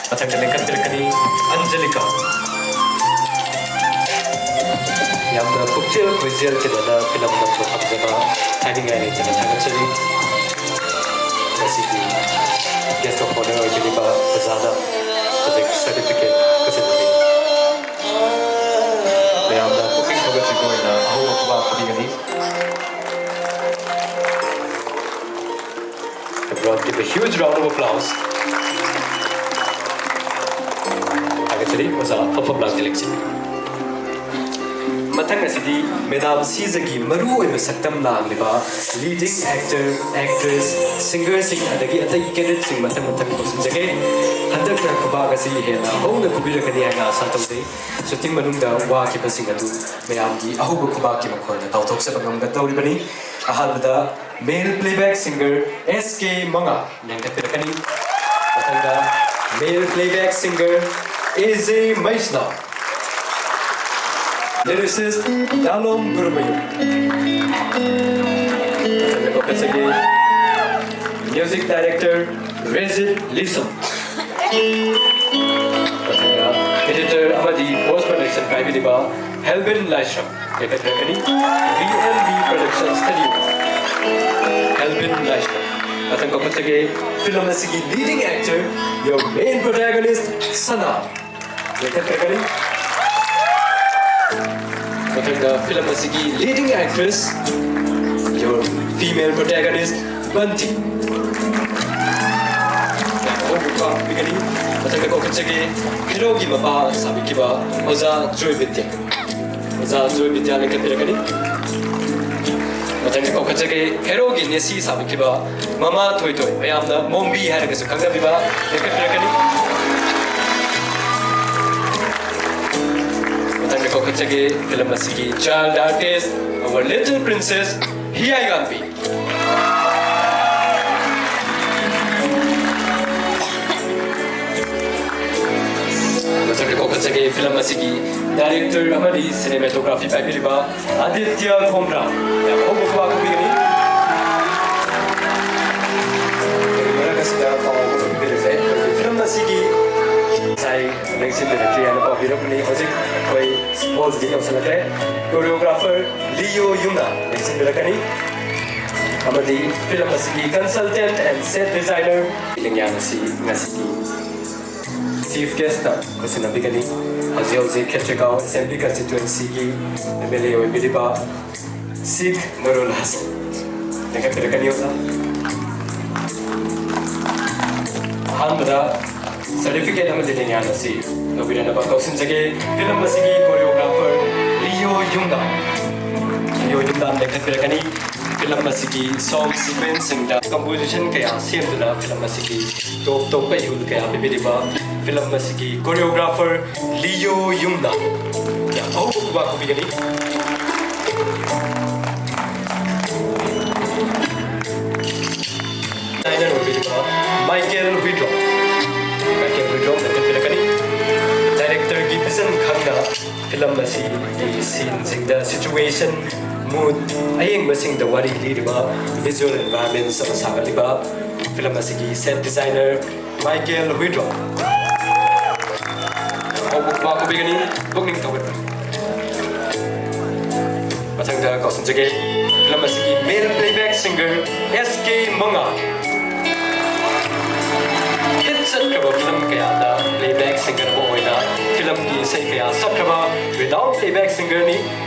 ꯃꯊꯪꯗ ꯂꯦꯡꯈꯠꯄꯤꯔꯛꯀꯅꯤ ꯑꯟꯖꯂꯤꯀꯥ꯫ ꯌꯥꯝꯅ ꯄꯨꯛꯆꯦꯜ ꯈꯣꯏꯖꯦꯜ ꯇꯤꯟꯅꯅ film ꯅꯝꯕ ꯄꯥꯝꯖꯕ ꯍꯥꯏꯅꯤꯡꯉꯥꯏ ꯂꯩꯇꯅ ꯊꯥꯒꯠꯆꯔꯤ꯫ ꯉꯁꯤꯒꯤ guest of honour ꯑꯣꯏꯕꯤꯔꯤꯕ ꯑꯣꯖꯥꯅ ꯍꯧꯖꯤꯛ certificate ꯈꯨꯠꯁꯤꯟꯅꯕꯤ꯫ ꯃꯌꯥꯝꯅ ꯄꯨꯛꯅꯤꯡ ꯊꯧꯒꯠꯄꯤꯕ ꯑꯣꯏꯅ ꯑꯍꯧꯕ ꯈꯨꯕꯥꯛ ꯄꯤꯒꯅꯤ꯫ Everyone give a huge round of applause. ꯊꯥꯒꯠꯆꯔꯤ ꯑꯣꯖꯥ ꯐꯐꯝ ꯂꯥꯛꯇꯦꯂꯦꯛꯁꯤ꯫ ꯃꯊꯪ ꯑꯁꯤꯗꯤ ꯃꯦꯗꯥꯝ ꯁꯤꯖꯒꯤ ꯃꯔꯨꯑꯣꯏꯕ ꯁꯛꯇꯝ ꯂꯥꯡꯂꯤꯕ leading actor, actress, singerꯁꯤꯡ ꯑꯗꯒꯤ ꯑꯇꯩ cadetꯁꯤꯡ ꯃꯊꯪ ꯃꯊꯪ ꯀꯧꯁꯤꯟꯖꯒꯦ꯫ ꯍꯟꯗꯛꯅ ꯈꯨꯕꯥꯛ ꯑꯁꯤ ꯍꯦꯟꯅ ꯍꯧꯅ ꯈꯨꯕꯤꯔꯛꯀꯅꯤ ꯍꯥꯏꯅ ꯑꯥꯁꯥ ꯇꯧꯖꯩ꯫ Shooting ꯃꯅꯨꯡꯗ ꯋꯥꯈꯤꯕꯁꯤꯡ ꯑꯗꯨ ꯃꯌꯥꯝꯒꯤ ꯑꯍꯧꯕ ꯈꯨꯕꯥꯛꯀꯤ ꯃꯈꯣꯟꯗ ꯀꯥꯎꯊꯣꯛꯆꯕ ꯉꯝꯒꯗꯧꯔꯤꯕꯅꯤ꯫ ꯑꯍꯥꯟꯕꯗ male playback singer S K ꯃꯉꯥ ꯂꯦꯡꯈꯠꯄꯤꯔꯛꯀꯅꯤ꯫ ꯃꯊꯪꯗ male playback singer A J Meisnam. Lyricist ꯗꯥꯂꯣꯝ Gurumayum. ꯃꯊꯪꯗ ꯀꯧꯈꯠꯆꯒꯦ music director ꯔꯦꯖꯤꯠ ꯂꯤꯁꯝ꯫ ꯃꯊꯪꯗ editor ꯑꯃꯗꯤ post production ꯄꯥꯏꯕꯤꯔꯤꯕ ꯍꯦꯜꯕꯤꯟ ꯂꯥꯏꯁ꯭ꯔꯝ ꯂꯦꯡꯈꯠꯄꯤꯔꯛꯀꯅꯤ꯫ V M B Production Studio꯫ ꯍꯦꯜꯕꯤꯟ ꯂꯥꯏꯁ꯭ꯔꯝ꯫ ꯃꯊꯪ ꯀꯧꯈꯠꯆꯒꯦ film ꯑꯁꯤꯒꯤ leading actor, your main protagonist ꯁꯅꯥ ꯂꯦꯡꯈꯠꯄꯤꯔꯛꯀꯅꯤ꯫ ꯃꯊꯪꯗ film ꯑꯁꯤꯒꯤ leading actress, your female protagonist ꯕꯟꯇꯤ꯫ ꯌꯥꯝꯅ ꯍꯧꯕ ꯈꯨꯕꯥꯛ ꯄꯤꯒꯅꯤ꯫ ꯃꯊꯪꯗ ꯀꯧꯈꯠꯆꯒꯦ heroꯒꯤ ꯃꯄꯥ ꯁꯥꯕꯤꯈꯤꯕ ꯑꯣꯖꯥ ꯖꯣꯏ ꯕꯤꯗ꯭ꯌꯥ꯫ ꯑꯣꯖꯥ ꯖꯣꯏ ꯕꯤꯗ꯭ꯌꯥ ꯂꯦꯡꯈꯠꯄꯤꯔꯛꯀꯅꯤ꯫ ꯃꯊꯪꯗ ꯀꯧꯈꯠꯆꯒꯦ heroꯒꯤ ꯅꯦꯁꯤ ꯁꯥꯕꯤꯈꯤꯕ ꯃꯃꯥ ꯊꯣꯏꯊꯣꯏ, ꯃꯌꯥꯝꯅ ꯃꯣꯝꯕꯤ ꯍꯥꯏꯔꯒꯁꯨ ꯈꯪꯅꯕꯤꯕ, ꯂꯦꯡꯈꯠꯄꯤꯔꯛꯀꯅꯤ꯫ ꯃꯊꯪꯗ ꯀꯧꯈꯠꯆꯒꯦ film ꯑꯁꯤꯒꯤ child artist, our little princess ꯍꯤꯌꯥꯏꯉꯥꯟꯕꯤ꯫ ꯃꯊꯪꯗ ꯀꯧꯈꯠꯆꯒꯦ film ꯑꯁꯤꯒꯤ Director ꯑꯃꯗꯤ cinematography ꯄꯥꯏꯕꯤꯔꯤꯕ ꯑꯗꯤꯇ꯭ꯌ ꯈꯣꯡꯗ꯭ꯔꯥꯝ, ꯌꯥꯝ ꯍꯧꯕ ꯈꯨꯕꯥꯛ ꯈꯨꯕꯤꯒꯅꯤ꯫ ꯃꯔꯛ ꯑꯁꯤꯗ ꯄꯥꯎ ꯑꯃ ꯄꯤꯕꯤꯔꯁꯦ꯫ ꯑꯩꯈꯣꯏꯒꯤ film ꯑꯁꯤꯒꯤ ꯉꯁꯥꯏ ꯂꯦꯡꯁꯤꯟꯕꯤꯔꯛꯇ꯭ꯔꯤ ꯍꯥꯏꯅ ꯄꯥꯎ ꯄꯤꯔꯛꯄꯅꯤ꯫ ꯍꯧꯖꯤꯛ ꯑꯩꯈꯣꯏ hall ꯁꯤꯗ ꯌꯧꯁꯤꯜꯂꯛꯂꯦ꯫ Choreographer ꯂꯤꯌꯣ ꯌꯨꯝꯅ ꯂꯦꯡꯁꯤꯟꯕꯤꯔꯛꯀꯅꯤ꯫ ꯑꯃꯗꯤ film ꯑꯁꯤꯒꯤ consultant and set designer ꯂꯤꯡꯌꯥꯟ ꯑꯁꯤ ꯉꯁꯤꯒꯤ chief guest ꯇ ꯈꯨꯠꯁꯤꯟꯅꯕꯤꯒꯅꯤ꯫ ꯍꯧꯖꯤꯛ ꯍꯧꯖꯤꯛ ꯈꯦꯇ꯭ꯔꯤꯒꯥꯎ Assembly Constituency ꯒꯤ M L A ꯑꯣꯏꯕꯤꯔꯤꯕ Sheikh Nurul Hasan ꯂꯦꯡꯈꯠꯄꯤꯔꯛꯀꯅꯤ ꯑꯣꯖꯥ꯫ ꯑꯍꯥꯟꯕꯗ certificate ꯑꯃꯗꯤ ꯂꯤꯡꯌꯥꯟ ꯑꯁꯤ ꯂꯧꯕꯤꯔꯛꯅꯕ ꯀꯧꯁꯤꯟꯖꯒꯦ꯫ Film ꯑꯁꯤꯒꯤ choreographer ꯂꯤꯌꯣ ꯌꯨꯝꯗ, ꯂꯤꯌꯣ ꯌꯨꯝꯗ ꯂꯦꯡꯈꯠꯄꯤꯔꯛꯀꯅꯤ꯫ Film ꯑꯁꯤꯒꯤ song sequence ꯁꯤꯡꯗ composition ꯀꯌꯥ ꯁꯦꯝꯗꯨꯅ film ꯑꯁꯤꯒꯤ top ꯇꯣꯞꯄ ꯏꯍꯨꯜ ꯀꯌꯥ ꯄꯤꯕꯤꯔꯤꯕ film ꯑꯁꯤꯒꯤ choreographer ꯂꯤꯌꯣ ꯌꯨꯝꯗ ꯌꯥꯝ ꯍꯧꯕ ꯈꯨꯕꯥꯛ ꯈꯨꯕꯤꯒꯅꯤ꯫ Designer ꯑꯣꯏꯕꯤꯔꯤꯕ ꯃꯥꯏꯀꯦꯜ ꯍꯨꯏꯗ꯭ꯔꯣꯝ, ꯃꯥꯏꯀꯦꯜ ꯍꯨꯏꯗ꯭ꯔꯣꯝ ꯂꯦꯡꯈꯠꯄꯤꯔꯛꯀꯅꯤ꯫ Director ꯒꯤ vision ꯈꯪꯅ film ꯑꯁꯤꯒꯤ scene ꯁꯤꯡꯗ situation, mood, ꯑꯌꯦꯡꯕꯁꯤꯡꯗ ꯋꯥꯔꯤ ꯂꯤꯔꯤꯕ visual environments ꯑꯃ ꯁꯥꯒꯠꯂꯤꯕ film ꯑꯁꯤꯒꯤ set designer ꯃꯥꯏꯀꯦꯜ ꯍꯨꯏꯗ꯭ꯔꯣꯝ꯫ ꯍꯧꯕ ꯈꯨꯕꯥꯛ ꯈꯨꯕꯤꯒꯅꯤ, ꯄꯨꯛꯅꯤꯡ ꯊꯧꯒꯠꯄ꯫ ꯃꯊꯪꯗ ꯀꯧꯁꯤꯟꯖꯒꯦ, film ꯑꯁꯤꯒꯤ male playback singer S K ꯃꯉꯥꯜ꯫ Hit ꯆꯠꯈ꯭ꯔꯕ film ꯀꯌꯥꯗ playback singer ꯑꯃ ꯑꯣꯏꯅ film ꯒꯤ ꯏꯁꯩ ꯀꯌꯥ ꯁꯛꯈ꯭ꯔꯕ renowned playback singer ꯅꯤ꯫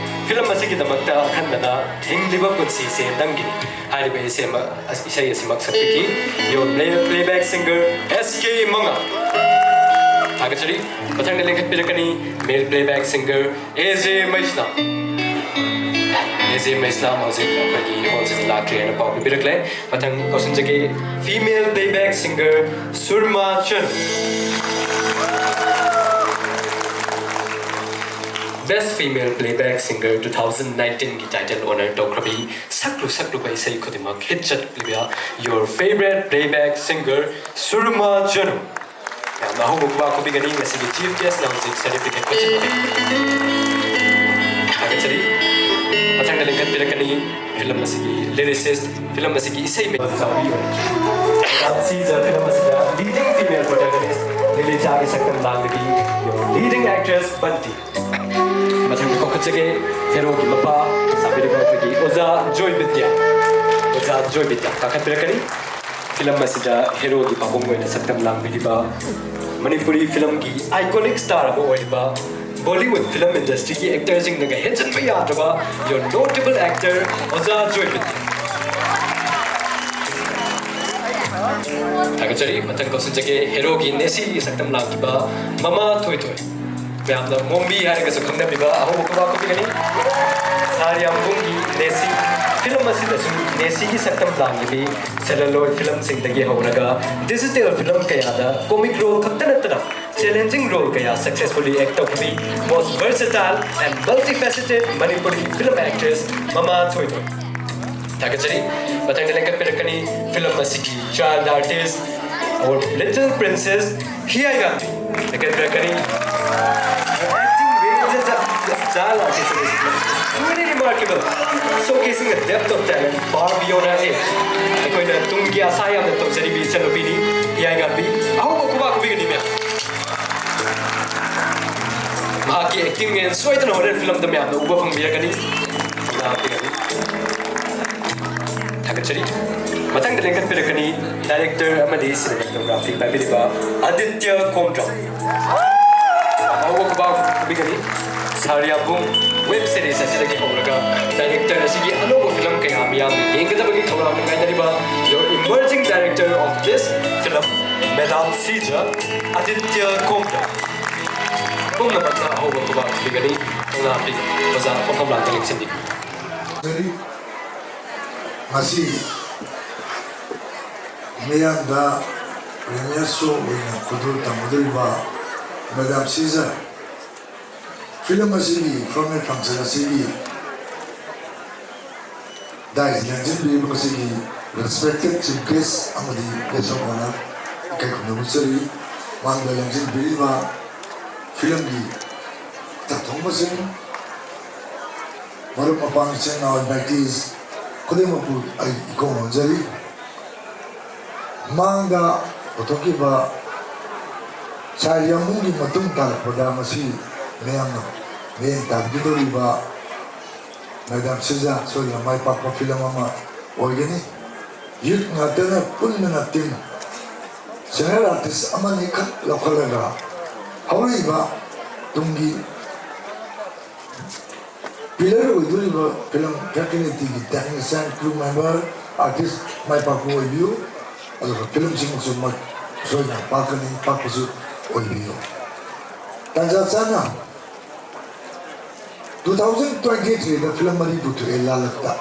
Film ꯑꯁꯤꯒꯤꯗꯃꯛꯇ ꯑꯈꯟꯅꯅ ꯍꯤꯡꯂꯤꯕ ꯄꯨꯟꯁꯤꯁꯦ ꯅꯪꯒꯤꯅꯤ ꯍꯥꯏꯔꯤꯕ ꯏꯁꯩ ꯑꯃ, ꯏꯁꯩ ꯑꯁꯤꯃꯛ ꯁꯛꯄꯤꯈꯤ꯫ Your play, playback singer S K ꯃꯉꯥꯜ꯫ ꯊꯥꯒꯠꯆꯔꯤ꯫ ꯃꯊꯪꯗ ꯂꯦꯡꯈꯠꯄꯤꯔꯛꯀꯅꯤ male playback singer A J Meisnam. A J ꯃꯩꯁꯅꯥꯝ ꯍꯧꯖꯤꯛ ꯑꯩꯈꯣꯏꯒꯤ hall ꯁꯤꯗ ꯂꯥꯛꯇ꯭ꯔꯤ ꯍꯥꯏꯅ ꯄꯥꯎ ꯄꯤꯕꯤꯔꯛꯂꯦ꯫ ꯃꯊꯪ ꯀꯧꯁꯤꯟꯖꯒꯦ, female playback singer ꯁꯨꯔꯃꯥ ꯆꯅꯨ꯫ Best Female Playback Singer two thousand nineteen ꯒꯤ title honor ꯇꯧꯈ꯭ꯔꯕꯤ ꯁꯛꯂꯨ ꯁꯛꯂꯨꯕ ꯏꯁꯩ ꯈꯨꯗꯤꯡꯃꯛ hit ꯆꯠꯂꯤꯕ your favorite playback singer ꯁꯨꯔꯃꯥ ꯆꯅꯨ꯫ ꯌꯥꯝ ꯑꯍꯧꯕ ꯈꯨꯕꯥꯛ ꯈꯨꯕꯤꯒꯅꯤ ꯉꯁꯤꯒꯤ chief guest ꯅ ꯍꯧꯖꯤꯛ certificate ꯄꯤꯁꯤꯟꯕ꯫ ꯊꯥꯒꯠꯆꯔꯤ꯫ ꯃꯊꯪꯗ ꯂꯤꯡꯈꯠꯄꯤꯔꯛꯀꯅꯤ film ꯑꯁꯤꯒꯤ lyricist, film ꯑꯁꯤꯒꯤ ꯏꯁꯩ ꯃ-, ꯆꯥꯎꯕꯤ ꯑꯣꯏꯔꯛꯈꯤ꯫ ꯁꯤꯖ film ꯑꯁꯤꯗ leading female protagonist ꯂꯤꯂꯤꯆꯥꯒꯤ ꯁꯛꯇꯝ ꯂꯥꯡꯂꯤꯕꯤ leading actress ꯕꯟꯇꯤ꯫ ꯃꯊꯪꯗ ꯀꯧꯈꯠꯆꯒꯦ, hero ꯒꯤ ꯃꯄꯥ ꯁꯥꯕꯤꯔꯤꯕ ꯑꯩꯈꯣꯏꯒꯤ ꯑꯣꯖꯥ ꯖꯣꯏ ꯕꯤꯗ꯭ꯌꯥ꯫ ꯑꯣꯖꯥ ꯖꯣꯏ ꯕꯤꯗ꯭ꯌꯥ ꯀꯥꯈꯠꯄꯤꯔꯛꯀꯅꯤ꯫ Film ꯑꯁꯤꯗ hero ꯒꯤ ꯄꯥꯕꯨꯡ ꯑꯣꯏꯅ ꯁꯛꯇꯝ ꯂꯥꯡꯕꯤꯔꯤꯕ ꯃꯅꯤꯄꯨꯔꯤ film ꯒꯤ iconic star ꯑꯃ ꯑꯣꯏꯔꯤꯕ Bollywood film industry ꯒꯤ actor ꯁꯤꯡꯅꯒ ꯍꯦꯟꯖꯟꯕ ꯌꯥꯗ꯭ꯔꯕ your notable actor ꯑꯣꯖꯥ ꯖꯣꯏ ꯕꯤꯗ꯭ꯌꯥ꯫ ꯊꯥꯒꯠꯆꯔꯤ꯫ ꯃꯊꯪ ꯀꯧꯁꯤꯟꯖꯒꯦ, hero ꯒꯤ ꯅꯦꯁꯤꯒꯤ ꯁꯛꯇꯝ ꯂꯥꯡꯈꯤꯕ ꯃꯃꯥ ꯊꯣꯏꯊꯣꯏ꯫ ꯃꯌꯥꯝꯅ ꯃꯣꯝꯕꯤ ꯍꯥꯏꯔꯒꯁꯨ ꯈꯪꯅꯕꯤꯕ ꯑꯍꯧꯕ ꯈꯨꯕꯥꯛ ꯈꯨꯕꯤꯒꯅꯤ꯫ ꯁꯥꯔꯤꯌꯥꯝꯕꯨꯡꯒꯤ ꯅꯦꯁꯤ꯫ Film ꯑꯁꯤꯗꯁꯨ ꯅꯦꯁꯤꯒꯤ ꯁꯛꯇꯝ ꯂꯥꯡꯂꯤꯕꯤ celluloid film ꯁꯤꯡꯗꯒꯤ ꯍꯧꯔꯒ digital film ꯀꯌꯥꯗ comic role ꯈꯛꯇ ꯅꯠꯇꯅ challenging role ꯀꯌꯥ successfully act ꯇꯧꯕꯤ most versatile and multifaceted Manipuri film actress ꯃꯃꯥ ꯊꯣꯏꯊꯣꯏ꯫ ꯊꯥꯒꯠꯆꯔꯤ꯫ ꯃꯊꯪꯗ ꯂꯦꯡꯈꯠꯄꯤꯔꯛꯀꯅꯤ film ꯑꯁꯤꯒꯤ child artist, our little princess ꯍꯤꯌꯥꯏꯒꯥꯟꯕꯤ꯫ ꯂꯦꯡꯈꯠꯄꯤꯔꯛꯀꯅꯤ꯫ Acting range is a child artist is truly remarkable, showcasing a depth of talent far beyond her age. ꯑꯩꯈꯣꯏꯅ ꯇꯨꯡꯒꯤ ꯑꯁꯥ ꯌꯥꯝꯅ ꯇꯧꯖꯔꯤꯕꯤ ꯏꯆꯟꯅꯨꯄꯤꯅꯤ ꯍꯤꯌꯥꯏꯒꯥꯟꯕꯤ꯫ ꯑꯍꯧꯕ ꯈꯨꯕꯥꯛ ꯈꯨꯕꯤꯒꯅꯤ ꯃꯌꯥꯝ꯫ ꯃꯍꯥꯛꯀꯤ acting ꯅ ꯁꯣꯏꯗꯅ ꯍꯣꯔꯦꯟ film ꯗ ꯃꯌꯥꯝꯅ ꯎꯕ ꯐꯪꯕꯤꯔꯒꯅꯤ꯫ ꯊꯥꯒꯠꯆꯔꯤ꯫ ꯃꯊꯪꯗ ꯂꯦꯡꯈꯠꯄꯤꯔꯛꯀꯅꯤ director ꯑꯃꯗꯤ cinematography ꯄꯥꯏꯕꯤꯔꯤꯕ ꯑꯗꯤꯇ꯭ꯌ ꯀꯣꯝꯗ꯭ꯔꯝ꯫ ꯑꯍꯧꯕ ꯈꯨꯕꯥꯛ ꯈꯨꯕꯤꯒꯅꯤ꯫ ꯁꯥꯔꯤꯌꯥꯕꯨꯡ web series ꯑꯁꯤꯗꯒꯤ ꯍꯧꯔꯒ director ꯑꯁꯤꯒꯤ ꯑꯅꯧꯕ film ꯀꯌꯥ ꯃꯤꯌꯥꯝꯅ ꯌꯦꯡꯒꯗꯕꯒꯤ ꯊꯧꯔꯥꯡꯗ ꯉꯥꯏꯅꯔꯤꯕ your emerging director of this film, Madam ꯁꯤꯖ ꯑꯗꯤꯇ꯭ꯌ ꯀꯣꯝꯗ꯭ꯔꯝ꯫ ꯄꯨꯝꯅꯃꯛꯅ ꯑꯍꯧꯕ ꯈꯨꯕꯥꯛ ꯈꯨꯕꯤꯒꯅꯤ꯫ ꯀꯪꯂꯥ ꯑꯣꯖꯥ ꯐꯝꯐꯝ ꯂꯥꯡꯗ ꯂꯦꯡꯁꯤꯟꯕꯤꯒꯅꯤ꯫ ꯉꯁꯤ ꯃꯤꯌꯥꯝꯗ premiere show ꯑꯣꯏꯅ ꯈꯨꯗꯣꯜ ꯇꯝꯒꯗꯧꯔꯤꯕ Madam ꯁꯤꯖ, film ꯑꯁꯤꯒꯤ formal function ꯑꯁꯤꯒꯤ ꯗꯥꯏꯁ ꯂꯦꯡꯁꯤꯟꯕꯤꯔꯤꯕ ꯉꯁꯤꯒꯤ respected chief guest ꯑꯃꯗꯤ guest of honour ꯏꯀꯥꯏ ꯈꯨꯝꯅꯕ ꯎꯠꯆꯔꯤ꯫ ꯃꯥꯡꯗ ꯂꯝꯖꯤꯡꯕꯤꯔꯤꯕ ꯐꯤꯂꯝꯒꯤ ꯇꯥꯊꯣꯛꯄꯁꯤꯡ, ꯃꯔꯨꯞ ꯃꯄꯥꯡ, ꯏꯆꯤꯟ ꯏꯅꯥꯎ, invitees ꯈꯨꯗꯤꯡꯃꯛꯄꯨ ꯑꯩ ꯏꯀꯣꯛ ꯅꯣꯟꯖꯔꯤ꯫ ꯃꯥꯡꯗ ꯄꯨꯊꯣꯛꯈꯤꯕ ꯁꯥꯏ ꯌꯥꯝꯕꯨꯡꯒꯤ ꯃꯇꯨꯡ ꯇꯥꯔꯛꯄꯗ ꯃꯁꯤ ꯃꯌꯥꯝꯅ ꯃꯤꯠꯌꯦꯡ ꯇꯥꯕꯤꯒꯗꯧꯔꯤꯕ ꯃꯦꯗꯥꯝ ꯁꯤꯖꯥ ꯁꯣꯏꯗꯅ ꯃꯥꯏ ꯄꯥꯛꯄ ꯐꯤꯂꯝ ꯑꯃ ꯑꯣꯏꯒꯅꯤ꯫ ꯌꯨꯠ ꯉꯥꯛꯇꯅ ꯄꯨꯟꯗꯨꯅ ꯇꯤꯝ ꯁꯦꯅꯤꯌꯔ ꯑꯥꯔꯇꯤꯁ ꯑꯃꯅꯤꯈꯛ ꯂꯧꯈꯠꯂꯒ ꯍꯧꯔꯛꯏꯕ ꯇꯨꯡꯒꯤ ꯄꯤꯂꯔ ꯑꯣꯏꯗꯣꯔꯤꯕ ꯐꯤꯂꯝ ꯐꯦꯀꯜꯇꯤꯒꯤ ꯇꯦꯛꯅꯤꯁꯤꯌꯥꯟ, ꯀ꯭ꯔꯨ ꯃꯦꯝꯕꯔ, ꯑꯥꯔꯇꯤꯁ ꯃꯥꯏ ꯄꯥꯛꯄ ꯑꯣꯏꯕꯤꯌꯨ꯫ ꯑꯗꯨꯒ ꯐꯤꯂꯝꯁꯤꯃꯁꯨ ꯃꯥꯏ ꯁꯣꯏꯗꯅ ꯄꯥꯛꯀꯅꯤ, ꯄꯥꯛꯄꯁꯨ ꯑꯣꯏꯕꯤꯌꯨ꯫ ꯇꯥꯟꯖꯥ ꯆꯥꯅ two thousand twenty three ꯗ ꯐꯤꯂꯝ ꯃꯔꯤ ꯄꯨꯊꯣꯛꯑꯦ ꯂꯥꯂꯛꯇ꯫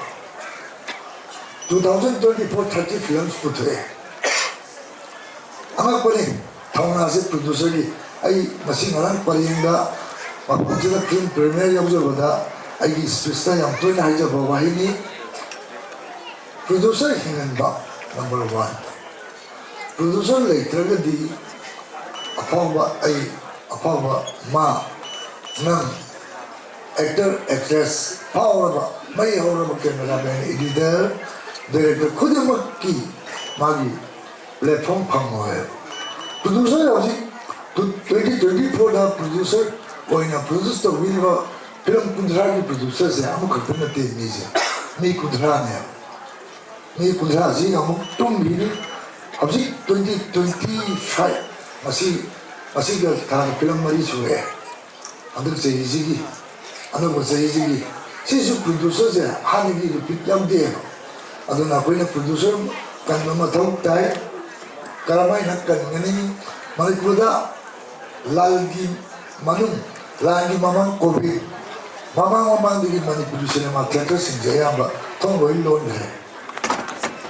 Two thousand twenty four thirty films ꯄꯨꯊꯣꯛꯑꯦ꯫ ꯑꯉꯛꯄꯅꯤ, ꯊꯧꯅꯥꯁꯦ ꯄ꯭ꯔꯣꯗ꯭ꯌꯨꯁꯔꯒꯤ꯫ ꯑꯩ ꯉꯁꯤ ꯉꯔꯥꯡ ꯄꯔꯦꯡꯗ ꯃꯐꯝꯁꯤꯗ ꯐꯤꯂꯝ ꯄ꯭ꯔꯤꯃꯤꯌꯔ ꯌꯥꯎꯖꯕꯗ ꯑꯩꯒꯤ ꯁ꯭ꯄꯤꯆꯇ ꯌꯥꯝ ꯇꯣꯏꯅ ꯍꯥꯏꯖꯕ ꯋꯥꯍꯩꯅꯤ, ꯄ꯭ꯔꯣꯗ꯭ꯌꯨꯁꯔ ꯍꯤꯡꯍꯟꯕ number one꯫ ꯄ꯭ꯔꯣꯗ꯭ꯌꯨꯁꯔ ꯂꯩꯇ꯭ꯔꯒꯗꯤ ꯑꯐꯥꯎꯕ ꯑꯩ, ꯑꯐꯥꯎꯕ ꯃꯥ, ꯅꯪ, ꯑꯦꯛꯇꯔ, ꯑꯦꯛꯇ꯭ꯔꯦꯁ, ꯐꯥꯎꯔꯕ, ꯃꯩ ꯍꯧꯔꯕ ꯀꯦꯃꯦꯔꯥꯃꯦꯟ, ꯏꯗꯤꯇꯔ, ꯗꯥꯏꯔꯦꯛꯇꯔ ꯈꯨꯗꯤꯡꯃꯛꯀꯤ ꯃꯥꯒꯤ ꯄ꯭ꯂꯦꯠꯐꯣꯝ ꯐꯪꯉꯣꯏ꯫ ꯄ꯭ꯔꯣꯗ꯭ꯌꯨꯁꯔ ꯍꯧꯖꯤꯛ ꯇ꯭ꯋꯦꯟꯇꯤ ꯇ꯭ꯋꯦꯟꯇꯤ ꯐꯣꯔꯗ ꯄ꯭ꯔꯣꯗ꯭ꯌꯨꯁꯔ ꯑꯣꯏꯅ ꯄ꯭ꯔꯣꯗ꯭ꯌꯨꯁ ꯇꯧꯕꯤꯔꯤꯕ ꯐꯤꯂꯝ ꯀꯨꯟꯊ꯭ꯔꯥꯒꯤ ꯄ꯭ꯔꯣꯗ꯭ꯌꯨꯁꯔꯁꯦ ꯑꯃꯈꯛꯇ ꯅꯠꯇꯦ ꯃꯤꯁꯦ, ꯃꯤ ꯀꯨꯟꯊ꯭ꯔꯥꯅꯦꯕ꯫ ꯃꯤ ꯀꯨꯟꯊ꯭ꯔꯥꯁꯤ ꯑꯃꯨꯛ ꯇꯨꯝꯈꯤꯅꯤ꯫ ꯍꯧꯖꯤꯛ ꯇ꯭ꯋꯦꯟꯇꯤ ꯇ꯭ꯋꯦꯟꯇꯤ ꯐꯥꯏꯚ, ꯉꯁꯤ, ꯉꯁꯤꯒ ꯊꯥꯒꯤ ꯐꯤꯂꯝ ꯃꯔꯤ ꯁꯨꯔꯛꯑꯦ꯫ ꯍꯟꯗꯛ ꯆꯍꯤꯁꯤꯒꯤ, ꯑꯅꯧꯕ ꯆꯍꯤꯁꯤꯒꯤ, ꯁꯤꯁꯨ ꯄ꯭ꯔꯣꯗ꯭ꯌꯨꯁꯔꯁꯦ ꯍꯥꯟꯅꯒꯤ ꯔꯤꯄꯤꯠ ꯌꯥꯎꯗꯦꯕ꯫ ꯑꯗꯨꯅ ꯑꯩꯈꯣꯏꯅ ꯄ꯭ꯔꯣꯗ꯭ꯌꯨꯁꯔ ꯀꯟꯕ ꯃꯊꯧ ꯇꯥꯏ꯫ ꯀꯔꯝꯍꯥꯏꯅ ꯀꯟꯒꯅꯤ? ꯃꯅꯤꯄꯨꯔꯗ ꯂꯥꯜꯒꯤ ꯃꯅꯨꯡ, ꯂꯥꯜꯒꯤ ꯃꯃꯥꯡ, ꯀꯣꯚꯤꯗ ꯃꯃꯥꯡ ꯃꯃꯥꯡꯗꯒꯤ ꯃꯅꯤꯄꯨꯔꯤ ꯁꯤꯅꯦꯃꯥ ꯊꯤꯌꯦꯇꯔꯁꯤꯡꯁꯦ ꯑꯌꯥꯝꯕ ꯊꯣꯡ ꯂꯣꯏ ꯂꯣꯟꯈ꯭ꯔꯦ꯫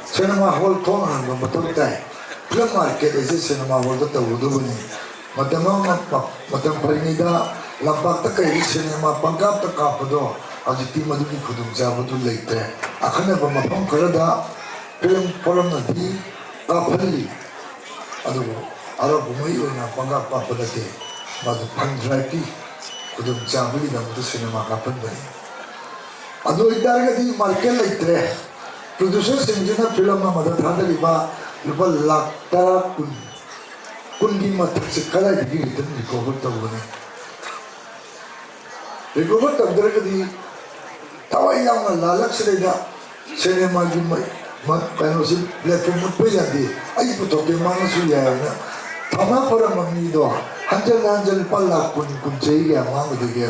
ꯁꯤꯅꯦꯃꯥ ꯍꯣꯜ ꯊꯣꯡ ꯍꯥꯡꯕ ꯃꯊꯧ ꯇꯥꯏ꯫ ꯐꯤꯂꯝ ꯃꯥꯔꯀꯦꯠ ꯑꯁꯤ ꯁꯤꯅꯦꯃꯥ ꯍꯣꯜꯗ ꯇꯧꯒꯗꯕꯅꯤ꯫ ꯃꯇꯝ ꯑꯃ, ꯃꯇꯝ ꯐꯔꯤꯉꯩꯗ ꯂꯝꯄꯥꯛꯇ ꯀꯩꯗ ꯁꯤꯅꯦꯃꯥ ꯄꯪꯀꯥꯞꯇ ꯀꯥꯞꯄꯗꯣ ꯍꯧꯖꯤꯛꯇꯤ ꯃꯗꯨꯒꯤ ꯈꯨꯗꯣꯡꯆꯥꯕꯗꯨ ꯂꯩꯇ꯭ꯔꯦ꯫ ꯑꯈꯟꯅꯕ ꯃꯐꯝ ꯈꯔꯗ ꯐꯤꯂꯝ ꯐꯣꯔꯝꯅꯗꯤ ꯀꯥꯞꯍꯜꯂꯤ, ꯑꯗꯨꯕꯨ ꯍꯔꯥꯎ ꯀꯨꯝꯍꯩ ꯑꯣꯏꯅ ꯄꯪꯀꯥꯞ ꯀꯥꯞꯄ ꯅꯠꯇꯦ, ꯃꯗꯨ ꯐꯟ ꯗ꯭ꯔꯥꯏꯚꯀꯤ ꯈꯨꯗꯣꯡꯆꯥꯕꯒꯤꯗꯃꯛꯇ ꯁꯤꯅꯦꯃꯥ ꯀꯥꯞꯍꯟꯕꯅꯤ꯫ ꯑꯗꯨ ꯑꯣꯏꯇꯥꯔꯒꯗꯤ ꯃꯥꯔꯀꯦꯠ ꯂꯩꯇ꯭ꯔꯦ꯫ ꯄ꯭ꯔꯣꯗ꯭ꯌꯨꯁꯔꯁꯤꯡꯁꯤꯅ ꯐꯤꯂꯝ ꯑꯃꯗ ꯊꯥꯗꯔꯤꯕ ꯂꯨꯄꯥ ꯂꯥꯈ ꯇꯔꯥ, ꯀꯨꯟ, ꯀꯨꯟꯒꯤ ꯃꯊꯛꯁꯦ ꯀꯗꯥꯏꯗꯒꯤ ꯔꯤꯇꯔꯟ ꯔꯤꯀꯣꯚꯔ ꯇꯧꯒꯅꯤ? ꯔꯤꯀꯣꯚꯔ ꯇꯧꯗ꯭ꯔꯒꯗꯤ ꯊꯋꯥꯏ ꯌꯥꯎꯅ ꯂꯥꯜꯂꯛꯁꯤꯗꯩꯗ ꯁꯤꯅꯦꯃꯥꯒꯤ ꯃ-, ꯃ-, ꯀꯩꯅꯣꯁꯤ, ꯄ꯭ꯂꯦꯠꯐꯣꯝ ꯃꯨꯠꯄ ꯌꯥꯗꯦ, ꯑꯩ ꯄꯨꯊꯣꯛꯀꯦ ꯃꯥꯅꯁꯨ ꯌꯥꯏ ꯍꯥꯏꯅ ꯊꯧꯅꯥ ꯐꯔꯝꯕ ꯃꯤꯗꯣ ꯍꯟꯖꯟ ꯍꯟꯖꯟ ꯂꯨꯄꯥ ꯂꯥꯈ ꯀꯨꯟ, ꯀꯨꯟ ꯆꯍꯤ ꯀꯌꯥ ꯃꯥꯡꯒꯗꯒꯦ?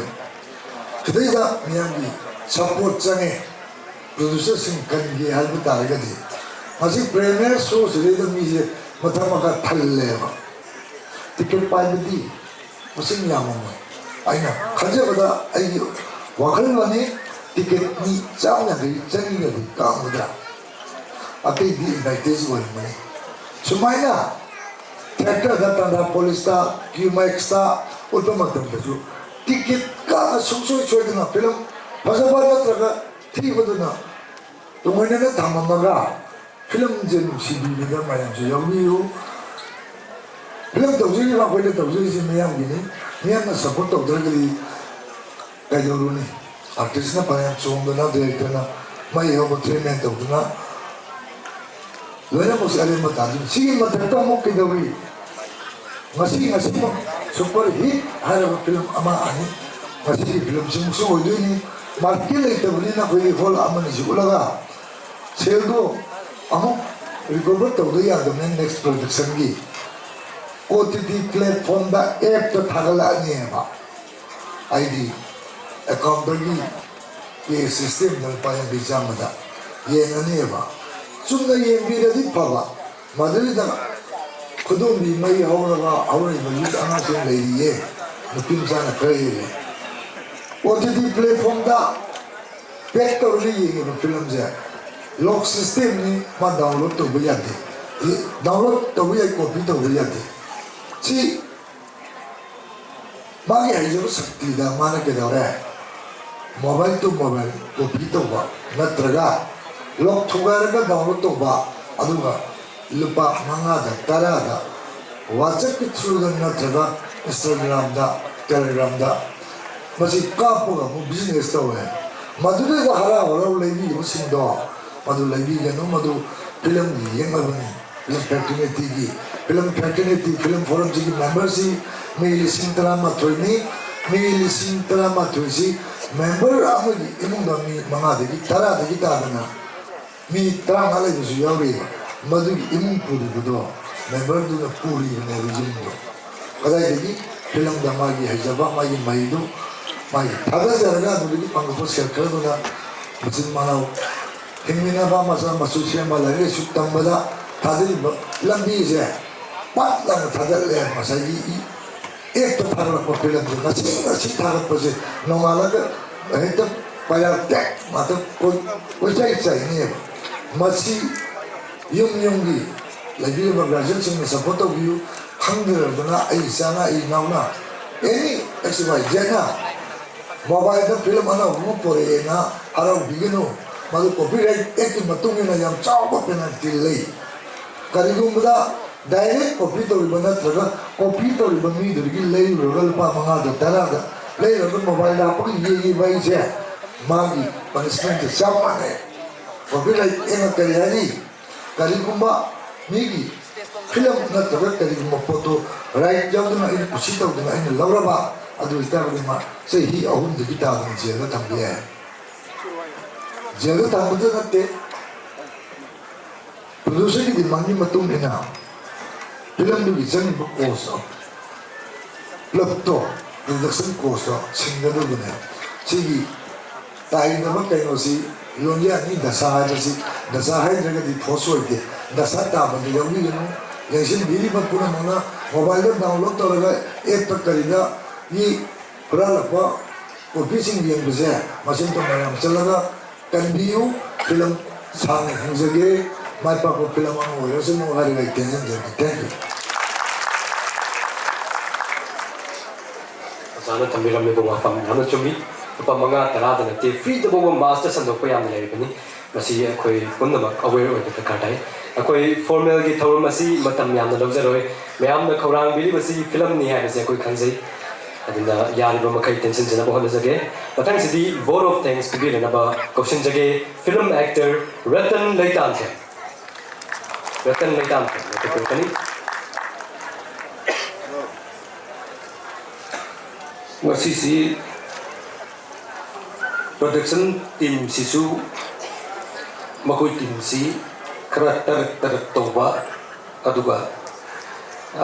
ꯁꯤꯗꯩꯗ ꯃꯤꯌꯥꯝꯒꯤ ꯁꯄꯣꯔꯠ ꯆꯪꯉꯦ꯫ ꯄ꯭ꯔꯣꯗ꯭ꯌꯨꯁꯔꯁꯤꯡ ꯀꯟꯒꯦ ꯍꯥꯏꯕ ꯇꯥꯔꯒꯗꯤ ꯃꯁꯤ ꯄ꯭ꯔꯤꯃꯤꯌꯔ ꯁꯣꯁꯤꯗꯩꯗ ꯃꯤꯁꯦ ꯃꯊꯛ ꯃꯈꯥ ꯊꯜꯂꯦꯕ꯫ ꯇꯤꯀꯦꯠ ꯄꯥꯏꯕꯗꯤ ꯃꯁꯤꯡ ꯌꯥꯝꯃꯝꯃꯣꯏ꯫ ꯑꯩꯅ ꯈꯟꯖꯕꯗ, ꯑꯩꯒꯤ ꯋꯥꯈꯜꯂꯣꯟꯅꯤ, ꯇꯤꯀꯦꯠ ꯃꯤ ꯆꯥꯝ ꯌꯥꯡꯈꯩ, ꯆꯅꯤꯒꯗꯤ ꯀꯥꯝꯒꯗ꯭ꯔꯥ? ꯑꯇꯩꯗꯤ ꯑꯦꯗꯚꯔꯇꯤꯁ ꯑꯣꯏꯔꯝꯒꯅꯤ꯫ ꯁꯨꯃꯥꯏꯅ ꯊꯤꯌꯦꯇꯔꯗ, ꯇꯥꯟꯗꯥ ꯄꯣꯂꯤꯁꯇ, ꯀ꯭ꯌꯨꯃꯦꯛꯁꯇ ꯎꯠꯄ ꯃꯇꯝꯗꯁꯨ ꯇꯤꯀꯦꯠ ꯀꯛꯑꯒ ꯁꯨꯡꯁꯣꯏ ꯁꯣꯏꯗꯅ ꯐꯤꯂꯝ ꯐꯖꯕ ꯅꯠꯇ꯭ꯔꯒ ꯊꯤꯕꯗꯨꯅ ꯇꯨꯡꯑꯣꯏꯅꯅ ꯊꯝꯃꯝꯃꯒ ꯐꯤꯂꯝꯁꯦ ꯅꯨꯡꯁꯤꯕꯤꯕꯗ ꯃꯌꯥꯝꯁꯨ ꯌꯥꯎꯕꯤꯌꯨ꯫ ꯐꯤꯂꯝ ꯇꯧꯖꯔꯤꯕ ꯑꯩꯈꯣꯏꯅ ꯇꯧꯖꯔꯤꯁꯦ ꯃꯤꯌꯥꯝꯒꯤꯅꯤ꯫ ꯃꯤꯌꯥꯝꯅ ꯁꯞꯄꯣꯔꯠ ꯇꯧꯗ꯭ꯔꯒꯗꯤ ꯀꯩꯗꯧꯔꯨꯅꯤ? ꯑꯥꯔꯇꯤꯁꯅ ꯐꯅꯌꯥꯝ ꯆꯣꯡꯗꯅ, ꯗꯤꯔꯦꯛꯇꯔꯅ ꯃꯩ ꯍꯧꯕ ꯇ꯭ꯔꯤꯠꯃꯦꯟ ꯇꯧꯗꯅ ꯂꯣꯏꯅꯃꯛꯁꯦ ꯑꯔꯦꯝꯕ ꯇꯥꯗꯣꯏꯅꯤ꯫ ꯁꯤꯒꯤ ꯃꯊꯛꯇ ꯑꯃꯨꯛ ꯀꯩꯗꯧꯔꯤ? ꯉꯁꯤ, ꯉꯁꯤꯃꯛ ꯁꯨꯄꯔ ꯍꯤꯠ ꯍꯥꯏꯔꯕ ꯐꯤꯂꯝ ꯑꯃ ꯑꯅꯤ, ꯉꯁꯤꯒꯤ ꯐꯤꯂꯝꯁꯤꯃꯁꯨ ꯑꯣꯏꯗꯣꯏꯅꯤ꯫ ꯃꯥꯔꯀꯦꯠ ꯂꯩꯇꯕꯅꯤꯅ ꯑꯩꯈꯣꯏꯒꯤ ꯍꯣꯜ ꯑꯃꯅꯤꯁꯤ ꯎꯠꯂꯒ ꯁꯦꯜꯗꯣ ꯑꯃꯨꯛ ꯔꯤꯀꯣꯚꯔ ꯇꯧꯗ ꯌꯥꯗꯕꯅꯤꯅ ꯅꯦꯛꯁ ꯄ꯭ꯔꯣꯗꯛꯁꯟꯒꯤ ꯑꯣ ꯇꯤ ꯇꯤ ꯄ꯭ꯂꯦꯠꯐꯣꯝꯗ ꯑꯦꯞꯇ ꯊꯥꯒꯠꯂꯛꯑꯅꯦꯕ꯫ ꯍꯥꯏꯗꯤ ꯑꯦꯀꯥꯎꯟꯗꯒꯤ ꯄꯦ ꯁꯤꯁꯇꯦꯝꯗ ꯂꯨꯄꯥ ꯌꯥꯡꯈꯩ ꯆꯥꯝꯃꯗ ꯌꯦꯡꯉꯅꯦꯕ꯫ ꯆꯨꯝꯅ ꯌꯦꯡꯕꯤꯔꯗꯤ ꯐꯕ, ꯃꯗꯨꯗ ꯈꯨꯗꯣꯝꯕꯤ ꯃꯩ ꯍꯧꯔꯒ ꯍꯧꯔꯛꯏꯕ ꯌꯨꯠ ꯑꯉꯥꯡꯁꯤꯡ ꯂꯩꯔꯤꯌꯦ, ꯅꯨꯄꯤ ꯃꯆꯥꯅ ꯈꯔ ꯍꯦꯜꯂꯤ꯫ ꯑꯣ ꯇꯤ ꯇꯤ ꯄ꯭ꯂꯦꯠꯐꯣꯝꯗ ꯄꯦꯛ ꯇꯧꯔꯒ ꯌꯦꯡꯉꯤꯕ ꯐꯤꯂꯝꯁꯦ ꯂꯣꯛ ꯁꯤꯁꯇꯦꯝꯅꯤ, ꯃꯥ ꯗꯥꯎꯟꯂꯣꯗ ꯇꯧꯕ ꯌꯥꯗꯦ꯫ ꯗꯥꯎꯟꯂꯣꯗ ꯇꯧꯕ ꯌꯥꯏ, ꯀꯣꯄꯤ ꯇꯧꯕ ꯌꯥꯗꯦ꯫ ꯁꯤ ꯃꯥꯒꯤ ꯍꯩꯖꯕ ꯁꯛꯇꯤꯗ ꯃꯥꯅ ꯀꯩꯗꯧꯔꯦ? ꯃꯣꯕꯥꯏꯜ ꯇꯨ ꯃꯣꯕꯥꯏꯜ ꯀꯣꯄꯤ ꯇꯧꯕ ꯅꯠꯇ꯭ꯔꯒ ꯂꯣꯛ ꯊꯨꯒꯥꯏꯔꯒ ꯗꯥꯎꯟꯂꯣꯗ ꯇꯧꯕ, ꯑꯗꯨꯒ ꯂꯨꯄꯥ ꯃꯉꯥꯗ, ꯇꯔꯥꯗ WhatsApp-ꯀꯤ through-ꯗ ꯅꯠꯇ꯭ꯔꯒ Instagram-ꯗ, Telegram-ꯗ ꯃꯁꯤ ꯀꯥꯞꯄꯒ ꯑꯃꯨꯛ business ꯇꯧꯋꯦ꯫ ꯃꯗꯨꯗꯩꯗ ꯍꯔꯥꯎ ꯍꯔꯥꯎ ꯂꯩꯕꯤꯈꯤꯕꯁꯤꯡꯗꯣ ꯃꯗꯨ ꯂꯩꯕꯤꯒꯅꯨ, ꯃꯗꯨ film-ꯒꯤ ꯌꯦꯛꯅꯕꯅꯤ꯫ Film Fraternity-ꯒꯤ, Film Fraternity Film Forum-ꯁꯤꯒꯤ member-ꯁꯤ ꯃꯤ ꯂꯤꯁꯤꯡ ꯇꯔꯥꯃꯥꯊꯣꯏꯅꯤ꯫ ꯃꯤ ꯂꯤꯁꯤꯡ ꯇꯔꯥꯃꯥꯊꯣꯏꯁꯤ member ꯑꯃꯒꯤ ꯏꯃꯨꯡꯗ ꯃꯤ ꯃꯉꯥꯗꯒꯤ ꯇꯔꯥꯗꯒꯤ ꯇꯥꯗꯅ ꯃꯤ ꯇꯔꯥꯃꯉꯥ ꯂꯩꯕꯁꯨ ꯌꯥꯎꯔꯤꯕ꯫ ꯃꯗꯨꯒꯤ ꯏꯃꯨꯡ ꯄꯨꯔꯤꯕꯗꯣ member-ꯗꯨꯅ ꯄꯨꯔꯤꯕꯅꯦꯕ ꯌꯨꯝꯗꯣ꯫ ꯀꯗꯥꯏꯗꯒꯤ? Film-ꯗ ꯃꯥꯒꯤ ꯍꯩꯖꯕ, ꯃꯥꯒꯤ ꯃꯍꯩꯗꯨ ꯃꯥꯒꯤ ꯊꯥꯗꯖꯔꯒ ꯑꯗꯨꯗꯒꯤ ꯐꯪꯉꯛꯄ ꯁꯦꯜ ꯈꯔꯗꯨꯅ ꯃꯆꯤꯟ ꯃꯅꯥꯎ ꯍꯤꯡꯃꯤꯟꯅꯕ, ꯃꯆꯥ ꯃꯁꯨ ꯁꯦꯝꯕ, ꯂꯥꯏꯔꯤꯛ ꯂꯥꯏꯁꯨ ꯇꯝꯕꯗ ꯊꯥꯗꯔꯤꯕ ꯂꯝꯕꯤꯁꯦ ꯄꯠ ꯂꯥꯎꯅ ꯊꯥꯗꯠꯂꯦ꯫ ꯉꯁꯥꯏꯒꯤ ꯏ-, app-ꯇ ꯊꯥꯒꯠꯂꯛꯄ film-ꯁꯦ ꯉꯁꯤ, ꯉꯁꯤ ꯊꯥꯒꯠꯄꯁꯦ ꯅꯣꯡꯉꯥꯜꯂꯒ ꯍꯦꯛꯇ viral ꯇꯦꯛ ꯉꯥꯛꯇ ꯀꯣꯏ-, ꯀꯣꯏꯆꯥꯏ ꯆꯥꯏꯅꯦꯕ꯫ ꯃꯁꯤ ꯌꯨꯝ ꯌꯨꯝꯒꯤ ꯂꯩꯕꯤꯔꯤꯕ guardian-ꯁꯤꯡꯅ support ꯇꯧꯕꯤꯌꯨ꯫ ꯈꯪꯗ꯭ꯔꯕꯅ ꯑꯩ ꯏꯆꯥꯅ, ꯑꯩ ꯏꯅꯥꯎꯅ, any X Y Z-ꯅ mobile-ꯗ film ꯑꯅꯧꯕ ꯑꯃ ꯄꯨꯔꯛꯑꯦꯅ ꯍꯔꯥꯎꯕꯤꯒꯅꯨ꯫ ꯃꯗꯨ copyright act-ꯀꯤ ꯃꯇꯨꯡ ꯏꯟꯅ ꯌꯥꯝ ꯆꯥꯎꯕ penalty ꯂꯩ꯫ ꯀꯔꯤꯒꯨꯝꯕꯗ direct copy ꯇꯧꯔꯤꯕ ꯅꯠꯇ꯭ꯔꯒ copy ꯇꯧꯔꯤꯕ ꯃꯤꯗꯨꯗꯒꯤ ꯂꯩꯔꯨꯔꯒ ꯂꯨꯄꯥ ꯃꯉꯥꯗ, ꯇꯔꯥꯗ ꯂꯩꯔꯨꯔꯒ mobile ꯂꯥꯛꯄꯒ ꯌꯦꯡꯉꯤꯕ ꯑꯩꯁꯦ, ꯃꯥꯒꯤ punishment-ꯁꯦ ꯆꯞ ꯃꯥꯟꯅꯩ꯫ Copyright act-ꯅ ꯀꯔꯤ ꯍꯥꯏꯔꯤ? ꯀꯔꯤꯒꯨꯝꯕ ꯃꯤꯒꯤ film ꯅꯠꯇ꯭ꯔꯒ ꯀꯔꯤꯒꯨꯝꯕ ꯄꯣꯠꯇꯣ right ꯌꯥꯎꯗꯅ ꯑꯩꯅ ꯀꯨꯁꯤ ꯇꯧꯗꯅ ꯑꯩꯅ ꯂꯧꯔꯕ, ꯑꯗꯨ ꯑꯣꯏꯇꯥꯔꯒꯗꯤ ꯃꯥ ꯆꯍꯤ ꯑꯍꯨꯝꯗꯒꯤ ꯇꯥꯗꯅ jail-ꯗ ꯊꯝꯕ ꯌꯥꯏ꯫ Jail-ꯗ ꯊꯝꯕꯗ ꯅꯠꯇꯦ, producer-ꯒꯤ demand-ꯒꯤ ꯃꯇꯨꯡ ꯏꯟꯅ film-ꯗꯨꯒꯤ ꯆꯪꯉꯤꯕ cost-ꯇꯣ ꯄꯨꯂꯞꯇꯣ, production cost-ꯇꯣ ꯁꯤꯡꯒꯗꯧꯕꯅꯦ꯫ ꯁꯤꯒꯤ ꯇꯥꯏꯅꯕ ꯀꯩꯅꯣꯁꯤ, ꯂꯣꯟꯌꯥꯟꯒꯤ ꯗꯁꯥ ꯍꯥꯏꯕꯁꯤ, ꯗꯁꯥ ꯍꯥꯏꯗ꯭ꯔꯒꯗꯤ force ꯑꯣꯏꯗꯦ꯫ ꯗꯁꯥ ꯇꯥꯕꯗ ꯌꯥꯎꯕꯤꯒꯅꯨ꯫ ꯂꯦꯡꯁꯤꯟꯕꯤꯔꯤꯕ ꯄꯨꯝꯅꯃꯛꯅ mobile-ꯗ download ꯇꯧꯔꯒ app-ꯇ ꯀꯔꯤꯗ ꯃꯤ ꯍꯨꯔꯥꯜꯂꯛꯄ copy-ꯁꯤꯡ ꯌꯦꯡꯕꯁꯦ ꯃꯁꯤꯝꯇ ꯃꯌꯥꯝ ꯆꯠꯂꯒ ꯀꯟꯕꯤꯌꯨ꯫ Film ꯁꯥꯡꯅ ꯍꯤꯡꯖꯒꯦ, ꯃꯥꯏ ꯄꯥꯛꯄ film ꯑꯃ ꯑꯣꯏꯔꯁꯅꯨ ꯍꯥꯏꯔꯒ ꯑꯩ ꯇꯦꯟꯖꯟꯖꯔꯒꯦ꯫ Thank you꯫ ꯑꯣꯖꯥꯅ ꯊꯝꯕꯤꯔꯝꯃꯤꯕ ꯋꯥꯐꯝ ꯌꯥꯝꯅ ꯆꯨꯝꯃꯤ꯫ ꯂꯨꯄꯥ ꯃꯉꯥ ꯇꯔꯥꯗ ꯅꯠꯇꯦ, free-ꯗ ꯐꯥꯎꯕ mass-ꯇ ꯁꯟꯗꯣꯛꯄ ꯌꯥꯝꯅ ꯂꯩꯔꯤꯕꯅꯤ꯫ ꯃꯁꯤ ꯑꯩꯈꯣꯏ ꯄꯨꯝꯅꯃꯛ ꯑꯋꯦꯌꯔ ꯑꯣꯏꯕ ꯗꯔꯀꯥꯔ ꯇꯥꯏ꯫ ꯑꯩꯈꯣꯏ ꯐꯣꯔꯃꯦꯜꯒꯤ ꯊꯧꯔꯝ ꯑꯁꯤ ꯃꯇꯝ ꯌꯥꯝꯅ ꯂꯧꯖꯔꯣꯏ꯫ ꯃꯌꯥꯝꯅ ꯈꯧꯔꯥꯡꯕꯤꯔꯤꯕꯁꯤ ꯐꯤꯂꯝꯅꯤ ꯍꯥꯏꯕꯁꯤ ꯑꯩꯈꯣꯏ ꯈꯪꯖꯩ꯫ ꯑꯗꯨꯅ ꯌꯥꯔꯤꯕ ꯃꯈꯩ ꯇꯦꯟꯁꯤꯟꯖꯅꯕ ꯍꯣꯠꯅꯖꯒꯦ꯫ ꯃꯊꯪꯁꯤꯗꯤ vote of thanks ꯄꯤꯕꯤꯅꯅꯕ ꯀꯧꯁꯤꯟꯖꯒꯦ꯫ Film actor Ratan Leitamthem. ꯔꯇꯟ ꯂꯩꯇꯥꯝꯊꯦꯝ ꯂꯦꯞꯊꯣꯛꯄꯤꯔꯛꯀꯅꯤ꯫ ꯉꯁꯤꯁꯤ ꯄ꯭ꯔꯗꯛꯁꯟ ꯇꯤꯝꯁꯤꯁꯨ ꯃꯈꯣꯏ ꯇꯤꯝꯁꯤ ꯈꯔ ꯇꯔꯛ ꯇꯔꯛ ꯇꯧꯕ, ꯑꯗꯨꯒ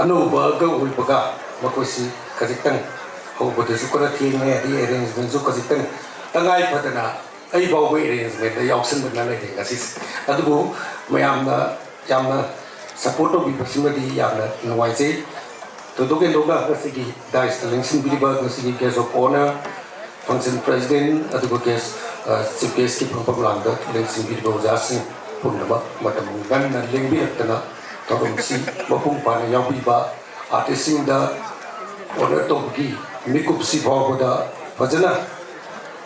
ꯑꯅꯧꯕꯒ ꯑꯣꯏꯕꯒ ꯃꯈꯣꯏꯁꯤ ꯈꯖꯤꯛꯇꯪ ꯍꯧꯕꯗꯁꯨ ꯈꯔ ꯊꯦꯡꯉꯦ, ꯑꯗꯩ ꯑꯦꯔꯦꯟꯖꯃꯦꯟꯁꯨ ꯈꯖꯤꯛꯇꯪ ꯇꯉꯥꯏ ꯐꯗꯅ ꯑꯩ ꯐꯥꯎꯕ ꯑꯦꯔꯦꯟꯖꯃꯦꯟꯗ ꯌꯥꯎꯁꯟꯗꯅ ꯂꯩꯔꯦ ꯉꯁꯤꯁꯦ꯫ ꯑꯗꯨꯕꯨ ꯃꯌꯥꯝꯅ ꯌꯥꯝꯅ ꯁꯄꯣꯔꯠ ꯇꯧꯕꯤꯕꯁꯤꯃꯗꯤ ꯌꯥꯝꯅ ꯅꯨꯡꯉꯥꯏꯖꯩ꯫ ꯊꯣꯏꯗꯣꯛ ꯍꯦꯟꯗꯣꯛꯅ ꯉꯁꯤꯒꯤ ꯗꯥꯏꯁꯇ ꯂꯦꯡꯁꯤꯟꯕꯤꯔꯤꯕ ꯉꯁꯤꯒꯤ guest of honour, function president, ꯑꯗꯨꯒ ꯒꯦꯁ, ꯑ, ꯆꯤꯐ ꯒꯦꯁꯀꯤ ꯐꯝꯐꯝ ꯂꯥꯡꯗ ꯂꯦꯡꯁꯤꯟꯕꯤꯔꯤꯕ ꯑꯣꯖꯥꯁꯤꯡ ꯄꯨꯝꯅꯃꯛ ꯃꯇꯝ ꯉꯟꯅ ꯂꯦꯡꯕꯤꯔꯛꯇꯅ ꯊꯧꯔꯝꯁꯤ ꯃꯄꯨꯡ ꯐꯥꯅ ꯌꯥꯎꯕꯤꯕ, ꯑꯥꯔꯇꯤꯁꯁꯤꯡꯗ ꯑꯣꯅꯔ ꯇꯧꯕꯒꯤ ꯃꯤꯀꯨꯞꯁꯤ ꯐꯥꯎꯕꯗ ꯐꯖꯅ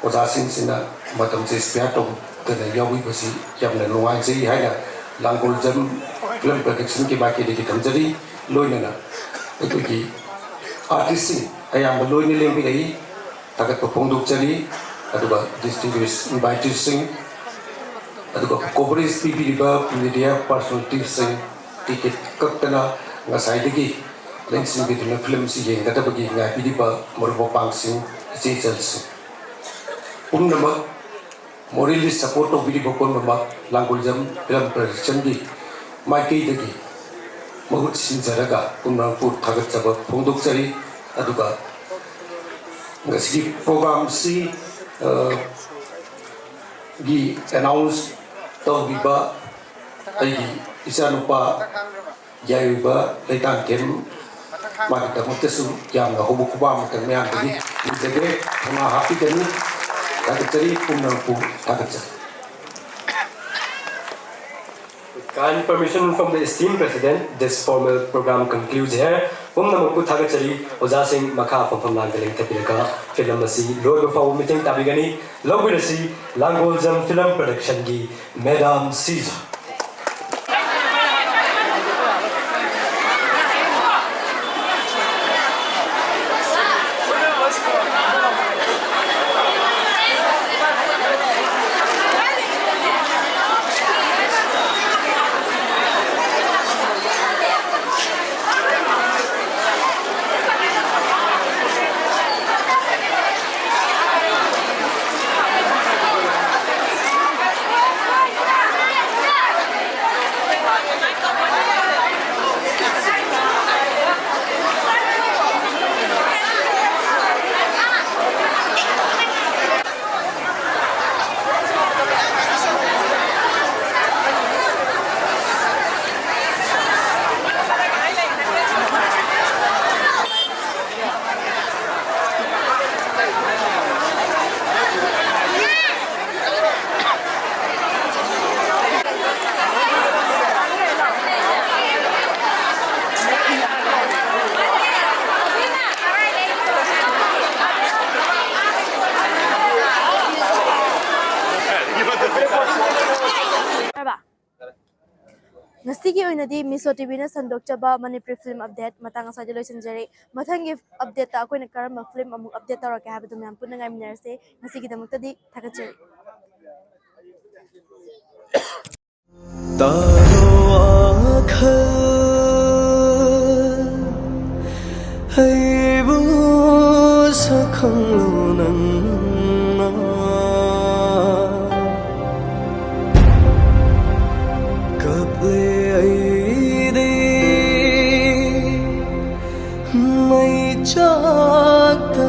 ꯑꯣꯖꯥꯁꯤꯡꯁꯤꯅ ꯃꯇꯝꯁꯦ ꯁ꯭ꯄꯦꯌꯥꯔ ꯇꯧꯗꯅ ꯌꯥꯎꯕꯤꯕꯁꯤ ꯌꯥꯝꯅ ꯅꯨꯡꯉꯥꯏꯖꯩ ꯍꯥꯏꯅ ꯂꯥꯡꯒꯣꯜꯖꯝ ꯐꯤꯂꯝ ꯄ꯭ꯔꯗꯛꯁꯟꯒꯤ ꯃꯥꯏꯀꯩꯗꯒꯤ ꯊꯝꯖꯔꯤ꯫ ꯂꯣꯏꯅꯅ ꯑꯩꯈꯣꯏꯒꯤ ꯑꯥꯔꯇꯤꯁꯁꯤꯡ ꯑꯌꯥꯝꯕ ꯂꯣꯏꯅ ꯂꯦꯡꯕꯤꯔꯛꯏ, ꯊꯥꯒꯠꯄ ꯐꯣꯡꯗꯣꯛꯆꯔꯤ꯫ ꯑꯗꯨꯒ ꯗꯤꯁꯇꯤꯡꯒ꯭ꯋꯤꯁ ꯏꯟꯚꯥꯏꯇꯤꯁꯁꯤꯡ, ꯑꯗꯨꯒ ꯀꯣꯚꯔꯦꯖ ꯄꯤꯕꯤꯔꯤꯕ ꯃꯤꯗꯤꯌꯥ ꯄꯥꯔꯁꯣꯅꯦꯂꯤꯇꯤꯁꯤꯡ, ꯇꯤꯀꯦꯠ ꯀꯛꯇꯅ ꯉꯁꯥꯏꯗꯒꯤ ꯂꯦꯡꯁꯤꯟꯕꯤꯗꯨꯅ ꯐꯤꯂꯝꯁꯤ ꯌꯦꯡꯒꯗꯕꯒꯤ ꯉꯥꯏꯕꯤꯔꯤꯕ ꯃꯔꯨꯞ ꯃꯄꯥꯡꯁꯤꯡ, ꯏꯆꯦ ꯏꯆꯜꯁꯤꯡ ꯄꯨꯝꯅꯃꯛ, ꯃꯣꯔꯦꯜꯂꯤ ꯁꯄꯣꯔꯠ ꯇꯧꯕꯤꯔꯤꯕ ꯄꯨꯝꯅꯃꯛ, ꯂꯥꯡꯒꯣꯜꯖꯝ ꯐꯤꯂꯝ ꯄ꯭ꯔꯗꯛꯁꯟꯒꯤ ꯃꯥꯏꯀꯩꯗꯒꯤ ꯃꯍꯨꯠ ꯁꯤꯟꯖꯔꯒ ꯄꯨꯝꯅꯃꯛꯄꯨ ꯊꯥꯒꯠꯆꯕ ꯐꯣꯡꯗꯣꯛꯆꯔꯤ꯫ ꯑꯗꯨꯒ ꯉꯁꯤꯒꯤ ꯄ꯭ꯔꯣꯒ꯭ꯔꯥꯝꯁꯤ, ꯑ, ꯒꯤ ꯑꯦꯅꯥꯎꯟꯁ ꯇꯧꯕꯤꯕ ꯑꯩꯒꯤ ꯏꯆꯥꯅꯨꯄꯥ ꯌꯥꯏꯑꯣꯏꯕ ꯂꯩꯇꯥꯟꯊꯦꯝ, ꯃꯥꯒꯤꯗꯃꯛꯇꯁꯨ ꯌꯥꯝꯅ ꯍꯧꯕ ꯈꯨꯕꯥꯛ ꯑꯃꯇꯪ ꯃꯌꯥꯝꯗꯒꯤ ꯅꯤꯖꯒꯦ꯫ ꯊꯧꯅꯥ ꯍꯥꯞꯄꯤꯒꯅꯤ꯫ ꯊꯥꯒꯠꯆꯔꯤ, ꯄꯨꯝꯅꯃꯛꯄꯨ ꯊꯥꯒꯠꯆꯔꯤ꯫ With kind permission from the esteemed President, this formal program concludes here. ꯄꯨꯝꯅꯃꯛꯄꯨ ꯊꯥꯒꯠꯆꯔꯤ꯫ ꯑꯣꯖꯥꯁꯤꯡ ꯃꯈꯥ ꯐꯝꯐꯝ ꯂꯥꯡꯗ ꯂꯦꯡꯊꯕꯤꯔꯒ ꯐꯤꯂꯝ ꯑꯁꯤ ꯂꯣꯏꯕ ꯐꯥꯎꯕ ꯃꯤꯠꯌꯦꯡ ꯇꯥꯕꯤꯒꯅꯤ꯫ ꯂꯧꯕꯤꯔꯁꯤ ꯂꯥꯡꯒꯣꯜꯖꯝ ꯐꯤꯂꯝ ꯄ꯭ꯔꯗꯛꯁꯟꯒꯤ ꯃꯦꯗꯥꯝ ꯁꯤꯖ꯫ ꯉꯁꯤꯒꯤ ꯑꯣꯏꯅꯗꯤ ꯃꯤꯁꯣ ꯇꯤꯚꯤꯅ ꯁꯟꯗꯣꯛꯆꯕ ꯃꯅꯤꯄꯨꯔꯤ ꯐꯤꯂꯝ ꯑꯞꯗꯦꯠ ꯃꯇꯥꯡ ꯑꯁ꯭ꯋꯥꯏꯗ ꯂꯣꯏꯁꯤꯟꯖꯔꯦ꯫ ꯃꯊꯪꯒꯤ ꯑꯞꯗꯦꯠꯇ ꯑꯩꯈꯣꯏꯅ ꯀꯔꯝꯕ ꯐꯤꯂꯝ ꯑꯃꯨꯛ ꯑꯞꯗꯦꯠ ꯇꯧꯔꯛꯀꯦ ꯍꯥꯏꯕꯗꯨ ꯃꯌꯥꯝ ꯄꯨꯟꯅ ꯉꯥꯏꯃꯤꯟꯅꯔꯁꯦ꯫ ꯉꯁꯤꯒꯤꯗꯃꯛꯇꯗꯤ ꯊꯥꯒꯠꯆꯔꯤ꯫ ꯇꯥꯔꯣ ꯋꯥꯈꯜ, ꯑꯩꯕꯨ ꯁꯛꯈꯪꯂꯨ ꯅꯪꯅ꯫ ꯀꯞꯂꯦ ꯑꯩꯗꯤ ꯃꯩꯆꯥꯛꯇ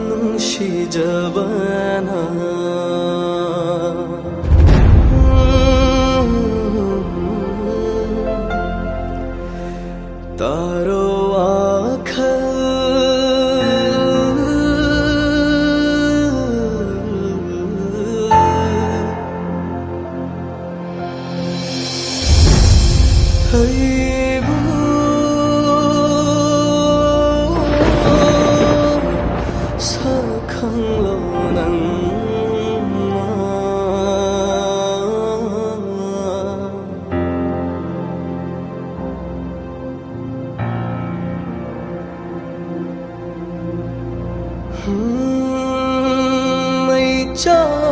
ꯅꯨꯡꯁꯤꯖꯕꯅ꯫ ꯇꯥꯔꯣ ꯋꯥꯈꯜ꯫ ꯑꯩꯕꯨ ꯆꯥꯎ